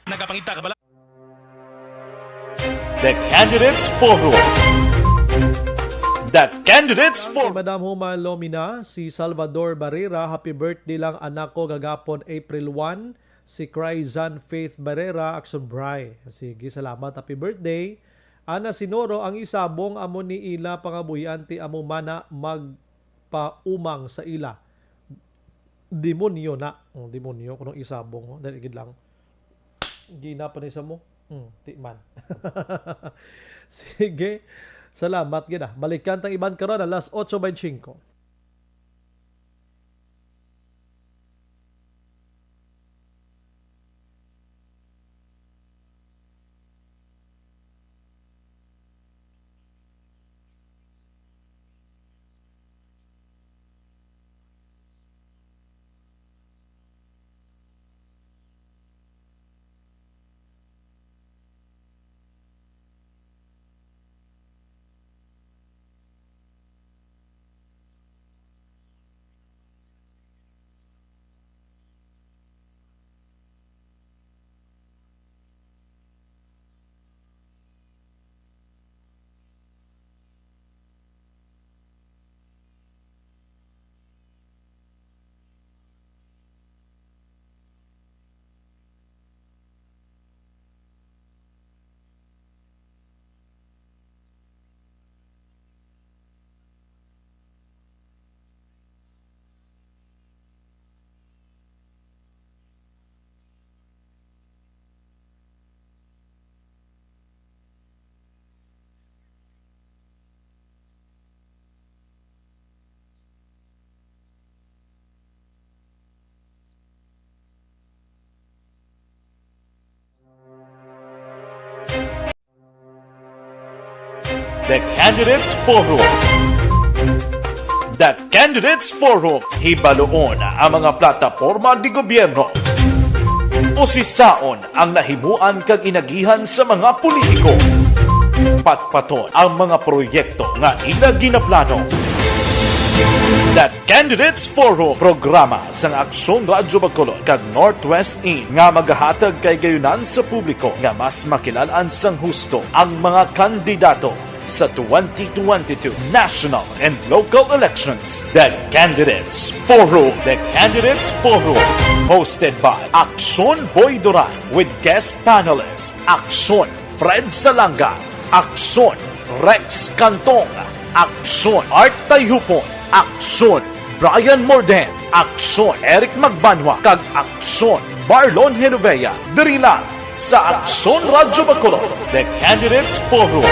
Nagapangita ka bala? The Candidates Forum. The Candidates Kay Forum. Madam Huma Lomina, si Salvador Barrera, "Happy birthday lang anak ko gagapon, April one." Si Cryzan Faith Barrera, Action Bray. Sige, salamat. Happy birthday. Ana Sinoro, "Ang isabong amo ni ila pangabuhian ti amo mana magpaumang sa ila." Demonyo na. Oh, demonyo, kuno isabong, oh. Dali gid lang. Gina pa ni sa mo. Hmm, ti man. Sige. Salamat gid, ah. Balikan tang iban karon, alas otso beinticinco. The Candidates Forum. The Candidates Forum, hibaluon ang mga plataporma de gobyerno. Usisaon ang nahimuan kag inagihan sa mga politiko. Patpaton ang mga proyekto nga ila ginaplano. The Candidates Forum, programa sang Aksyon Radyo Bacolod kag Northwest In nga magahatag kahigayonan sa publiko nga mas makilalaan sang husto ang mga kandidato sa twenty twenty-two national and local elections. The Candidates Forum. The Candidates Forum, hosted by Aksyon Boy Duran with guest panelist Aksyon Fred Salanga, Aksyon Rex Cantong, Aksyon Art Tayupon, Aksyon Brian Morden, Aksyon Eric Magbanwa, kag Aksyon Marlon Genovea, diri lang sa Aksyon Radyo Bacolod, The Candidates Forum.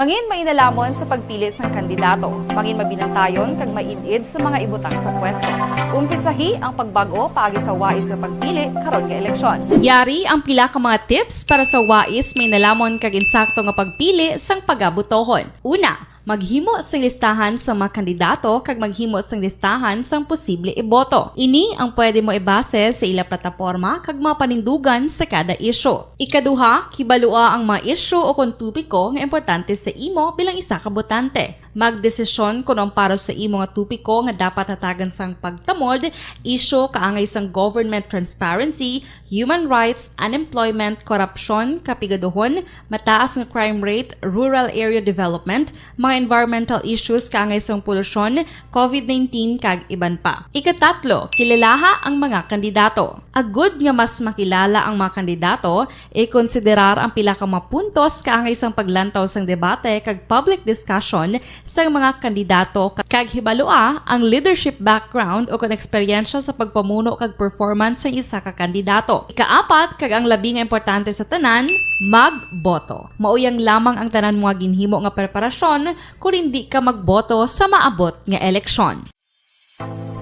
Mangin mainalaman sa pagpili sang kandidato, mangin mabinantayon kag maid-id sa mga ibutang sa pwesto. Umpisahi ang pagbag-o paagi sa wais nga pagpili karon nga eleksyon. Yari ang pila ka mga tips para sa wais, mainalaman kag insakto nga pagpili sang pagabutohon. Una, maghimo sing listahan sa mga kandidato kag maghimo sing listahan sang posible iboto. Ini ang pwede mo ibase sa ila plataporma kag mga panindugan sa kada isyu. Ikaduha, kibalua ang mga isyu o kon topiko nga importante sa imo bilang isa ka botante. Magdesisyon kon ang para sa imo nga topiko nga dapat hatagan sang pagtamod, isyu kaangay sang government transparency, human rights, unemployment, korupsyon, kapigaduhon, mataas nga crime rate, rural area development, mga environmental issues kaangay sang polusyon, covid nineteen, kag iban pa. Ikatatlo, kilalaha ang mga kandidato. Agud nga mas makilala ang mga kandidato, ikonsiderar ang pila ka mga puntos kaangay sang paglantaw sang debate kag public discussion sang mga kandidato, ka-, kag hibalua ang leadership background o kon eksperyensya sa pagpamuno kag performance sang isa ka kandidato. Ikaapat, kag ang labi nga importante sa tanan, magboto. Mauyang lamang ang tanan mo nga ginhimo nga preparasyon kon indi ka magboto sa maabot nga eleksyon.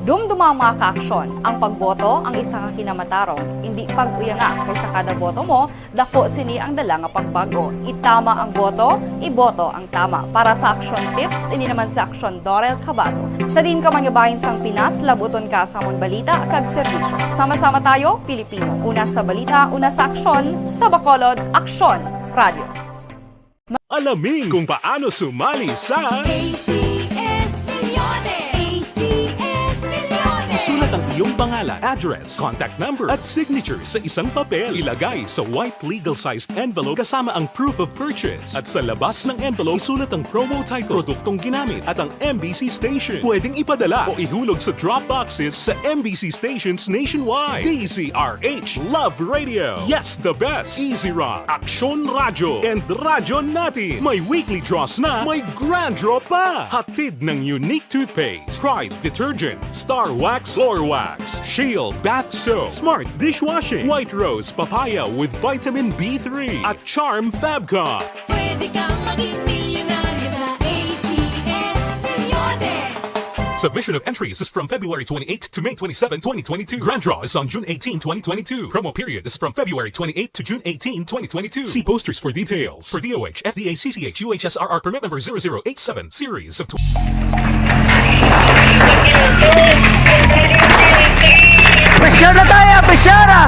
Dumduma, mga kaaksyon, ang pagboto ang isa ka kinamatarong. Indi pag-uyanga, kay sa kada boto mo, dako sini ang dala nga pagbag-o. Itama ang boto, iboto ang tama. Para sa Aksyon Tips, ini naman si Aksyon Dorel Cabato. Sa diin ka man nga bahin sang Pinas, labuton ka sa amon balita kag serbisyo. Sama-sama tayo, Pilipino. Una sa balita, una sa aksyon, sa Bacolod, Aksyon Radio. Alamin kung paano sumali sa A C S Millones. A C S Millones. Isulat ang iyong pangalan, address, contact number, at signature sa isang papel. Ilagay sa white legal-sized envelope kasama ang proof of purchase. At sa labas ng envelope, isulat ang promo title, produktong ginamit, at ang M B C station. Pwedeng ipadala o ihulog sa drop boxes sa M B C stations nationwide. D Z R H, Love Radio. Yes, the best. Easy Rock, Aksyon Radyo, and Radyo Natin. May weekly draws na, may grand draw pa. Hatid ng Unique Toothpaste, Pride Detergent, Star Wax Floor Wax, Shield Bath Soap, Smart Dishwashing, White Rose Papaya with Vitamin B three, at Charm Fabcon. Pwede kang maging milyonaryo sa A C S Millones. Submission of entries is from February twenty-eighth to May twenty-seven, twenty twenty-two. Grand draw is on June eighteen, twenty twenty-two. Promo period is from February twenty-eighth to June eighteen, twenty twenty-two. See posters for details. For D O H, F D A, C C H, U H S R R permit number zero zero eight seven, series of tw- Pressure na tayo, pressure na!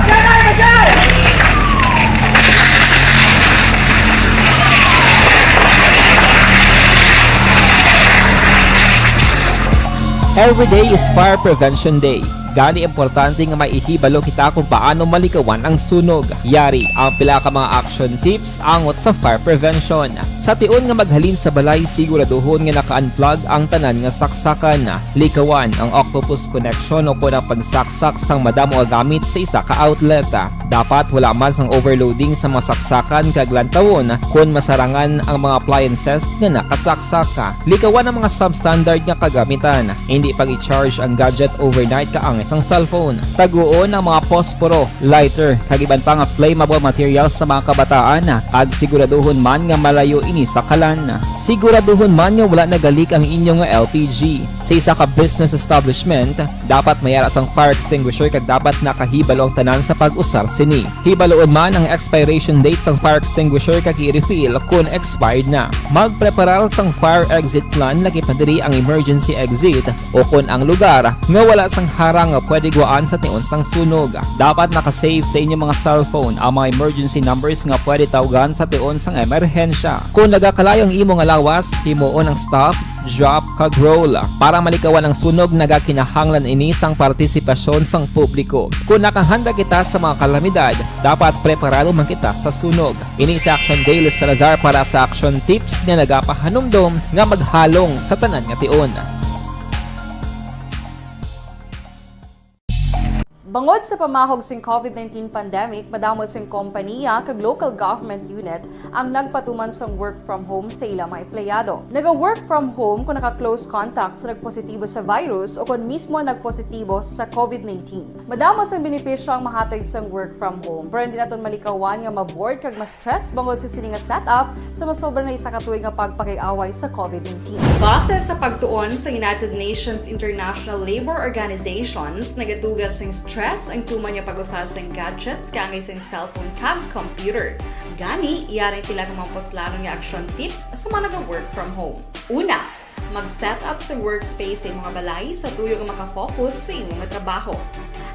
Every day is Fire Prevention Day. Gani, importante nga maihibalo kita kung paano malikawan ang sunog. Yari ang pila ka mga action tips angot sa fire prevention. Sa tion nga maghalin sa balay, siguraduhon nga naka-unplug ang tanan nga saksakan. Likawan ang octopus connection o kon ang pagsaksak sang madamo nga gamit sa isa ka outlet. Dapat wala man sang overloading sa mga saksakan kag lantawon kon masarangan ang mga appliances nga nakasaksak. Likawan ang mga substandard nga kagamitan. Hindi pag-i-charge ang gadget overnight kaangay sang cellphone. Taguon ang mga posporo, lighter, kag iban pa nga flammable materials sa mga kabataan, kag siguraduhon man nga malayo ini sa kalan. Siguraduhon man nga wala nagalik ang inyo nga L P G. Sa isa ka business establishment, dapat may ara sang fire extinguisher kag dapat nakahibalo ang tanan sa pag-usar sini. Hibaluon man ang expiration date sang fire extinguisher kag i-refill kon expired na. Magpreparar sang fire exit plan, lakip na diri ang emergency exit o kon ang lugar nga wala sang harang nga pwede guwaan sa tion sang sunog. Dapat naka-save sa inyo mga cellphone ang mga emergency numbers nga pwede tawgan sa tion sang emerhensya. Kon nagakalayo ang imo nga lawas, himuon ang stop, drop, kag roll. Para malikawan ang sunog, nagakinahanglan ini sang partisipasyon sang publiko. Kon nakahanda kita sa mga kalamidad, dapat preparado man kita sa sunog. Ini si Action Dale Salazar para sa Action Tips nga nagapahanumdom nga maghalong sa tanan nga tion. Bangod sa pamahog sing COVID nineteen pandemic, madamo sing kompaniya kag local government unit ang nagpatuman sang work from home sa ila mga empleyado. Naga-work from home kung naka-close contact sa nagpositibo sa virus o kon mismo nagpositibo sa COVID nineteen. Madamo sang benepisyo ang mahatag sang work from home, pero hindi naton malikawan nga ma-bored kag ma-stress bangod sa sini nga setup sa masobra na isa ka tuig nga pagpakig-away sa COVID nineteen. Base sa pagtuon sa United Nations International Labour Organizations, nagatuga sing stress ang tuman nga pag-usa sing gadgets kaangay sing cellphone kag computer. Gani, yari ang pila ka mga puslanon nga action tips sa mga naga-work from home. Una, mag-set up sa workspace sa imo nga balay sa tuyo nga makafocus sa imo nga trabaho.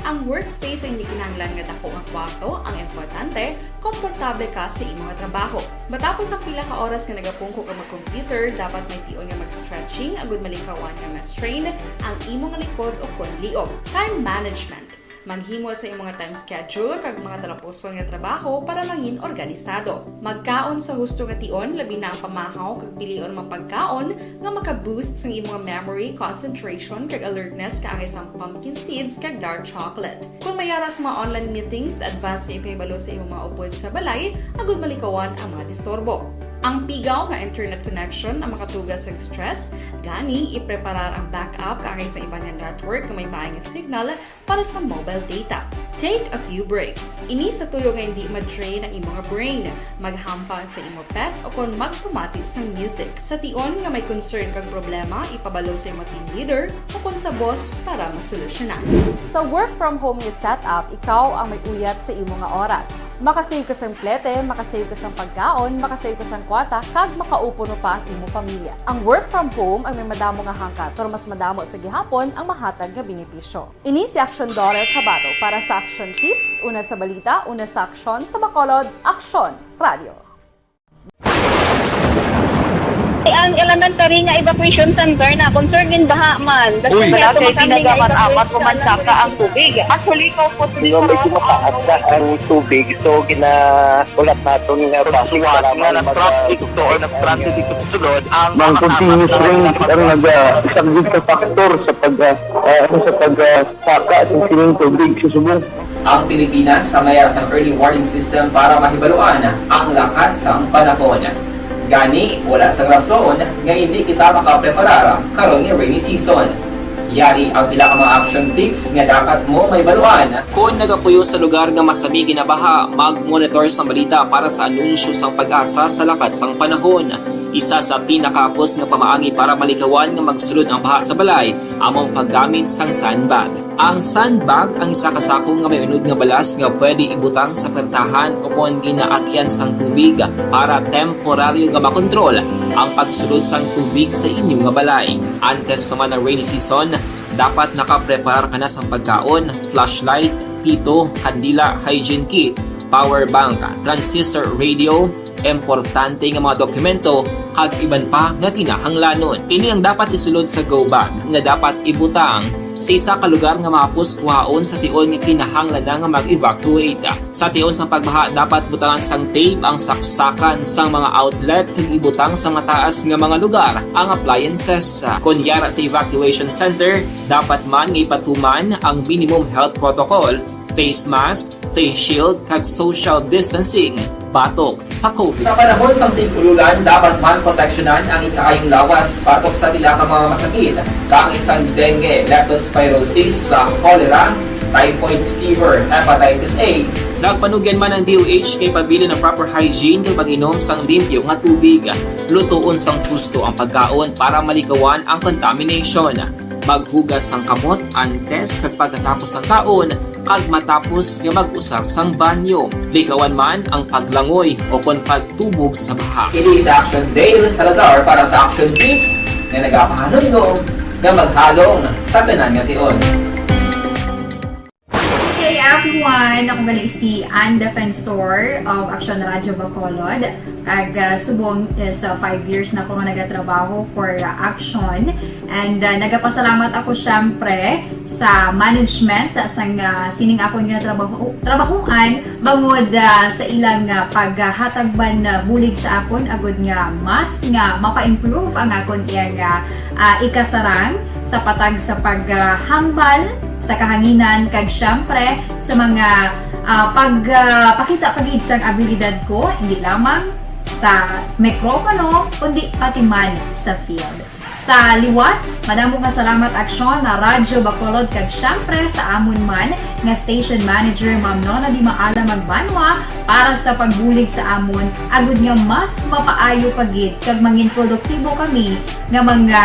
Ang workspace ay hindi kinahanglan nga dako nga kwarto, ang importante, komportable ka sa imo nga trabaho. Matapos ang pila ka oras nga nagapungko ka mag-computer, dapat may tion nga mag-stretching agud malikawan nga ma-strain ang imo nga likod o kon liog. Time management. Maghimo sa imo nga time schedule kag mga talapuson nga trabaho para mangin organisado. Magkaon sa husto nga tion, labi na ang pamahaw kag pilion mga pagkaon nga maka-boost sang imo nga memory, concentration, kag alertness kaangay sang pumpkin seeds kag dark chocolate. Kon may ara sa mga online meetings, advance nga ipahibalo sa imo mga upod sa balay agud malikawan ang mga disturbo. Ang pigaw nga internet connection ang makatuga sa stress, gani ipreparar ang backup kaangay sa iban nga network nga may maay nga signal para sa mobile data. Take a few breaks. Ini sa tuyo nga hindi ma-drain ang imo nga brain. Maghampang sa imo pet o kon magpamati sang music. Sa tion nga may concern kag problema, ipabalo sa imo team leader o kon sa boss para masolusyonan. Sa work from home nga setup, ikaw ang may uyat sa imo nga oras. Makasave ka sang plete, makasave ka sang pagkaon, makasave ka sang kwarta, kag makaupo pa ang imo pamilya. Ang work from home ay may madamo nga hangkat, pero mas madamo sa gihapon ang mahatag nga benepisyo. Ini si Action Daughter Kabato para sa Action Tips, una sa balita, una sa aksyon, sa Bacolod, Aksyon Radio. Ang elementary nga evacuation center na concern in baha man. Uy. Wala kay pinagaman amat pumansaka ang tubig. Actually, ikaw po, medyo mataas na ang tubig, so ginaulat naton nga basic nga nag-traffic to or nag-traffic ito sulod ang mga continuous rain ang nag-, ah, isang sa factor sa pag, ah, ah, ano, sa pag, ah, saka sa sining tubig sa subong. Ang Pilipinas ang may sang early warning system para mahibaluan ang lakat sang panahon. Gani, wala sang rason nga hindi kita makapreparar karon nga rainy season. Yari ang pila ka mga action tips nga dapat mo mahibaluan. Kon nagapuyo sa lugar nga masami ginabaha, mag-monitor sang balita para sa anunsyo sang PAGASA sa lakat sang panahon. Isa sa pinakahapos nga pamaagi para malikawan nga magsulod ang baha sa balay amo ang paggamit sang sandbag. Ang sandbag ang isa ka sako nga may unod nga balas nga pwede ibutang sa pertahan o kon ginaagyan sang tubig para temporaryo nga makontrol ang pagsulod sang tubig sa inyo nga balay. Antes pa man ang rainy season, dapat nakapreparar ka na sang pagkaon, flashlight, pito, kandila, hygiene kit, power bank, transistor radio, importante nga mga dokumento, kag iban pa nga kinahanglanon. Ini ang dapat isulod sa go bag nga dapat ibutang sa isa ka lugar nga mahapos kuhaon sa tion nga kinahanglan na nga mag-evacuate. Sa tion sang pagbaha, dapat butangan sang tape ang saksakan sang mga outlet kag ibutang sa mataas nga mga lugar ang appliances. Kon yara sa evacuation center, dapat man nga ipatuman ang minimum health protocol, face mask, face shield, kag social distancing. batok sa COVID. Sa panahon sang tig-ululan, dapat man proteksyonan ang ikaayong lawas batok sa pila ka mga masakit, kaangay sang dengue, leptospirosis, sa cholera, typhoid fever, hepatitis A. Nagpanugyan man ang D O H kay pabilin ang proper hygiene kag pag-inom sang limpyo nga tubig. Lutoon sang husto ang pagkaon para malikawan ang contamination. Maghugas sang kamot antes kag pagkatapos sang kaon, kag matapos nga mag-usar sang banyo. Likawan man ang paglangoy o kon pagtubog sa baha. Ini si Action Dale Salazar para sa Action Tips nga nagapahanumdom nga maghalong sa tanan nga tion. Hey everyone! Ako gali si Ann Defensor of Action Radio Bacolod. Kag ah, subong is ah, five years na ako nga nagatrabaho for ah, Action. And ah, nagapasalamat ako syempre sa management sang ah, sining akong ginatrabaho trabahuan bangod ah, sa ilang ah, paghatag man ah, bulig sa akon agud nga mas nga mapa-improve ang akon iyang ah, ah, ikasarang sa patag sa paghambal sa kahanginan kag syempre sa mga ah, pagpakita pa gid sang abilidad ko, hindi lamang sa mikropono kundi pati man sa field. Sa liwat, madamo nga salamat Aksyon na Radyo Bacolod kag syempre sa amon man nga station manager, Ma'am Nona Di Maala Magbanwa, para sa pagbulig sa amon agud nga mas mapaayo pa gid kag mangin produktibo kami nga mga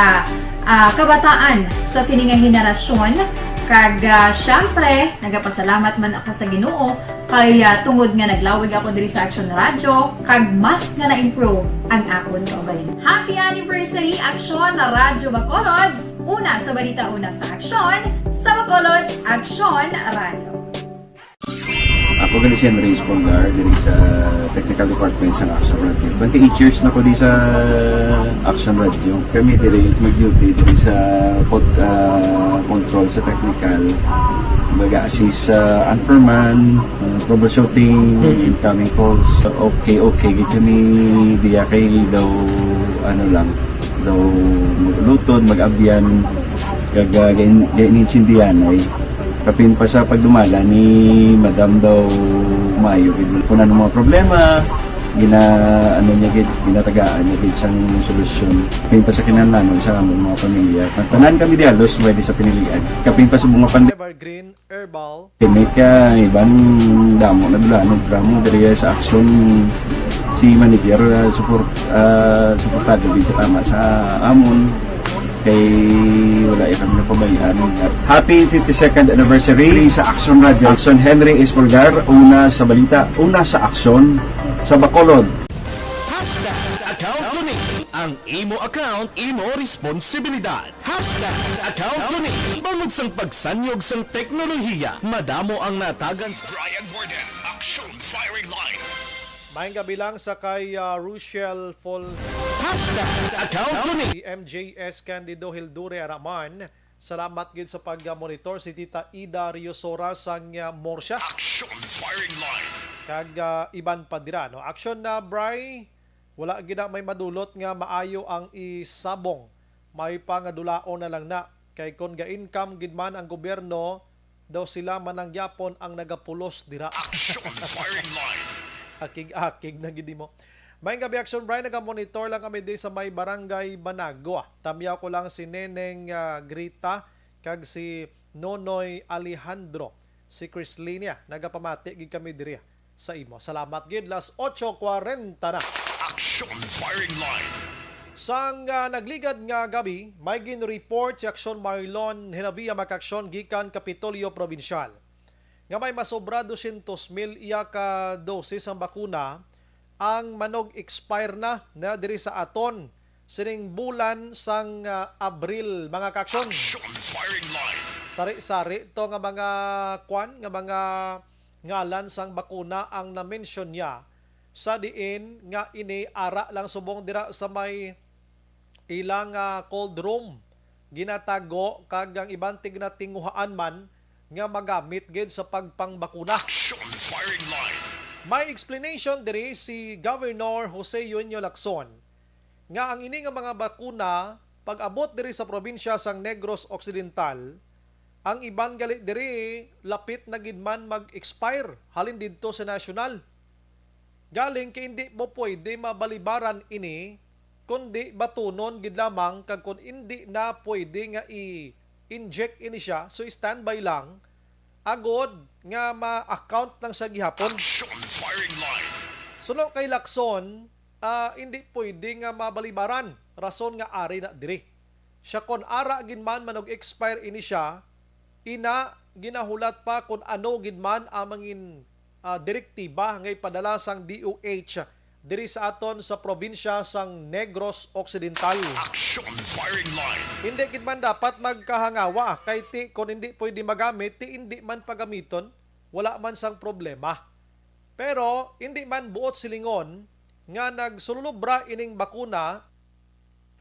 ah, kabataan sa sini nga henerasyon. Kag ah, syempre, nagapasalamat man ako sa Ginoo kay ah, tungod nga naglawig ako diri sa Action Radio kag mas nga na-improve ang akon kaugalingon. Happy anniversary Aksyon na Radyo Bacolod! Una sa balita, una sa aksyon, sa Bacolod, Aksyon Radio. Ako gali si Andres Polgar diri sa Technical Department sa Action Radio. Twenty-eight years na ko di sa Action Radio. Kami diri mag-duty diri sa pod, ah, control sa technical. Mag-assist sa anchorman, ah, troubleshooting, incoming calls. Okay, okay. Gid kami diya kay daw ano lang, daw maglutod, mag-abyan, kag ah, gain- gainintindihan ay. Kapin pa sa pagdumala ni Madam daw maayo gid. Kung ano mga problema, gina ano niya gid, ginatagaan niya gid sang solusyon. Kapin pa sa kinahanglanon sa among mga pamilya. Tanan kami di halos pwede sa pinilian. Kapin pa sa mga pande- Evergreen Herbal. Kini ka iban damo na dula no drama diri sa aksyon si manager ah, support ah, suportado gid tama sa amon kay wala ya kami napabayaan. Happy fifty-second anniversary sa Action Radio. Action Henry Espolgar, una sa balita, una sa aksyon sa Bacolod. Hashtag account ko ni. Ang imo account, imo responsibilidad. Hashtag account ko ni. Bangod sang pagsanyog sang teknolohiya, madamo ang natagan sa Brian Warden, Action Firing Line. Maayong gabi lang sa kay ah, Rochelle Fol Hashtag account ko ni. si M J S Candido Hildure Araman. Salamat gid sa pag-monitor si Tita Ida Riosora sang ah, Morsha. Action Firing Line. Kag ah, iban pa dira, no? Action na, Bri. Wala gid na may madulot nga maayo ang isabong. May pa nga dulaon na lang na. Kay kon ga-income gid man ang gobyerno, daw sila man ang gyapon ang nagapulos dira. Action Firing Line. Akig-akig na gid mo. Maayong gabi, Action Brian. Naga-monitor lang kami di sa may barangay Banagua. Tamyaw ko lang si Neneng ah, Grita kag si Nonoy Alejandro, si Chrislinia. Nagapamati gid kami diri sa imo. Salamat gid. Las otso kwarenta na. Action Firing Line. Sang ah, nagligad nga gabi, may gin-report si Aksyon Marlon Hinabia Makaksyon gikan Kapitolyo Probinsyal nga may masobra dosyentos mil iya ka dosis sang bakuna ang manog-expire na, na diri sa aton sining bulan sang ah, Abril, mga kaaksyon. Action Firing Line. Sari-sari to nga mga kwan, nga mga ngalan sang bakuna ang na-mention niya sa diin nga ini ara lang subong dira sa may ilang ah, cold room ginatago kag ang iban tig natinguhaan man nga magamit gid sa pagpangbakuna. Action Firing Line. May explanation diri si Governor Jose Eugenio Lacson nga ang ini nga mga bakuna pag-abot diri sa probinsya sang Negros Occidental, ang iban gali diri lapit na gid man mag-expire halin didto sa nasyonal. Galing kay hindi mo pwede mabalibaran ini, kundi batunon gid lamang, kag kung hindi na pwede nga i-inject ini siya, so standby lang, agod nga ma-account lang siya gihapon. Action firing line. Suno kay Lacson, ah, hindi pwede nga mabalibaran, rason nga ari na diri. Siya, kon ara gid man manog-expire ini siya, ina ginahulat pa kon ano gid man ang mangin, ah, direktiba nga ipadala sang D O H diri sa aton sa probinsya sang Negros Occidental. Action firing line. Hindi gid man dapat magkahangawa, kay ti kon hindi pwede magamit, ti hindi man pagamiton, wala man sang problema. Pero hindi man buot silingon nga nagsululubra ining bakuna,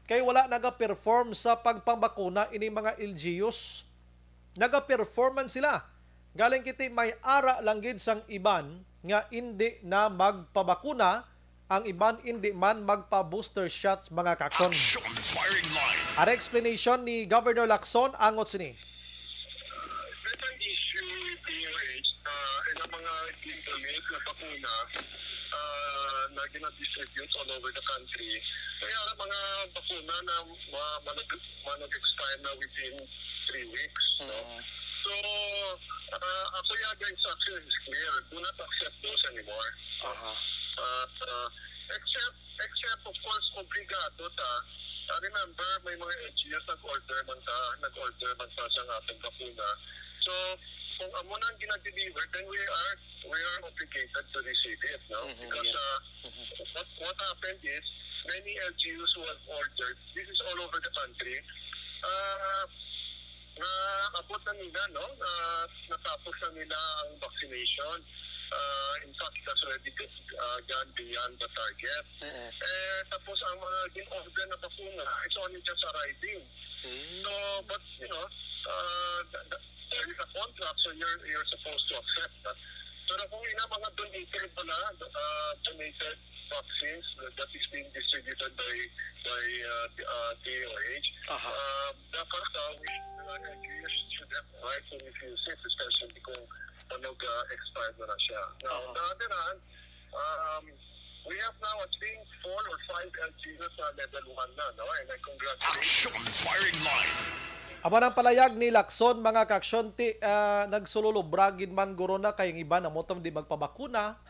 kay wala naga-perform sa pagpambakuna ining mga L G Us. Naga-perform man sila. Galing kiti may ara lang gid sang iban nga indi na magpabakuna, ang iban indi man magpa-booster shot, mga kakson. Action firing line. Ang explanation ni Governor Lacson angot sini. There's an issue with D O H na ilang mga gingamit na bakuna, ah, na gina-distribute all over the country. Kaya ang mga bakuna na ma-, manag-, manag-expire na within three weeks, no? Mm. So, ah, ako yung instruction is clear. Do not accept those anymore. Aha. Ah, ah, except, except, of course, obligado ta. Ah, remember, may mga L G Us nag-order man ta, nag-order man ta sa ating bakuna. So, kung amo na ang ginadeliver, then we are, we are obligated to receive it, no? Mhm, because, yes. Ah, Mhm. what, what happened is, many L G Us who have ordered, this is all over the country, ah, na abot na nila, no? Na natapos na nila ang vaccination. Ah, in fact, it has already, ah, gone beyond the target. Oo. Eh, tapos ang mga gin-order na bakuna, it's only just arriving. Mm. So, but, you know, ah, the, the, there is a contract, so you're, you're supposed to accept that. Pero kung ina mga donated pala, ah, donated vaccines that is being distributed by, by, uh, the, uh, D O H. Aha. Um, dapat, uh, we, uh, L G Us should have the right to refuse it, especially kung mag, uh, expire na na siya. Now, Aha. the other hand, um, we have now, I think, four or five L G Us na level one na, no? And I congratulate Action firing line. Amo nang palayag ni Lacson, mga kaksyon, ti, ah, nagsululubra gid man guro na kay ang iban amo to di magpabakuna.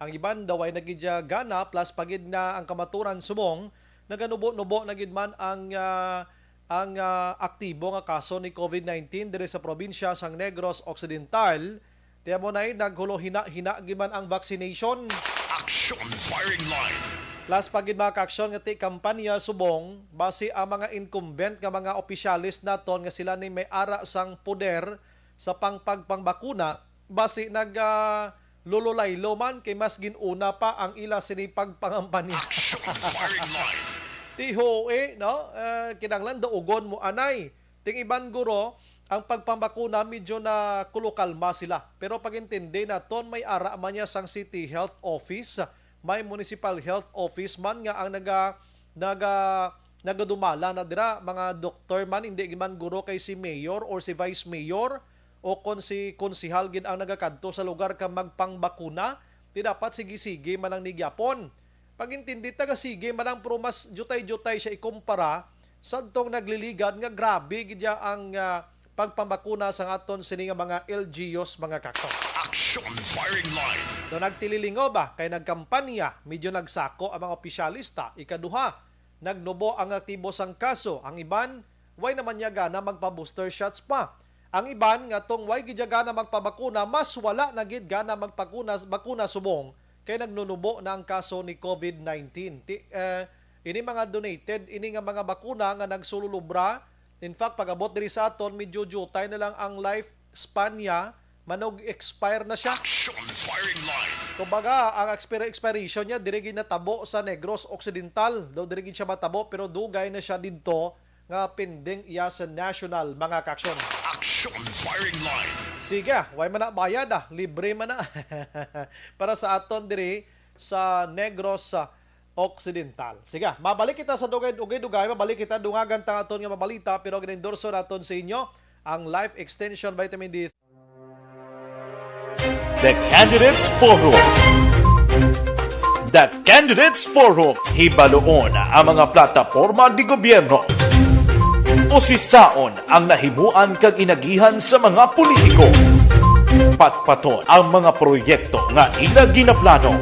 Ang iban daw ay nagidya gana, plus pa gid nga ang kamaturan subong naganubo-nubo na gid man ang, ah, ang, ah, aktibo nga kaso ni COVID nineteen diri sa probinsya sang Negros Occidental. Ti amo na'y naghulo hina-hina gid man ang vaccination. Action firing line. Plus pa gid, mga kaaksyon, nga ti kampanya subong basi ang mga incumbent nga mga opisyales naton nga sila ni may ara sang poder sa pangpagpangbakuna, basi nag, ah, lululaylo man kay mas gin-una pa ang ila sini pagpangampanya. Action firing line. Ti huwi, no? Eh, kinahanglan daugon mo anay. Ting iban guro, ang pagpambakuna medyo na kulukalma sila. Pero pag-intindi naton, may ara man niya sang City Health Office, may Municipal Health Office man nga ang naga-, naga-, nagadumala na dira, mga doktor man, hindi man guro kay si mayor or si vice mayor o kon si konsehal gid ang nagakadto sa lugar ka magpangbakuna, ti dapat sige-sige man lang ni gyapon. Pag-intindi, taga sige man lang, pero mas diutay-diutay siya ikumpara sa adtong nagliligad nga grabe gid ya ang, ah, pagpambakuna sa aton sini nga mga L G Us, mga kaaksyon. Action firing line. Do nagtililingaw ba kay nagkampanya, medyo nagsako ang mga opisyalista. Ikaduha, nagnubo ang aktibo sang kaso. Ang iban, way naman niya gana magpa-booster shots pa. Ang iban nga tong way gid gana magpabakuna, mas wala na gid gana magpakuna, bakuna subong kay nagnunubo na ang kaso ni COVID nineteen. Ti, eh, ini mga donated, ini nga mga bakuna nga nagsululubra. In fact, pag-abot diri sa aton, medyo diutay na lang ang life span niya, manog-expire na siya. Action firing line. Kumbaga, ang expira-, expiration niya, diri gid natabo sa Negros Occidental. Do, diri gid siya matabo, pero dugay na siya didto nga pending iya sa national, mga kaaksyon. Action firing line. Sige, way man na bayad, ah. Libre man na. Para sa aton diri sa Negros, ah, Occidental. Sige, mabalik kita sa dugay-dugay, dugay, mabalik kita, dungagan ta aton nga mabalita, pero gin-endorso naton sa inyo ang Life Extension Vitamin D. The Candidates Forum. The Candidates Forum, hibaluon ang mga plataporma di gobyerno. Usisaon ang nahimuan kag inagihan sa mga politiko. Patpaton ang mga proyekto nga ila ginaplano.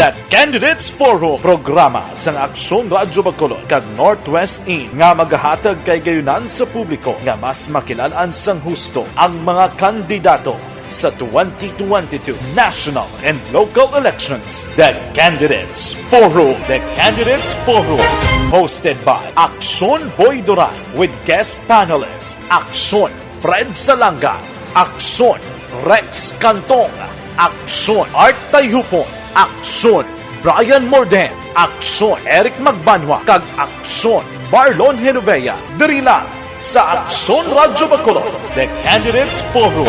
The Candidates Forum, programa sang Aksyon Radyo Bacolod kag Northwest In nga magahatag kay gayunan sa publiko nga mas makilalaan sang husto ang mga kandidato sa twenty twenty-two national and local elections. The Candidates Forum. The Candidates Forum. Hosted by Aksyon Boy Duran with guest panelist Aksyon Fred Salanga, Aksyon Rex Cantong, Aksyon Art Tayhupon, Aksyon Brian Morden, Aksyon Eric Magbanwa, kag Aksyon Marlon Genovea. Diri lang sa Aksyon Radyo Bacolod, The Candidates Forum.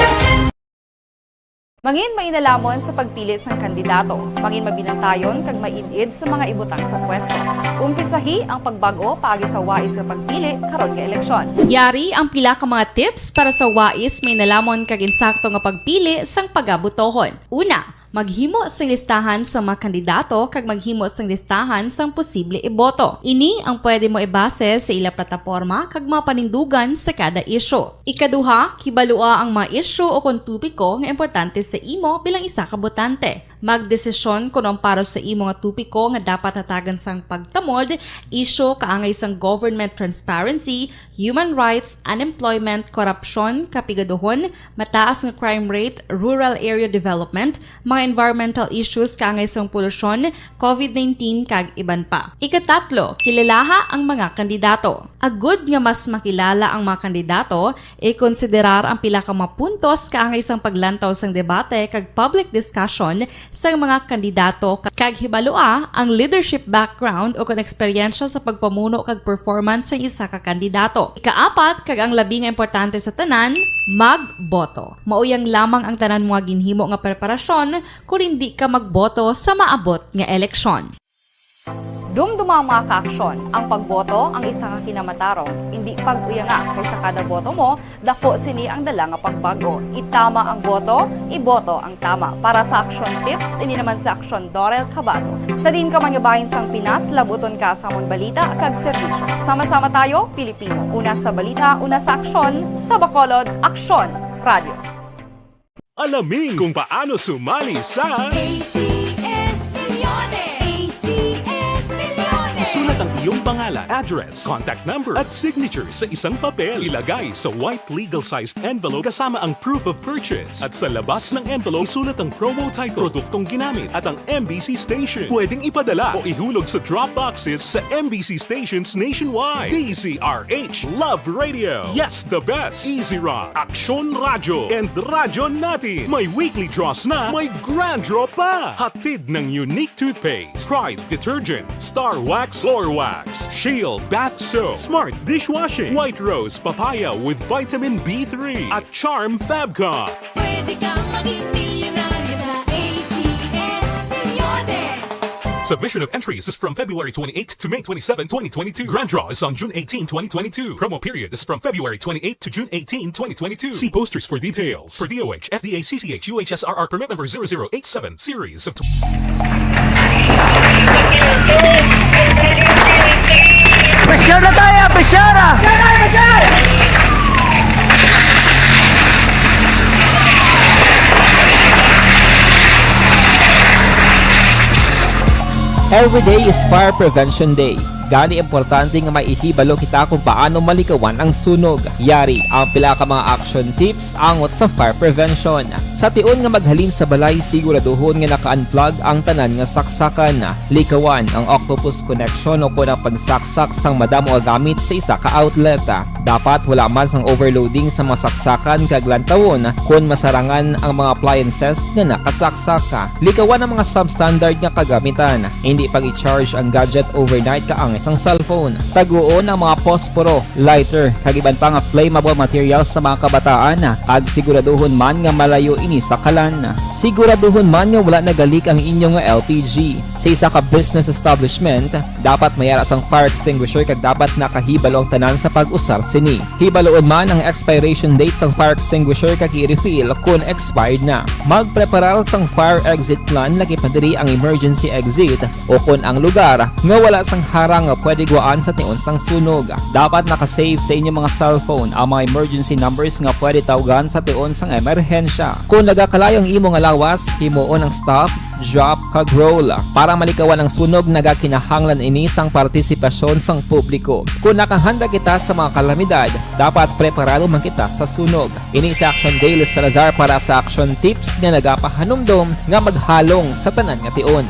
Mangin mainalhamon sa pagpili sang kandidato, mangin mabinantayon kag maid-id sa mga ibutang sa pwesto. Umpisahi ang pagbag-o paagi sa wais nga pagpili karon nga eleksyon. Yari ang pila ka mga tips para sa wais, mainalhamon kag insakto nga pagpili sang pagabotohon. Una, maghimo sing listahan sa mga kandidato kag maghimo sing listahan sang posible iboto. Ini ang pwede mo ibase sa ila plataporma kag mga panindugan sa kada isyu. Ikaduha, kibalua ang mga isyu o kon topiko nga importante sa imo bilang isa ka botante. Magdesisyon kon ang para sa imo nga topiko nga dapat hatagan sang pagtamod, isyu kaangay sang government transparency, human rights, unemployment, korupsyon, kapigaduhon, mataas nga crime rate, rural area development, mga environmental issues kaangay sang polusyon, covid nineteen, kag iban pa. Ikatatlo, kilalaha ang mga kandidato. Agud nga mas makilala ang mga kandidato, ikonsiderar ang pila ka mga puntos kaangay sang paglantaw sang debate kag public discussion sang mga kandidato, kag hibalua ang leadership background o kon eksperyensya sa pagpamuno kag performance sang isa ka kandidato. Ikaapat, kag ang labi nga importante sa tanan, magboto. Mauyang lamang ang tanan mga ginhimo nga preparasyon kon indi ka magboto sa maabot nga eleksyon. Dumduma, mga kaaksyon, ang pagboto ang isa ka kinamatarong. Indi pag-uyanga, kay sa kada boto mo, daku sini ang dala nga pagbag-o. Itama ang boto, iboto ang tama. Para sa aksyon tips, ini naman si Aksyon Dorel Cabato. Sa diin ka man nga bahin sang Pinas, labuton ka sa amon balita kag serbisyo. Sama-sama tayo, Pilipino. Una sa balita, una sa aksyon, sa Bacolod, Aksyon Radio. Alamin kung paano sumali sa A C S Millones! A C S Millones! Isulat ang iyong pangalan, address, contact number, at signature sa isang papel. Ilagay sa white legal-sized envelope kasama ang proof of purchase. At sa labas ng envelope, isulat ang promo title, produktong ginamit, at ang M B C station. Pwedeng ipadala o ihulog sa drop boxes sa M B C stations nationwide. D Z R H Love Radio. Yes, the best. Easy Rock. Aksyon Radyo and Radyo Natin. May weekly draws na, may grand draw pa. Hatid ng Unique Toothpaste, Pride Detergent, Star Wax Floor Wax, Shield Bath Soap, Smart Dishwashing, White Rose Papaya with Vitamin B three, at Charm Fabcon. Pwede kang maging milyonaryo sa A C S Millones! Submission of entries is from February twenty-eighth to May twenty-seven, twenty twenty-two. Grand draw is on June eighteen, twenty twenty-two. Promo period is from February twenty-eighth to June eighteen, twenty twenty-two. See posters for details. For D O H, F D A, C C H, U H S R R permit number zero zero eight seven, series of tw- Pressure na tayo! Pressure! Every day is Fire Prevention Day. Gani, importante nga may ihibalo kita kung paano malikawan ang sunog. Yari ang pila ka mga action tips angot sa fire prevention. Sa tion nga maghalin sa balay, siguraduhon nga naka-unplug ang tanan nga saksakan. Likawan ang octopus connection o kon ang pagsaksak sang madamo nga gamit sa isa ka outlet. Dapat wala man sang overloading sa mga saksakan kag lantawon kon masarangan ang mga appliances nga nakasaksak. Likawan ang mga substandard nga kagamitan. Hindi pag-i-charge ang gadget overnight kaangay sang cellphone. Taguon ang mga posporo, lighter, kag iban pa nga flammable materials sa mga kabataan, kag siguraduhon man nga malayo ini sa kalan. Siguraduhon man nga wala nagalik ang inyo nga L P G. Sa isa ka business establishment, dapat may ara sang fire extinguisher kag dapat nakahibalo ang tanan sa pag-usar sini. Hibaluon man ang expiration date sang fire extinguisher kag i-refill kon expired na. Magpreparar sang fire exit plan, lakip na diri ang emergency exit o kon ang lugar nga wala sang harang nga pwede guwaan sa tion sang sunog. Dapat naka-save sa inyo mga cellphone ang mga emergency numbers nga pwede tawgan sa tion sang emerhensya. Kon nagakalayo ang imo nga lawas, himuon ang stop, drop, kag roll. Para malikawan ang sunog, nagakinahanglan ini sang partisipasyon sang publiko. Kon nakahanda kita sa mga kalamidad, dapat preparado man kita sa sunog. Ini si Action Daily Salazar para sa Action Tips nga nagapahanumdom nga maghalong sa tanan nga tion.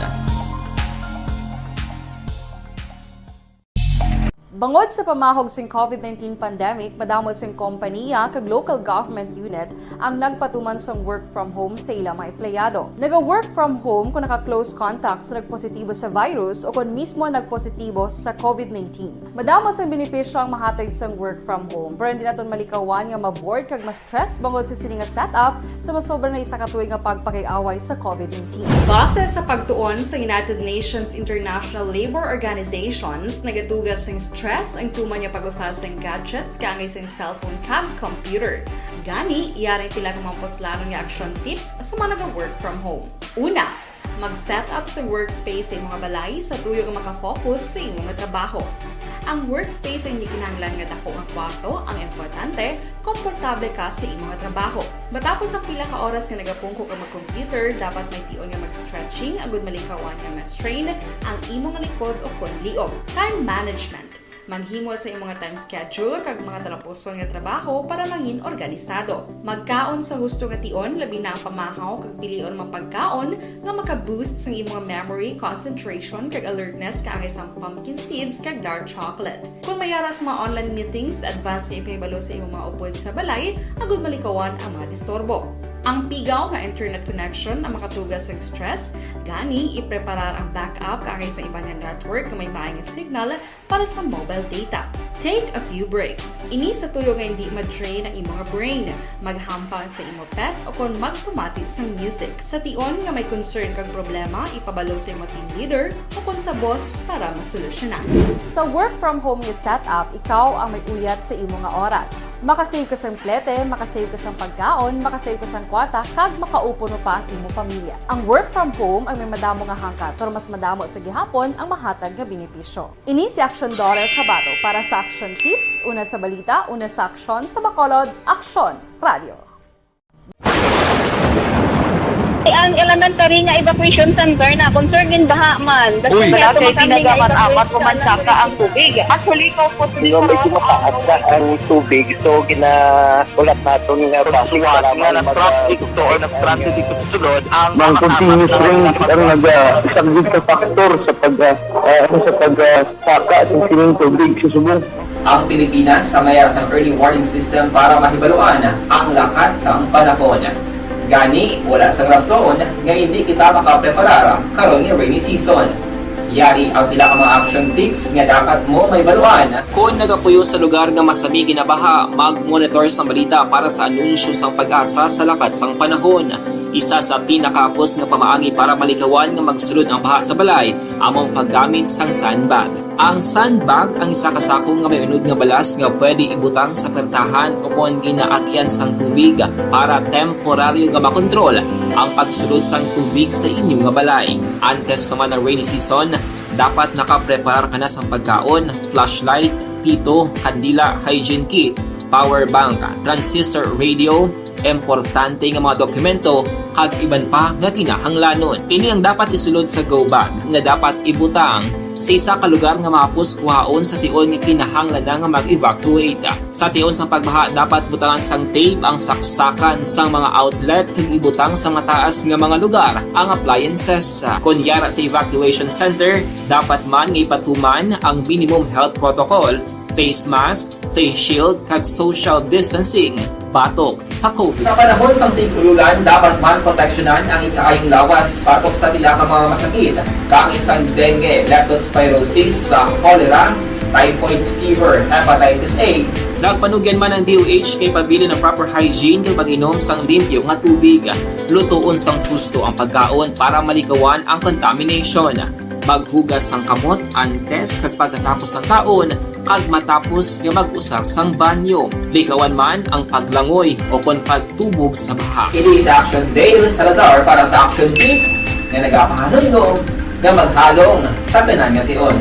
Bangod sa pamahog sing COVID nineteen pandemic, madamo sing kompaniya kag local government unit ang nagpatuman sang work from home sa ila mga empleyado. Naga-work from home kung naka-close contact sa nagpositibo sa virus o kon mismo nagpositibo sa COVID nineteen. Madamo sang benepisyo ang mahatag sang work from home, pero hindi naton malikawan nga ma-bored kag ma-stress bangod sa sini nga setup sa masobra na isa ka tuig nga pagpakig-away sa COVID nineteen. Base sa pagtuon sa United Nations International Labour Organizations, nagatuga sing stress ang tuman nga pag-usar sing gadgets kaangay sing cellphone kag computer. Gani, yari ang pila ka mga puslanon nga action tips sa mga naga-work from home. Una, mag-set up sa workspace sa imo nga balay sa tuyo nga makafocus sa imo nga trabaho. Ang workspace ay hindi kinahanglan nga dako nga kwarto, ang importante, komportable ka sa imo nga trabaho. Matapos ang pila ka oras nga nagapungko ka mag-computer, dapat may tion nga mag-stretching agud malikawan nga ma-strain ang imo nga likod o kon liog. Time management. Maghimo sa imo nga time schedule kag mga talapuson nga trabaho para mangin organisado. Magkaon sa husto nga tion, labi na ang pamahaw kag pilion mga pagkaon nga maka-boost sang imo nga memory, concentration, kag alertness kaangay sang pumpkin seeds kag dark chocolate. Kon may ara sa mga online meetings, advance nga ipahibalo sa imo mga upod sa balay agud malikawan ang mga disturbo. Ang pigaw nga internet connection ang makatuga sang stress, gani ipreparar ang backup kaangay sa iban nga network nga may maay nga signal para sa mobile data. Take a few breaks. Ini sa tuyo nga hindi ma-drain ang imo nga brain. Maghampang sa imo pet o kon magpamati sang music. Sa tion nga may concern kag problema, ipabalo sa imo team leader o kon sa boss para masolusyonan. Sa work from home nga setup, ikaw ang may uyat sa imo nga oras. Makasave ka sang plete, makasave ka sang pagkaon, makasave ka sang kwarta, kag makaupod pa ang imo pamilya. Ang work from home ang may madamo nga hangkat, pero mas madamo sa gihapon ang mahatag nga benepisyo. Ini si Action Daughter Kabato para sa Action Tips, una sa balita, una sa aksyon, sa Bacolod, Aksyon Radio. Ang elementary nga evacuation center na concern din baha man. Uy, Kasi wala kay kami nga tinaga man, evacuation amat ko man center saka ang tubig. Actually, ko po Di ba may tumataas na ang tubig, so ginaulat naton nga traffic Suwat para nga may nag-traffic mag- to or nag-transit dito sa sulod, ang Mang mga continuous tapat na rain ang nag-, ah, isang good factor sa pag, ah, ah, sa pag, ah, saka sa sining tubig sa subong. Ang Pilipinas sa mayar sang early warning system para mahibaluan ang lakat sang panahon. Gani, wala sang rason nga hindi kita makapreparar karon nga rainy season. Yari ang pila ka mga action tips nga dapat mo mahibaluan. Kon nagapuyo sa lugar nga masami ginabaha, mag-monitor sang balita para sa anunsyo sang PAGASA sa lakat sang panahon. Isa sa pinakahapos nga pamaagi para malikawan nga magsulod ang baha sa balay amo ang paggamit sang sandbag. Ang sandbag ang isa ka sako nga may unod nga balas nga pwede ibutang sa pertahan o kon ginaagian sang tubig para temporaryo nga makontrol ang pagsulod sang tubig sa inyo nga balay. Antes pa man ang rainy season, dapat nakapreparar ka na sang pagkaon, flashlight, pito, kandila, hygiene kit, power bank, transistor radio, importante nga mga dokumento, kag iban pa nga kinahanglanon. Ini ang dapat isulod sa go bag nga dapat ibutang sa isa ka lugar nga mahapos kuhaon sa tion nga kinahanglan na nga mag-evacuate. Sa tion sang pagbaha, dapat butangan sang tape ang saksakan sang mga outlet kag ibutang sa mataas nga mga lugar ang appliances. Kon yara sa evacuation center, dapat man nga ipatuman ang minimum health protocol, face mask, face shield, kag social distancing. batok sa COVID. Sa panahon sang tig-ululan, dapat man proteksyonan ang ikaayong lawas batok sa pila ka mga masakit, kaangay sang dengue, leptospirosis, sa cholera, typhoid fever, hepatitis A. Nagpanugyan man ang D O H kay pabilin ang proper hygiene kag pag-inom sang limpyo nga tubig. Lutoon sang husto ang pagkaon para malikawan ang contamination. Maghugas sang kamot antes kag pagkatapos sang kaon, kag matapos nga mag-usar sang banyo. Likawan man ang paglangoy o kon pagtubog sa baha. Ini si Action Dale Salazar para sa Action Tips nga nagapahanumdom nga maghalong sa tanan nga tion.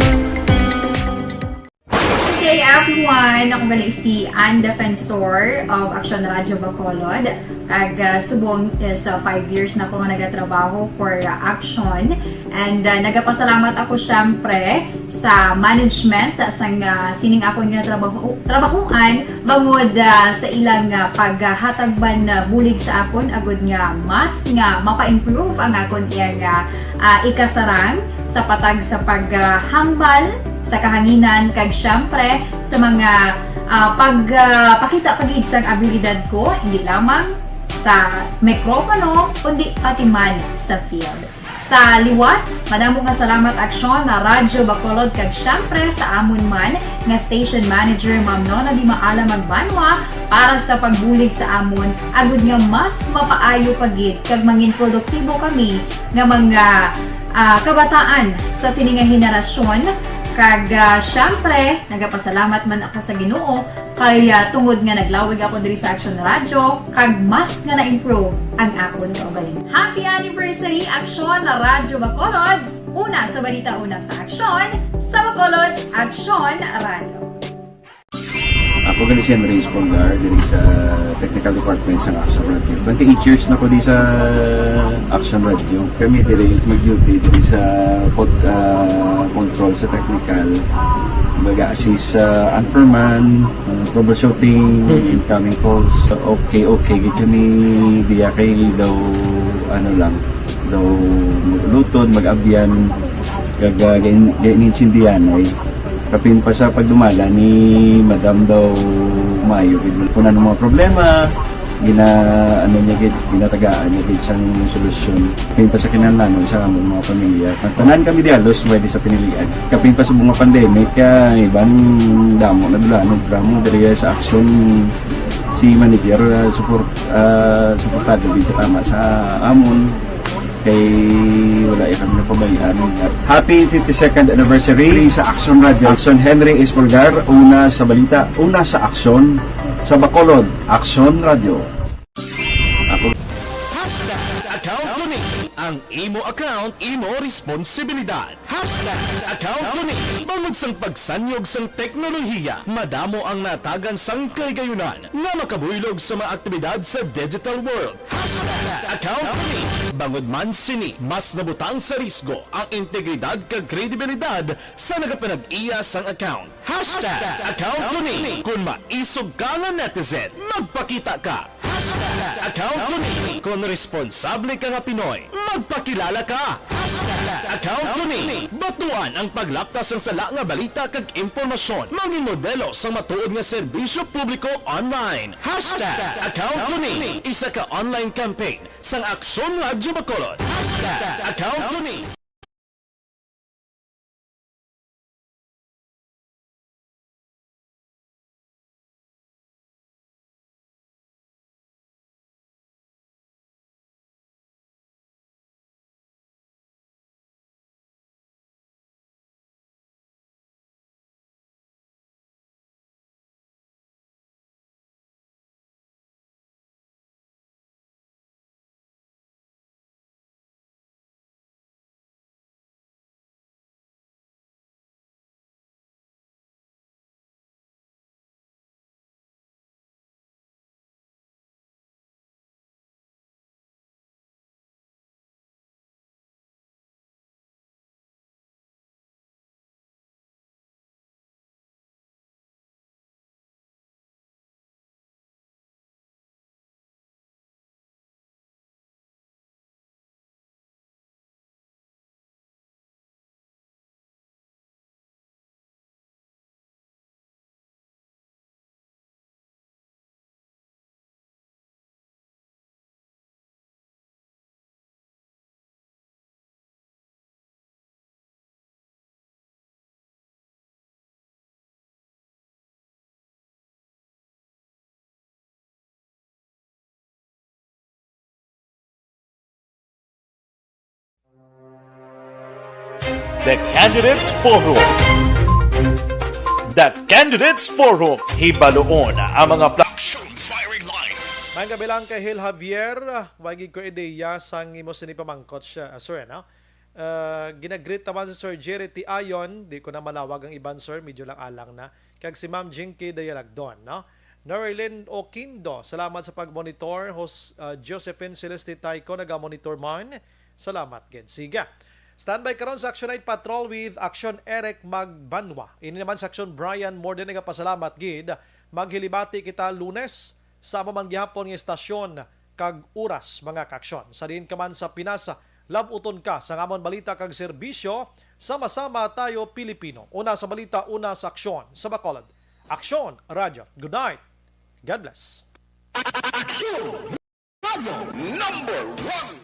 Good day, everyone! Ako gali si Ann Defensor of Action Radio Bacolod. Kag, ah, subong is, ah, five years na ako nga nagatrabaho for, ah, Action. And, ah, nagapasalamat ako, syempre, sa management, ah, sang, ah, sining akon nga trabaho, trabahuan, bangod, ah, sa ilang, ah, paghatag man, ah, bulig sa akon, agud nga mas nga mapa-improve ang akon iyang, ah, ah, ikasarang sa patag sa paghambal sa kahanginan, kag, syempre, sa mga, ah, pag, ah, pakita pa gid sang abilidad ko, hindi lamang sa mikropono, kundi pati man sa field. Sa liwat, madamo nga salamat, Aksyon, na Radyo Bacolod, kag, syempre, sa amon man nga station manager, Ma'am Nona Di Maala Magbanwa, para sa pagbulig sa amon, agud nga mas mapaayo pa gid kag mangin produktibo kami nga mga, ah, kabataan sa sini nga henerasyon. Kag, ah, syempre, nagapasalamat man ako sa Ginoo kay, ah, tungod nga naglawig ako diri sa Action Radio, kag mas nga na-improve ang akon kaugalingon. Happy anniversary, Aksyon na Radyo Bacolod! Una sa balita, una sa aksyon, sa Bacolod, Aksyon Radio. Ako gali si Henry Espolgar diri sa Technical Department sa Action Radio. Twenty-eight years na ko di sa Action Radio. Kami diri mag-duty diri sa pod-, ah, control sa technical. Mag-assist sa anchorman, ah, troubleshooting, Mm. incoming calls. Okay, okay. Gid kami diya kay daw, ano lang, daw mag-ulutod, mag-abyan, kag, ah, gain-, gainintindihan ay. Kapin pa sa pagdumala ni Madam daw maayo gid. Kung ano mga problema, gina-, ano niya gid, ginatagaan niya gid sang solusyon. Kapin pa sa kinahanglanon sa among mga pamilya. Tanan kami di halos pwede sa pinilian. Kapin pa sa mga pandemic, kaya iban damo na dula, ano, damo diri sa aksyon si manager, ah, support, ah, suportado gid tama sa amon. Kay wala ya kami napabayaan. Happy fifty-second anniversary sa Action Radio. Action Henry Espolgar, una sa balita, una sa aksyon, sa Bacolod, Action Radio. Ako. Hashtag account ko ni. Ang imo account, imo responsibilidad. Hashtag account ko ni. Bangod sang pagsanyog sang teknolohiya, madamo ang natagan sang kahigayunan nga makabuylog sa mga aktibidad sa digital world. Hashtag account ko ni. Bangod man sini, mas nabutang sa risgo ang integridad kag kredibilidad sa nagapanag-iya sang account. Hashtag account ko ni. Kon maisog ka nga netizen, magpakita ka. Hashtag account ko ni. Kon responsable ka nga Pinoy, magpakilala ka. Hashtag account ko ni. Batuan ang paglapta sang sala nga balita kag impormasyon. Mangin modelo sang matuod nga serbisyo publiko online. Hashtag account ko ni. Isa ka online campaign sang Aksyon Radyo Bacolod. Hashtag account ko ni. The Candidates Forum. The Candidates Forum. Hibaluon ang mga pla- Action Firing Line. Mayong gabi lang kay Hil Javier. Wagi ko ideya sang imo sini pamangkot siya, ah, sir, no? Ah, ginagreet naman si Sir Jerry T. Ayon. Di ko na malawag ang iban, sir. Medyo lang alang na. Kag si Ma'am Jinky Dayalagdon, no? Norilyn Oquindo, salamat sa pag-monitor. Hos-, ah, Josephine Celeste Taico, naga-monitor man. Salamat gid. Siga. Standby karon sa Action Night Patrol with Action Eric Magbanwa. Ini naman sa Action Brian Morden, nagapasalamat gid. Maghilibati kita Lunes sa amo man gihapon nga estasyon kag oras, mga kaaksyon. Sa diin ka man sa Pinas, lab-uton ka sa amon balita kag serbisyo. Sama-sama tayo, Pilipino. Una sa balita, una sa aksyon. Sa Bacolod, Aksyon Radyo. Good night. God bless. Aksyon Radyo number one.